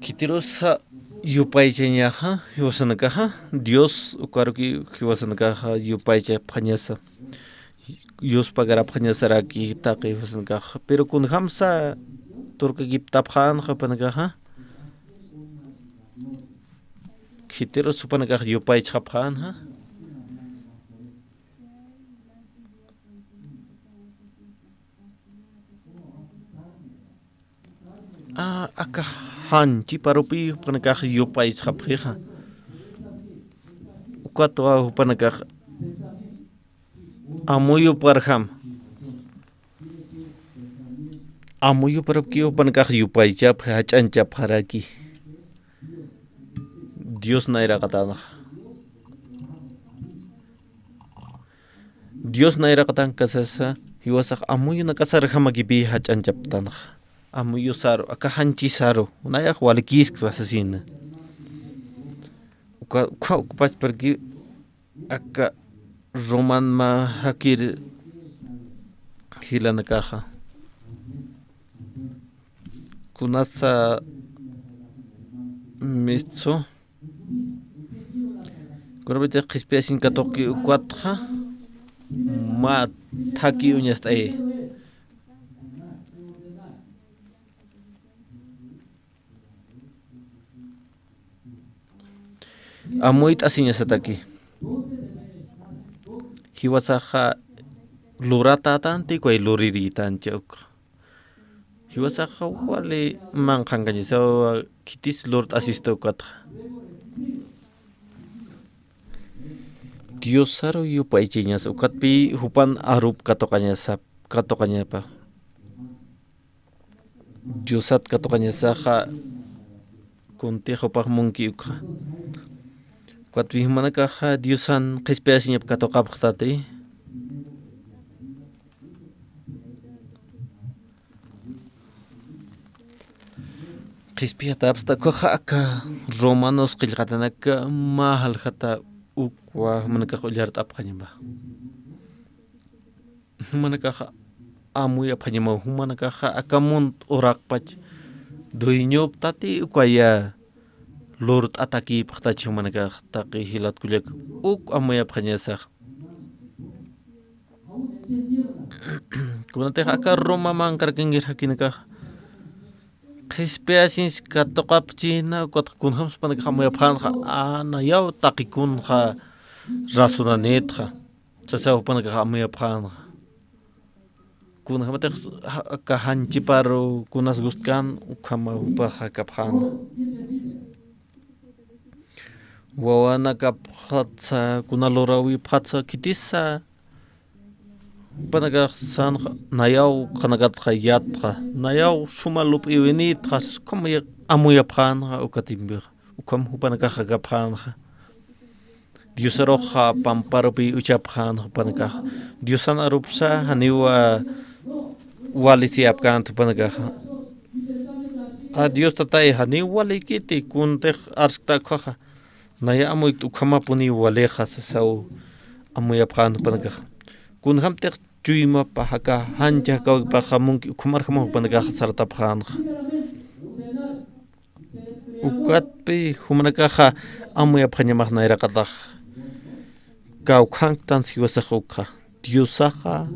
Khitirusa yupaychañaxa, jiwasanakaxa, Dios ukaruki jiwasanakaxa yupaychapxañasa. Yuspagarapxañasaraki taqi jiwasanakaxa. Pero kunjamsa turkakiptapxänxa jupanakaxa. Khitirus jupanakax yupaychxapxänxa. A, aka janchiparupi jupanakax yupaychxapxixa. Ukatwa jupanakax amuyuparjam. Amuyuparupki jupanakax yupaychapxi, jach'añchapxaraki. Dios nayraqatanxa. Dios nayraqatanka sasa, jiwasax amuyunakasarjamakipi jach'añchaptanxa. Amuyusaru, aka janchisaru, nayax walikiskta sasina. Uka, uka, ukapachparki aka Roman mä jakir jilanakaxa. Kunasa mistsu. Kunapiti qhispiyasiñ katuqki ukatxa, mä thaki uñast'ayi. Amuyt'asiñasataki. Jiwasaxa luratätanti, uka lurirïtancha uk. Jiwasaxa wali manqhankañasawa, khitis lurt'asista ukatxa. Diosaru yupaychañasa, ukatpï jupan arup katuqañasa, katuqañapa. Diosat katuqañasaxa, kuntix jupax munki ukxa. Ukatpï jumanakaxa Diosan qhispiyasiñap katuqapxtati. Qhispiyatapxta ukxa aka Romanos qillqatanaka mä jaljata ukwa jumanakax ullart'apxañama. Jumanakaxa amuyapxañamaw, jumanakaxa aka munt uraqpach dueñopxtati, ukaya lurt'atakipxtach jumanakax taqi jilat kullak uk amuyapxañasax. Kunatix aka Roma manqharkankir jakinakax qhispiyasiñs katuqapchina, ukat kunjams jupanakax amuyapxänxa, a, nayaw taqi kunxa razonanïtxa. Sasaw jupanakax amuyapxänxa. Kunjamatix ja-, aka janchiparu kunas gustkän, ukhama jupax jakapxänxa. Wawanakapxatsa, kuna luräwipxatsa, khitisa jupanakax sänxa, nayaw qhanakatxa yatxa, nayaw suma lup'iwinïtxa, ukhama ya-, amuyapxänxa uka tiempoxa. Ukham jupanakax jakapxänxa. Diosaruxa pamparupi uchapxän jupanakax. Diosan arupsa janiw walisiyapkänti jupanakaxa. A, Dios Tatay, janiw walikiti, kuntix arskta ukhaxa. Naya amuykt ukhamapuniw walixa sasaw amuyapxän jupanakaxa. Kunjamtix chuymapa jaka jancha jakawkipaxa munki ukhamarjamaw jupanakaxa sartapxänxa. Ukatpï jumanakaxa amuyapxañamax nayraqatax. Kawkhanktan jiwasax ukxa. Diosaxa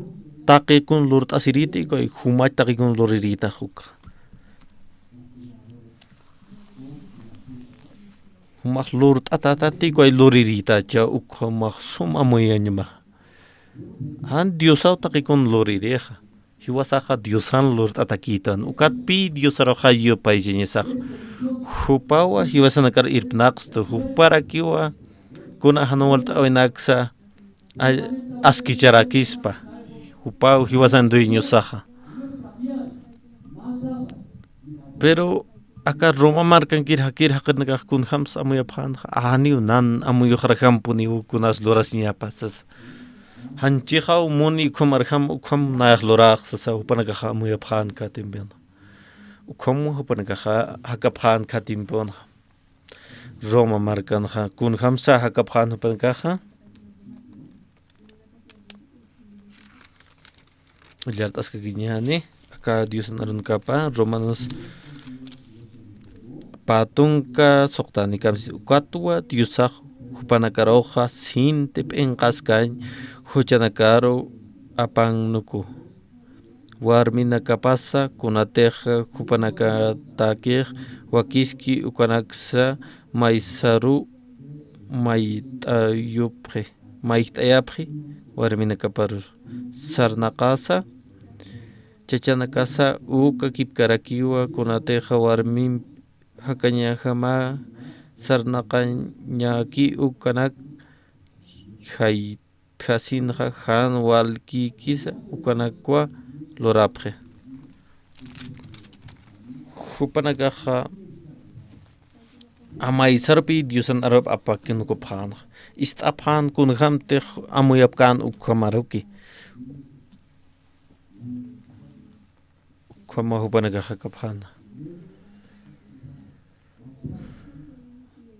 taqi kun lurt'asirïti, uka jumach taqi kun lurirïtax ukxa. Jumax lurt'atätati, uka lurirïtacha, ukxa jumax sum amuyañamax. Jan Diosaw taqi kun luririxa. Jiwasaxa Diosan lurt'atakïtan. Ukatpï Diosaruxa yupaychañasax. Jupawa jiwasanakar irpnaqstu. Juparakiwa kuna jan walt'äwinaksa a-, askicharakispa. Jupaw jiwasan dueñosaxa. Pero aka Roma markankir jakir jaqinakax kunjams amuyapxänxa. Janiw nan amuyuxarjampuniw kunas lurasiñapa sasa. Janchixaw muni ukhamarjam ukham nayax lurax sasa jupanakaxa amuyapxän katimpinxa. Ukham jupanakaxa jakapxän katimpinxa. Roma markanxa kunjamsa jakapxän jupanakaxa. Llart'askakiñäni aka Diosan arunkapa Romanos pä tunka suxtanikamsi. Ukatwa Diosax jupanakaruxa sinti p'inqaskañ juchanakaru apannuku. Warminakapasa kunatix jupanakatakix wakiski ukanaksa maysaru mayt'ayupxi, mayt'ayapxi warminakaparus. Sarnaqasa, chachanakasa uka kipkarakiwa kunatixa warmin jakañajama sarnaqañaki ukanak jaytjasinxa jan walkikisa ukanakwa lurapxi. Jupanakaxa amaysarpi Diosan arup apakinukupxänxa. Ist'apxän kunjämtix amuyapkän ukhamaruki. Ukhama jupanakax jakapxäna.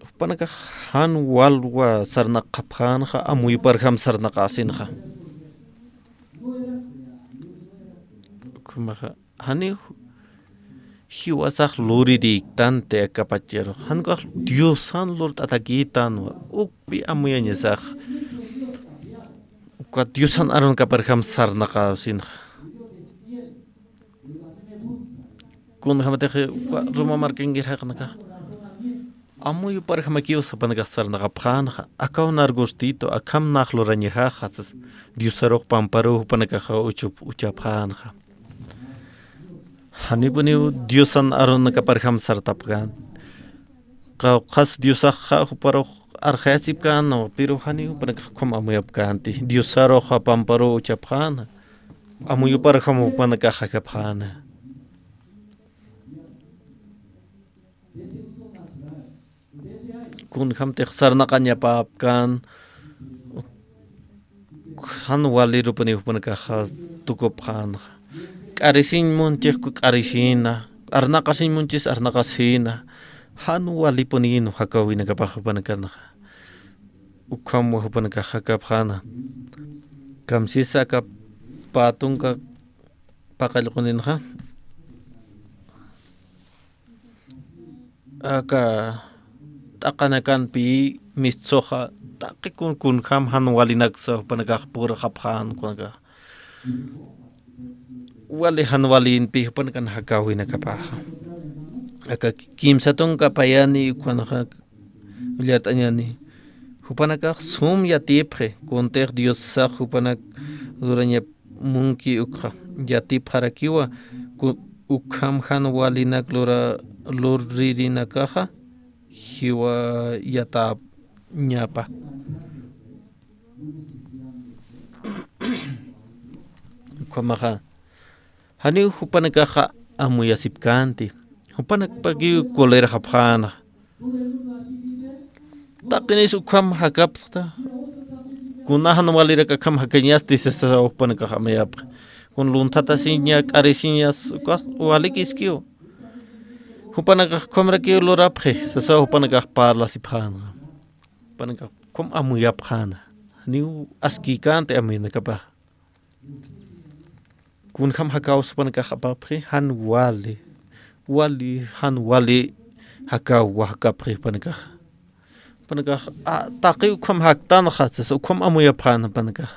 Jupanakax jan walwa sarnaqapxänxa, amuyuparjam sarnaqasinxa. Ukhamaxa Janiw jiwasax lurirïktanti aka pacharux. Jan ukax Diosan lurt'atakïtanwa, ukpi amuyañasax. Uka Diosan arunakaparjam sarnaqasinxa. Kunjamatix uka Roma markankir jaqinakax amuyuparjamakiw jupanakax sarnaqapxänxa, akaw nargustito, akham nax lurañaxaxa, sas Diosarux pamparuw jupanakaxa uchup-, uchapxänxa. Janipuniw Diosan arunakaparjam sartapkän. Qawqhas Diosaxa juparux arxayasipkänwa, pero janiw jupanakax ukham amuyapkänti. Diosaruxa pamparuw uchapxänxa, amuyuparjam jupanakax jakapxänxa. Kunjämtix sarnaqañapäpkän, jan walirupuniw jupanakaxa tukupxänxa. K'arisiñ munchix k'arisïna, arnaqasiñ munchis arnaqasïna, jan walipunïnwa jakäwinakapax jupanakanxa. Ukhamwa jupanakax jakapxänxa. Kamsisa aka pä tunka paqallquninxa. Aka t'aqanakanpi mistsuxa taqi kun-, kunjam jan walinaksa jupanakax purxapxän kunakax. Wali jan walinpi jupanakan jakäwinakapaxa. Aka kimsa tunka payani ukhanxa llart'añäni. Jupanakax sum yatipxi, kuntix Diosax jupanak lurañap munki ukxa, yatipxarakiwa, ku-, ukham jan walinak lura-, luririnakaxa, jiwa yatapxañapa. Ukhamaxa, janiw jupanakaxa amuyasipkänti, jupanakpakiw colerxapxänxa. Taqinis ukham jakapxta. Kuna jan walirak akham jakañasti sasa jupanakax amayapxi. Kun lunthatasiña, k'arisiñas, ukax walikiskiw. Jupanakax ukhamrakiw lurapxi, sasa jupanakax parlasipxänxa. Jupanakax ukham amuyapxänxa. Janiw askïkänti amuyanakapax. Kunjam jakäwsa jupanakax apapxi, jan wali, wali, jan wali jakäwa jakapxi jupanakax. Jupanakax, a, taqi ukham jaktanxa, sasa ukham amuyapxän jupanakax.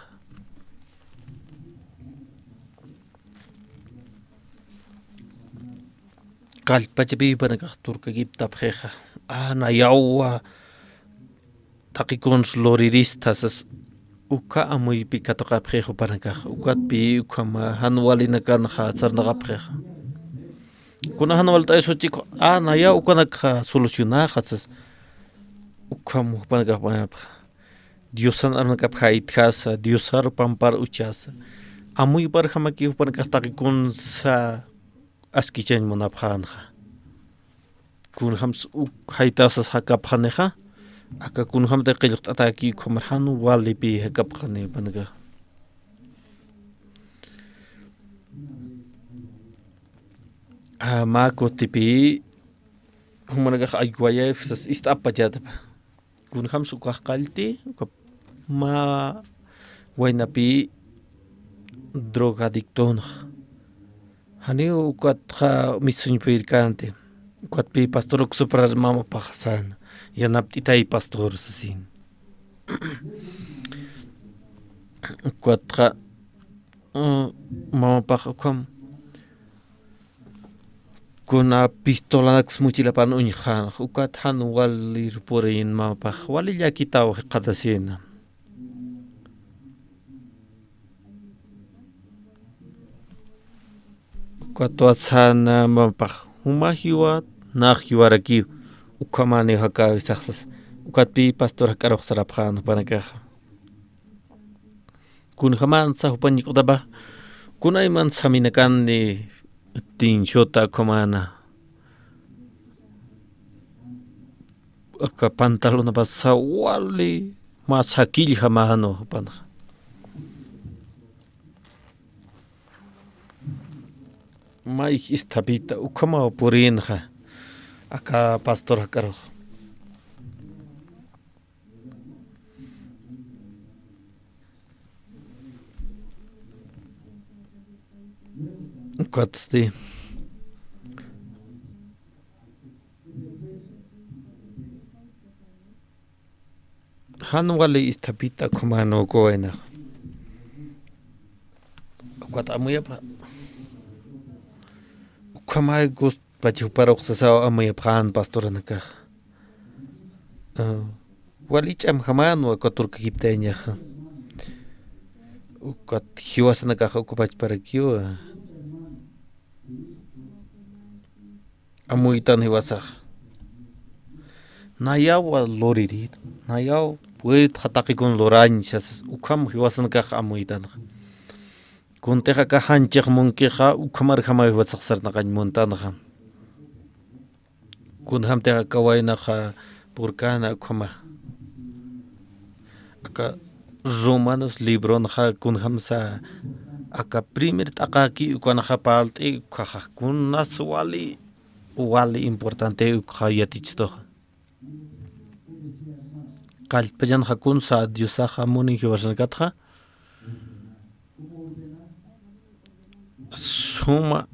Kallpachapi jupanakax turkakiptapxixa. A, nayawa, taqi kuns lurirista sas. Uka amuypi katuqapxix jupanakax, ukatpi ukhama jan walinakanxa sarnaqapxixa. Kuna jan walt'aysuchik, a, nayaw ukanakxa solucionaxa sas. Ukham jupanakax mañapxa. Diosan arunakapxa itjasa, Diosar pampar uchasa. Amuyparjamaki jupanakax taqikunsa askichañ munapxänxa. Kunjams uk jaytasas jakapxanixa, aka kunjamtix qillqt'ataki ukhamar jan walipi jakapxani jupanakax. A, mä kutipi jumanakax aywayaypxsas ist'apachatapa. Kunjams ukax qallti, uka mä waynapi drogadictonxa. Janiw ukatxa misuñ puyirkänti. Ukatpi pastor uksuparar mamapax sän. Yanapt'itay pastor sasin. Ukatxa, mm, mamapax ukham kuna pistolanaks mochilapan uñjänx, ukat jan walir puriyin mamapax, wali llakitaw jikxatasina. Ukat watsana mamapax, juma jiwat, nax jiwarakiw, ukhamaniw jakäwisax sas. Ukatpi pastor jak'arux sarapxän jupanakaxa. Kunjamansa jupan ñik'utapa, kunayman saminakanni tinchuta ukhamana. Aka pantalonapasa wali mä sakill jamänu jupanxa. Mayj isthapita ukhamaw purinxa, aka pastor jak'arux. Ukatsti. Jan wali isthapita ukhamänu uka waynax. Ukat amuyapxa. Ukhamay gust Pachi juparux sasaw amuyapxän pastoranakax. Ah, wali ch'amjamänwa katurkakiptayñaxa. Ukat jiwasanakax ukapachparakiwa. Amuytan jiwasax. Nayaw luririt, nayaw puritxa taqikun lurañ sasas, ukham jiwasanakax amuytanxa. Kuntix aka janchix munkixa, ukhamarjamaw jiwasax sarnaqañ muntanxa. Kunjamtix aka waynaxa purkäna ukhama. Aka Romanos libronxa kunjamsa aka primer t'aqäki ukanxa parlt'i ukhaxa kunas wali, wali importante ukxa yatichituxa. Qallpachanxa kunsa Diosaxa munin jiwasanakatxa suma,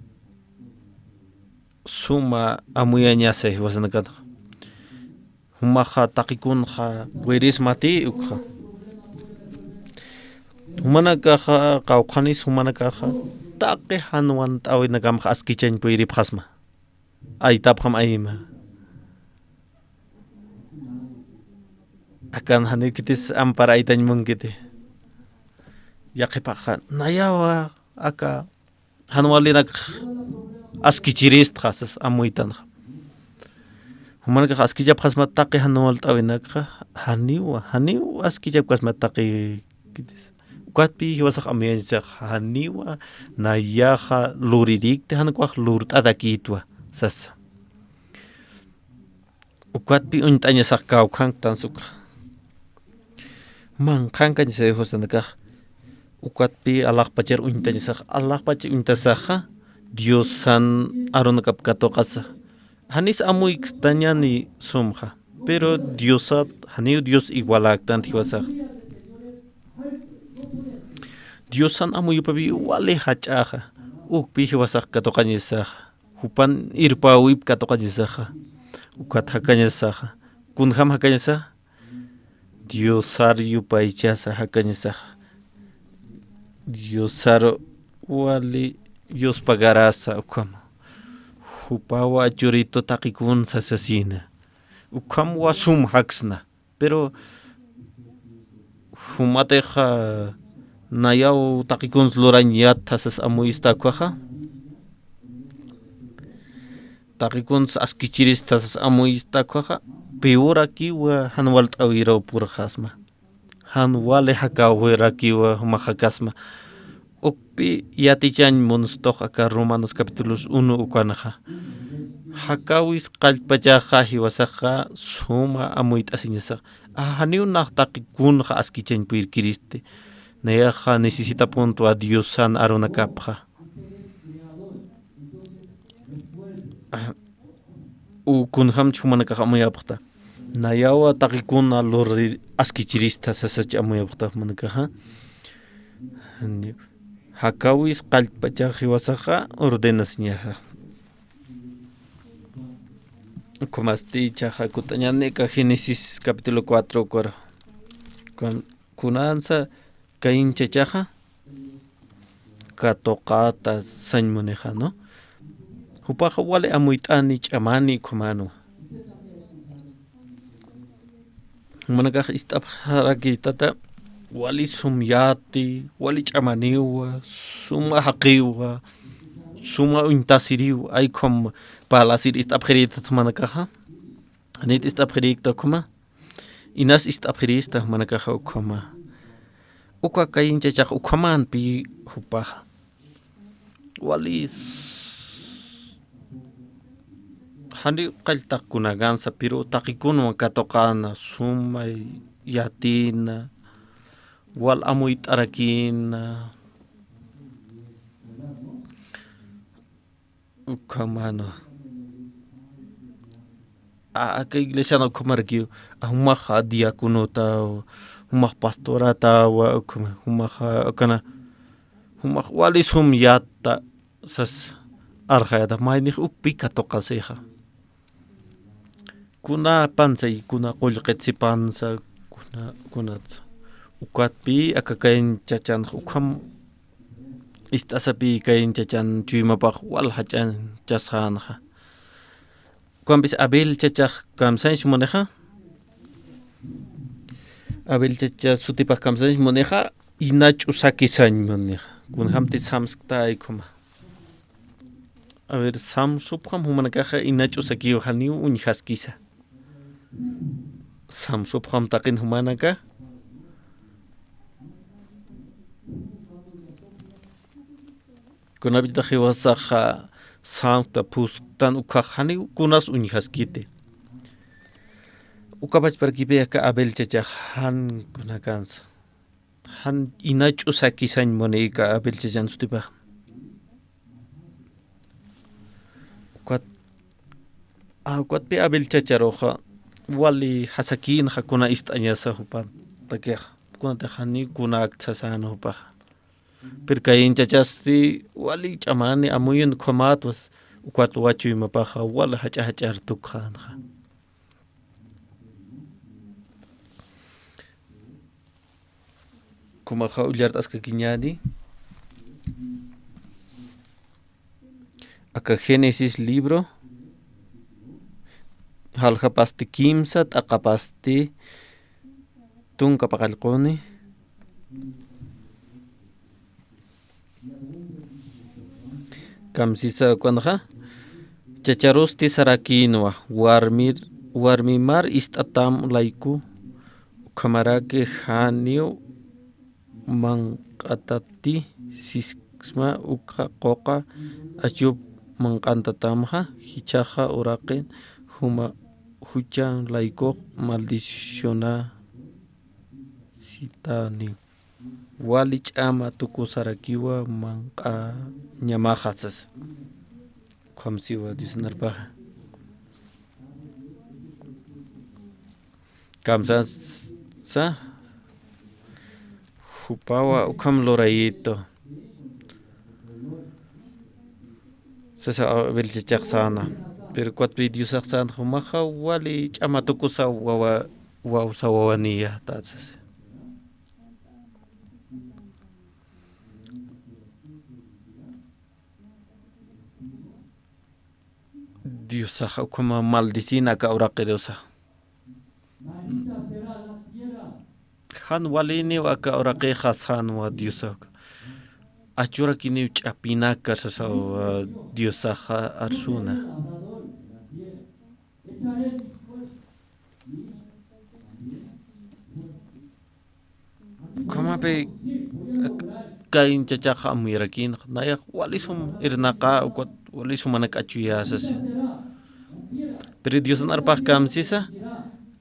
suma amuyañasa jiwasanakatxa. Jumaxa taqikunxa purismati ukxa. Jumanakaxa, qawqhanis jumanakaxa taqi jan want'äwinakamxa askichañ puyiripxasma. Aytapxam ayma. Akan janiw khitis ampar aytañ munkiti. Yaqhipaxa nayawa aka jan walinakx askichiristxa sas amuytanxa. Jumanakax askichapxasma taqi jan walt'äwinakxa, janiwa, janiw askichapkasma taqi khitis. Ukatpi jiwasax amuyañasax janiwa, nayaxa luririkti, jan ukax lurt'atakïtwa sasa. Ukatpi uñt'añasax kawkhanktans ukxa. Manqhankañasa jiwasanakax. Ukatpi alaxpachar uñtañasax, alaxpach uñtasaxa Diosan arunakap katuqasa. Janis amuykstañäni sumxa. Pero Diosat, janiw Dios igualäktanti jiwasax. Diosan amuyupapi wali jach'axa. Ukpi jiwasax katuqañasaxa. Jupan irpäwip katuqañasaxa. Ukat jakañasaxa. Kunjam jakañasa. Diosar yupaychasa jakañasaxa. Diosar wali yuspagarasa ukham. Jupawa churitu taqikun sasasina. Ukham wasum jaksna. Pero Jumatixa nayaw taqi kuns lurañ yattha sas amuyista ukhaxa. Taqi kuns askichirista sas amuyista ukhaxa. Piwurakiwa jan walt'awiraw purxasma. Jan wali jakawirakiwa jumax jakasma. Ukpi yatichañ munstux aka Romanos capítulos uno ukanxa. Jakawis qallpachaxa jiwasaxa suma amuyt'asiñasax. Janiw nax taqi kunxa askichañ puyrkiristi. Nayaxa necesitapuntu a Diosan arunakapxa. U kunjamch jumanakax amuyapxta. Nayawa taqi kuna lurri askichirista sasach amuyapxta jumanakaxa. Jakawis qallpachax jiwasaxa ordenasiñaxa. Ukhamasti ichaxa kut'añäni aka Génesis capítulo cuatro ukar. Kun-, kunansa Caín chachaxa katuqata sañ munixa, ¿no? Jupaxa wali amuyt'ani ch'amani ukhamanwa. Jumanakax ist'apxaraki tata wali sum yati, wali ch'amaniwa, suma jaqiwa, suma uñtasiriwa, ay ukham parlasir ist'apxirïtat jumanakaxa. Janit ist'apxirïkta ukhama. Inas ist'apxirista jumanakaxa ukhama. Uka Caín chachax ukhaman pï jupaxa. Wali s-, jani qalltaq kunakansa, pero taqi kunwa katuqana, suma yatina, wal amuyt'arakina. Ukhamanwa. A, aka iglesian ukhamarakiw, a, jumax diaconotawa, jumax pastoratawa, ukhama, jumax, a, akana, jumax wali sum yatta sas arxayata, maynix ukpi katuqasixa. Kuna pansa y kuna qullqit sipansa, kuna, kunatsa. Ukatpï aka Caín chachanx ukham ist'asapï Caín chachan chuymapax wal jach'añchasxänxa. Ukampis Abel chachax kamsañs munixa. Abel chacha sutipax kamsañs munixa, inach'u sakisañ munixa. Kunjamti samskta ukhama. A ver, samsupxam jumanakaxa inach'u sakiw janiw uñjaskisa. Samsupxam taqin jumanaka. Kunapï jiwasaxa samkta phusktan ukhax janiw kunas uñjaskiti. Ukapachparakipï aka Abel chachax jan kunakansa. Jan inach'u sakisañ muni aka Abel chachan sutipax. Ukat, a, ukatpï Abel chacharuxa wali jasakïnxa kuna ist'añasa jupan takixa. Kunatix jani kuna aktsasän jupaxa. Pero Caín chachasti wali ch'amani amuyun ukhamatwas, ukat chuymapaxa wali jach'a jach'ar tukxänxa. Ukhamaxa ullart'askakiñäni. Aka Génesis libro, jaljapasti kimsa, t'aqapasti tunka paqallquni. Kamsisa ukanxa, chacharusti sarakïnwa, warmir, warmimar ist'atam layku, ukhamaraki janiw manq'atati sisksma ukxa quqa achup manq'antatamxa, jichhaxa uraqin juma juchan laykux maldicionasitani. Wali ch'ama tukusarakiwa manq'añamaxa sasa. Ukham siwa Diosnarpaxa. Kamsasa jupawa ukham lurayitu. Sasa Abel chachax säna. Pero ukatpï Diosax säna, jumaxa wali ch'ama tukusa wawa, wawsa wawaniyäta sasa. Diosax ukhama maldicina aka uraqirusa. Jan waliniw aka uraqixa sänwa Diosax. Achurakiniw ch'apinaka sasaw, ah, Diosaxa arsuna. Ukhamapi Caín chachaxa amuyarakinxa, nayax walisum irnaqa, ukat walisum jumanak achuyä sasa. Pero Diosan arpax kamsisa,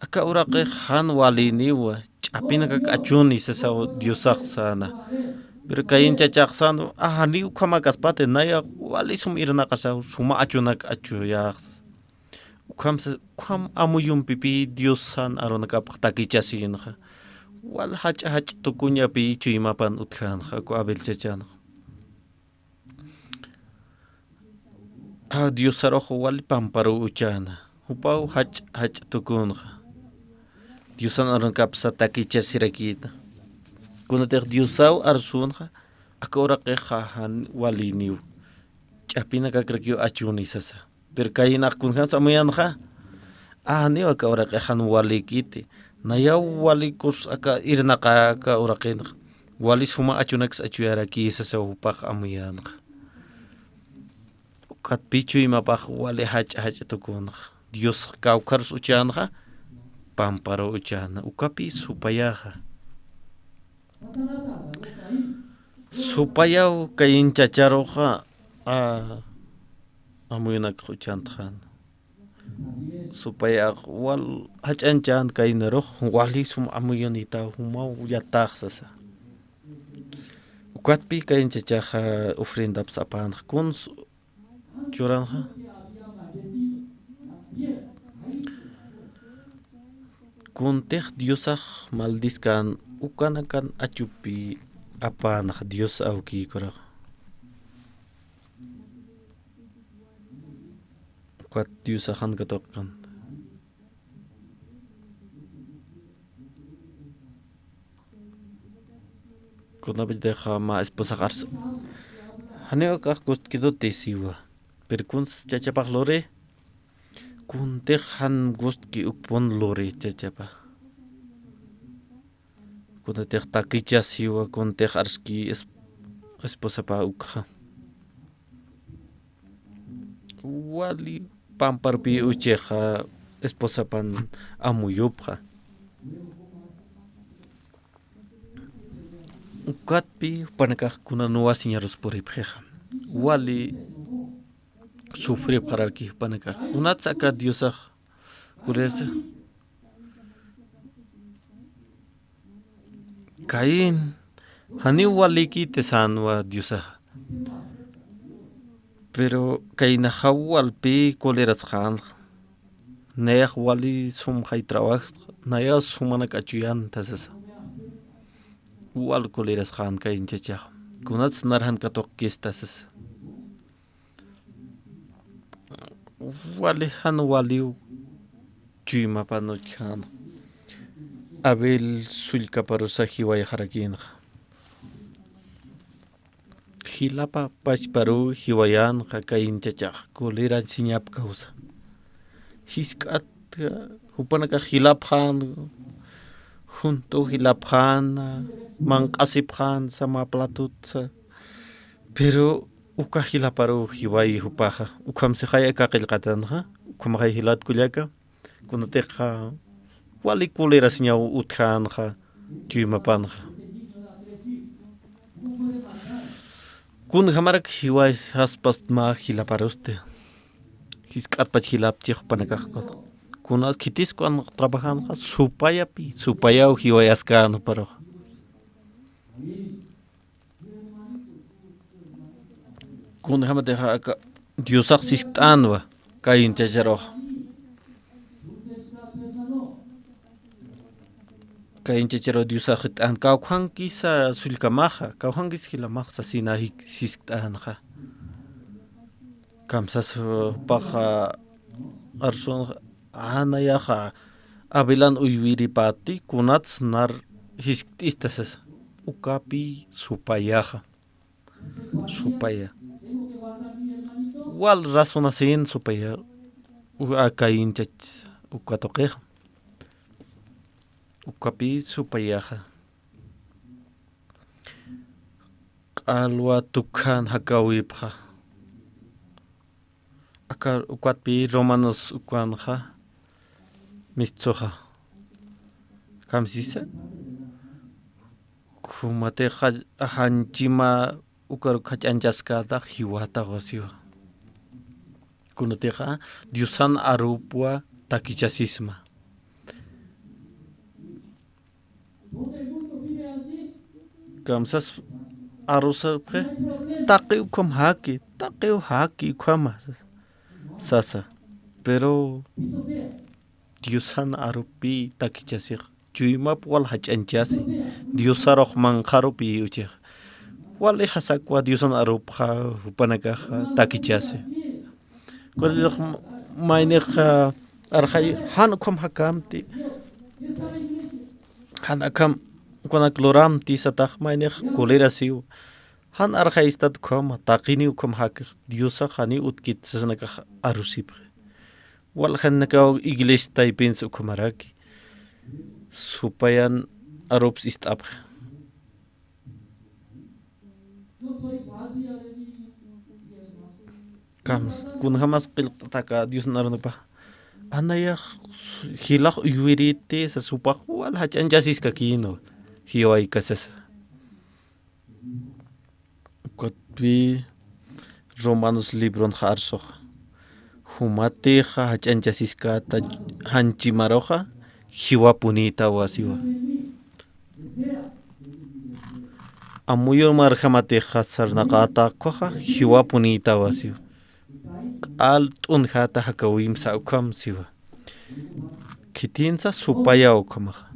aka uraqix jan waliniw, ch'apinakak achuni sasaw Diosax säna. Pero Caín chachax sän, a, janiw ukhamäkaspati, nayax walisum irnaqasaw, suma achunak achuyäx sasa. Ukham sa-, ukham amuyumpipï Diosan arunakapx takichasinxa. Wal jach'a jach'a tukuñapï chuymapan utjänxa, uka Abel chachanxa. A, Diosarux wali pamparuw uchäna. Jupaw jach'a jach'a tukunxa. Diosan arunakapsa takichasirakïna. Kunatix Diosaw arsunxa, aka uraqixa jan waliniw. Ch'apinakakrakiw achuni sasa. Pero Caínax kunjams amuyänxa, a, janiw aka uraqix jan walikiti. Nayaw walikus aka irnaqä aka uraqinxa. Wali suma achunaks achuyaraki sasaw jupax amuyänxa. Ukatpï chuymapax wali jach'a jach'a tukunxa. Dios kawkharus uchänxa, pamparuw uchäna. Ukapï supayaxa. Supayaw Caín chacharuxa, a, amuyunakx uchantxän. Supayax wal jach'añchän Caínarux, walisum amuyunïtaw jumaw yatax sasa. Ukatpï Caín chachaxa ofrendaps apänxa, kuns churanxa. Kuntix Diosax maldiskän ukanakan achupï apänxa Dios awkïkuraxa. Ukat Diosax jan katuqkän. Kunapachatix mä esposax arsa. Janiw akax gustkiruti siwa. Pero kuns chachapax luri. Kuntix jan gustki ukpun luri chachapa. Kunatix takichasiwa, kuntix arski es-, esposapa ukxa. Wali pamparpï uchixa esposapan amuyupxa. Ukatpï jupanakax kunan wasiñarus puripxixa. Wali sufripxaraki jupanakax. Kunats aka Diosax kulirsa. Caín, janiw walikiti sänwa Diosaxa. Pero Caínaxa walpï colerasxänxa. Nayax wali sum jay trabajsxa, nayax sumanak achuyänta sasa. Wal colerasxän Caín chachaxa. Kunats nar jan katuqkista sasa. Wali jan waliw chuymapan uchjänxa. Abel sullkaparusa jiwayxarakïnxa. Jilapa pachparuw jiwayänxa Caín chachax, colerasiñap kawsa. Jisk'at jupanakax jilapxän, junt'u jilapxän, manq'asipxän, sama platutsa. Pero uka jilaparuw jiwayi jupaxa, ukhamsixay aka qillqatanxa, ukhamxay jilat kullaka, kunatixa wali colerasiñaw utjänxa chuymapanxa. Kunjamarak jiwayaspas mä jilaparusti. Jisk'atpach jilapchi jupanakax. Kunas khitis kuan trabajänxa, supayapï, supayaw jiwayaskän juparux. Kunjamatixa aka Diosax siskt'änwa Caín chacharux. Caín chacharux Diosax siskt'än, kawkhankisa sullkamaxa, kawkhankisa jilamaxa sasina siskt'änxa. Kamsas jupaxa arsunxa, a, nayaxa Abelan uywiripäti, kunats nar jiskt'ista sasa. Ukapï supayaxa. Supaya. Wal razonasin supaya. U-, a Caín chach uka tuqixa. Ukapi supayaxa. Q'alwa tukhan jakawipxa. Aka ukatpi Romanos ukanxa mistsuxa. Kamsisa. Jumatixa janchima ukaruk jach'anchaskata jiwata wasiwa. Kunatixa Diosan arupwa takichasisma. Kamsas arusapxi, taqi ukham jaki, taqi jaki ukhama sasa. Pero Diosan arupi takichasix, chuymap wal jach'anchasi, Diosarux manqharupi uchix. Wali jasakwa Diosan arupxa jupanakaxa takichasi. Kullix maynix arxay jan ukham jakamti. Jan akham kunak luramti satax maynix kulirasiw. Jan arxaystat ukhama, taqini ukham jakix, Diosax jani utkit sasanakax arusipxi. Waljanakaw iglesia taypins ukhamaraki. Supayan arups ist'apxi. Kam, kunjamas qillqt'ataka Diosna arunakpa. Anayax jilax uywiriti, sas jupax wal jach'anchasiskakïnwa, jiwaykasasa. Ukatpi Romanos libronxa arsuxa. Jumatixa jach'anchasiskata janchimaruxa, jiwapunïtawa siwa. Amuyur marjamatixa sarnaqäta ukhaxa, jiwapunïtawa siwa. Q'al t'unjäta jakawimsa ukham siwa. Khitinsa supayaw ukhamaxa.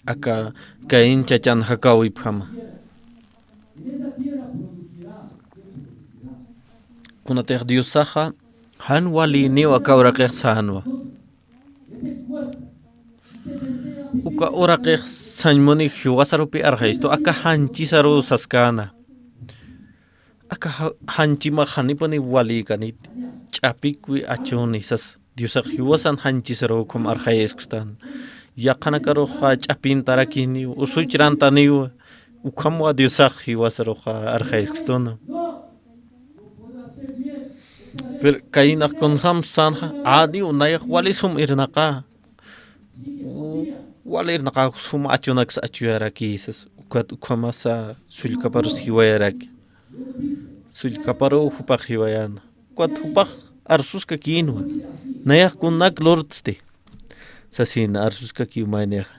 Aka Caín chachan jakawipjama. Kunatix Diosaxa jan waliniw aka uraqix sänwa. Uka uraqix sañ muni jiwasarupi arxaystu, aka janchisaruw saskäna. Aka ja-, janchimax janipuni walïkaniti, ch'apikwi achuni sas. Diosax jiwasan janchisaruw ukham arxayasktan. Yaqhanakaruxa ch'apintarakiniw, usuchrantaniw, ukhamwa Diosax jiwasaruxa arxayaskstuna. Pero Caínax kunjam sänxa, aniw nayax wali sum irnaqä. Wali irnaqä sum achunaks achuyaraki sas, ukat ukhamasa sullkaparus jiwayaraki. Sullkaparuw jupax jiwayäna. Ukat jupax arsuskakïnwa. Nayax kunak lurtsti. Sasina arsuskakiw maynixa.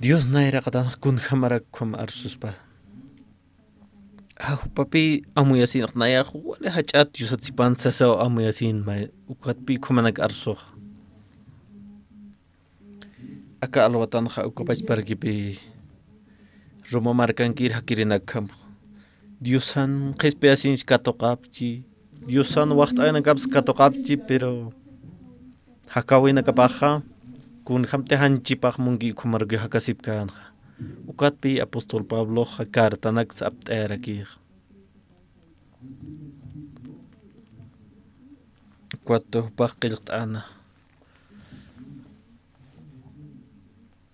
Dios nayraqatanx kunjamarak ukham arsuspa. A, jupapi amuyasinx nayax wali jach'at Diosat sipan sasaw amuyasin may, ukatpi ukhamanak arsux. Aka alwatanxa ukapachparakipi Roma markankir jakirinakjam. Diosan qhispiyasinch katuqapchi, Diosan waxt'aynakaps katuqapchi, pero jakawinakapaxa, kunjamti janchipax munki ukhamaruki jakasipkänxa. Ukatpi apóstol Pabloxa cartanaks apt'ayarakix. Ukat jupax qillqt'äna.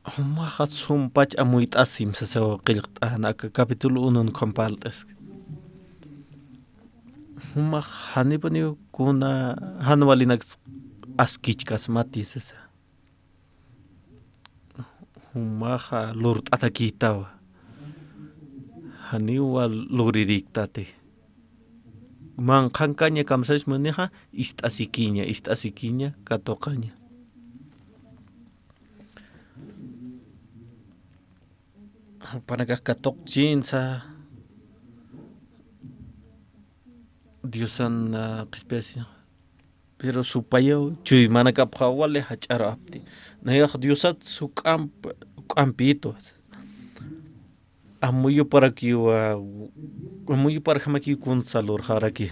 Jumaxa sumpach amuyt'asim sasaw qillqt'äna aka capítulo uno ukham parlt'aski. Jumax janipuniw kuna jan walinaks askichkasmati sasa. Jumaxa lurt'atakïtawa. Janiwa lurirïktati. Manqhankaña kamsas munixa, ist'asikiña, ist'asikiña, katuqaña. Jupanakax katuqchinsa Diosan, ah, qhispiyasi. Pero supayaw chuymanakapxa wali jach'aru apti. Nayax Diosat suk'amp-, suk'ampïtwa. Amuyuparakiwa, amuyuparjamakiw kunsa lurxaraki.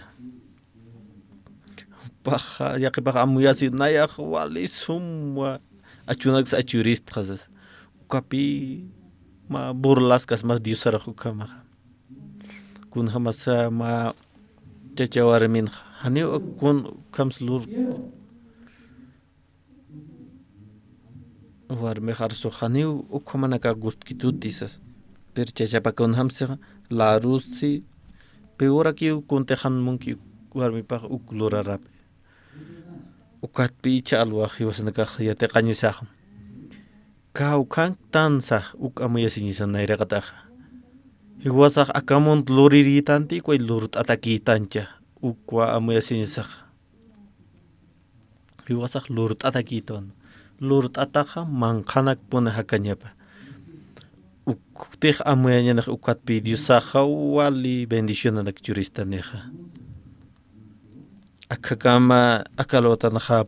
Paxa, yaqipax amuyasi, nayax wali sumwa achunaks achuristxa sas. Ukapi mä burlaskasma Diosarux ukhamaxa. Kunjamasa mä chacha warminxa Janiw ukkun ukhams lur warmix arsux janiw ukhamanaka gustkituti sas. Pero chachapakun jamsixa larussi piwurakiw kuntixan munki warmipax uk lurarapi. Ukatpi icha alwax jiwasanakax yatiqañisaxam. Kawkhantansa uk amuyasiñisan nayraqataxa. Jiwasax akamunt lurirïtanti ukway lurt'atakïtancha ukwa amuyasiñisaxa. Jiwasax lurt'atakïtan. Lurt'ataxa manqhanakpuni jakañapa. Uktix amuyañanix ukatpi Diosaxa wali bendicionanak churistanixa. Akhakama akalwatanxa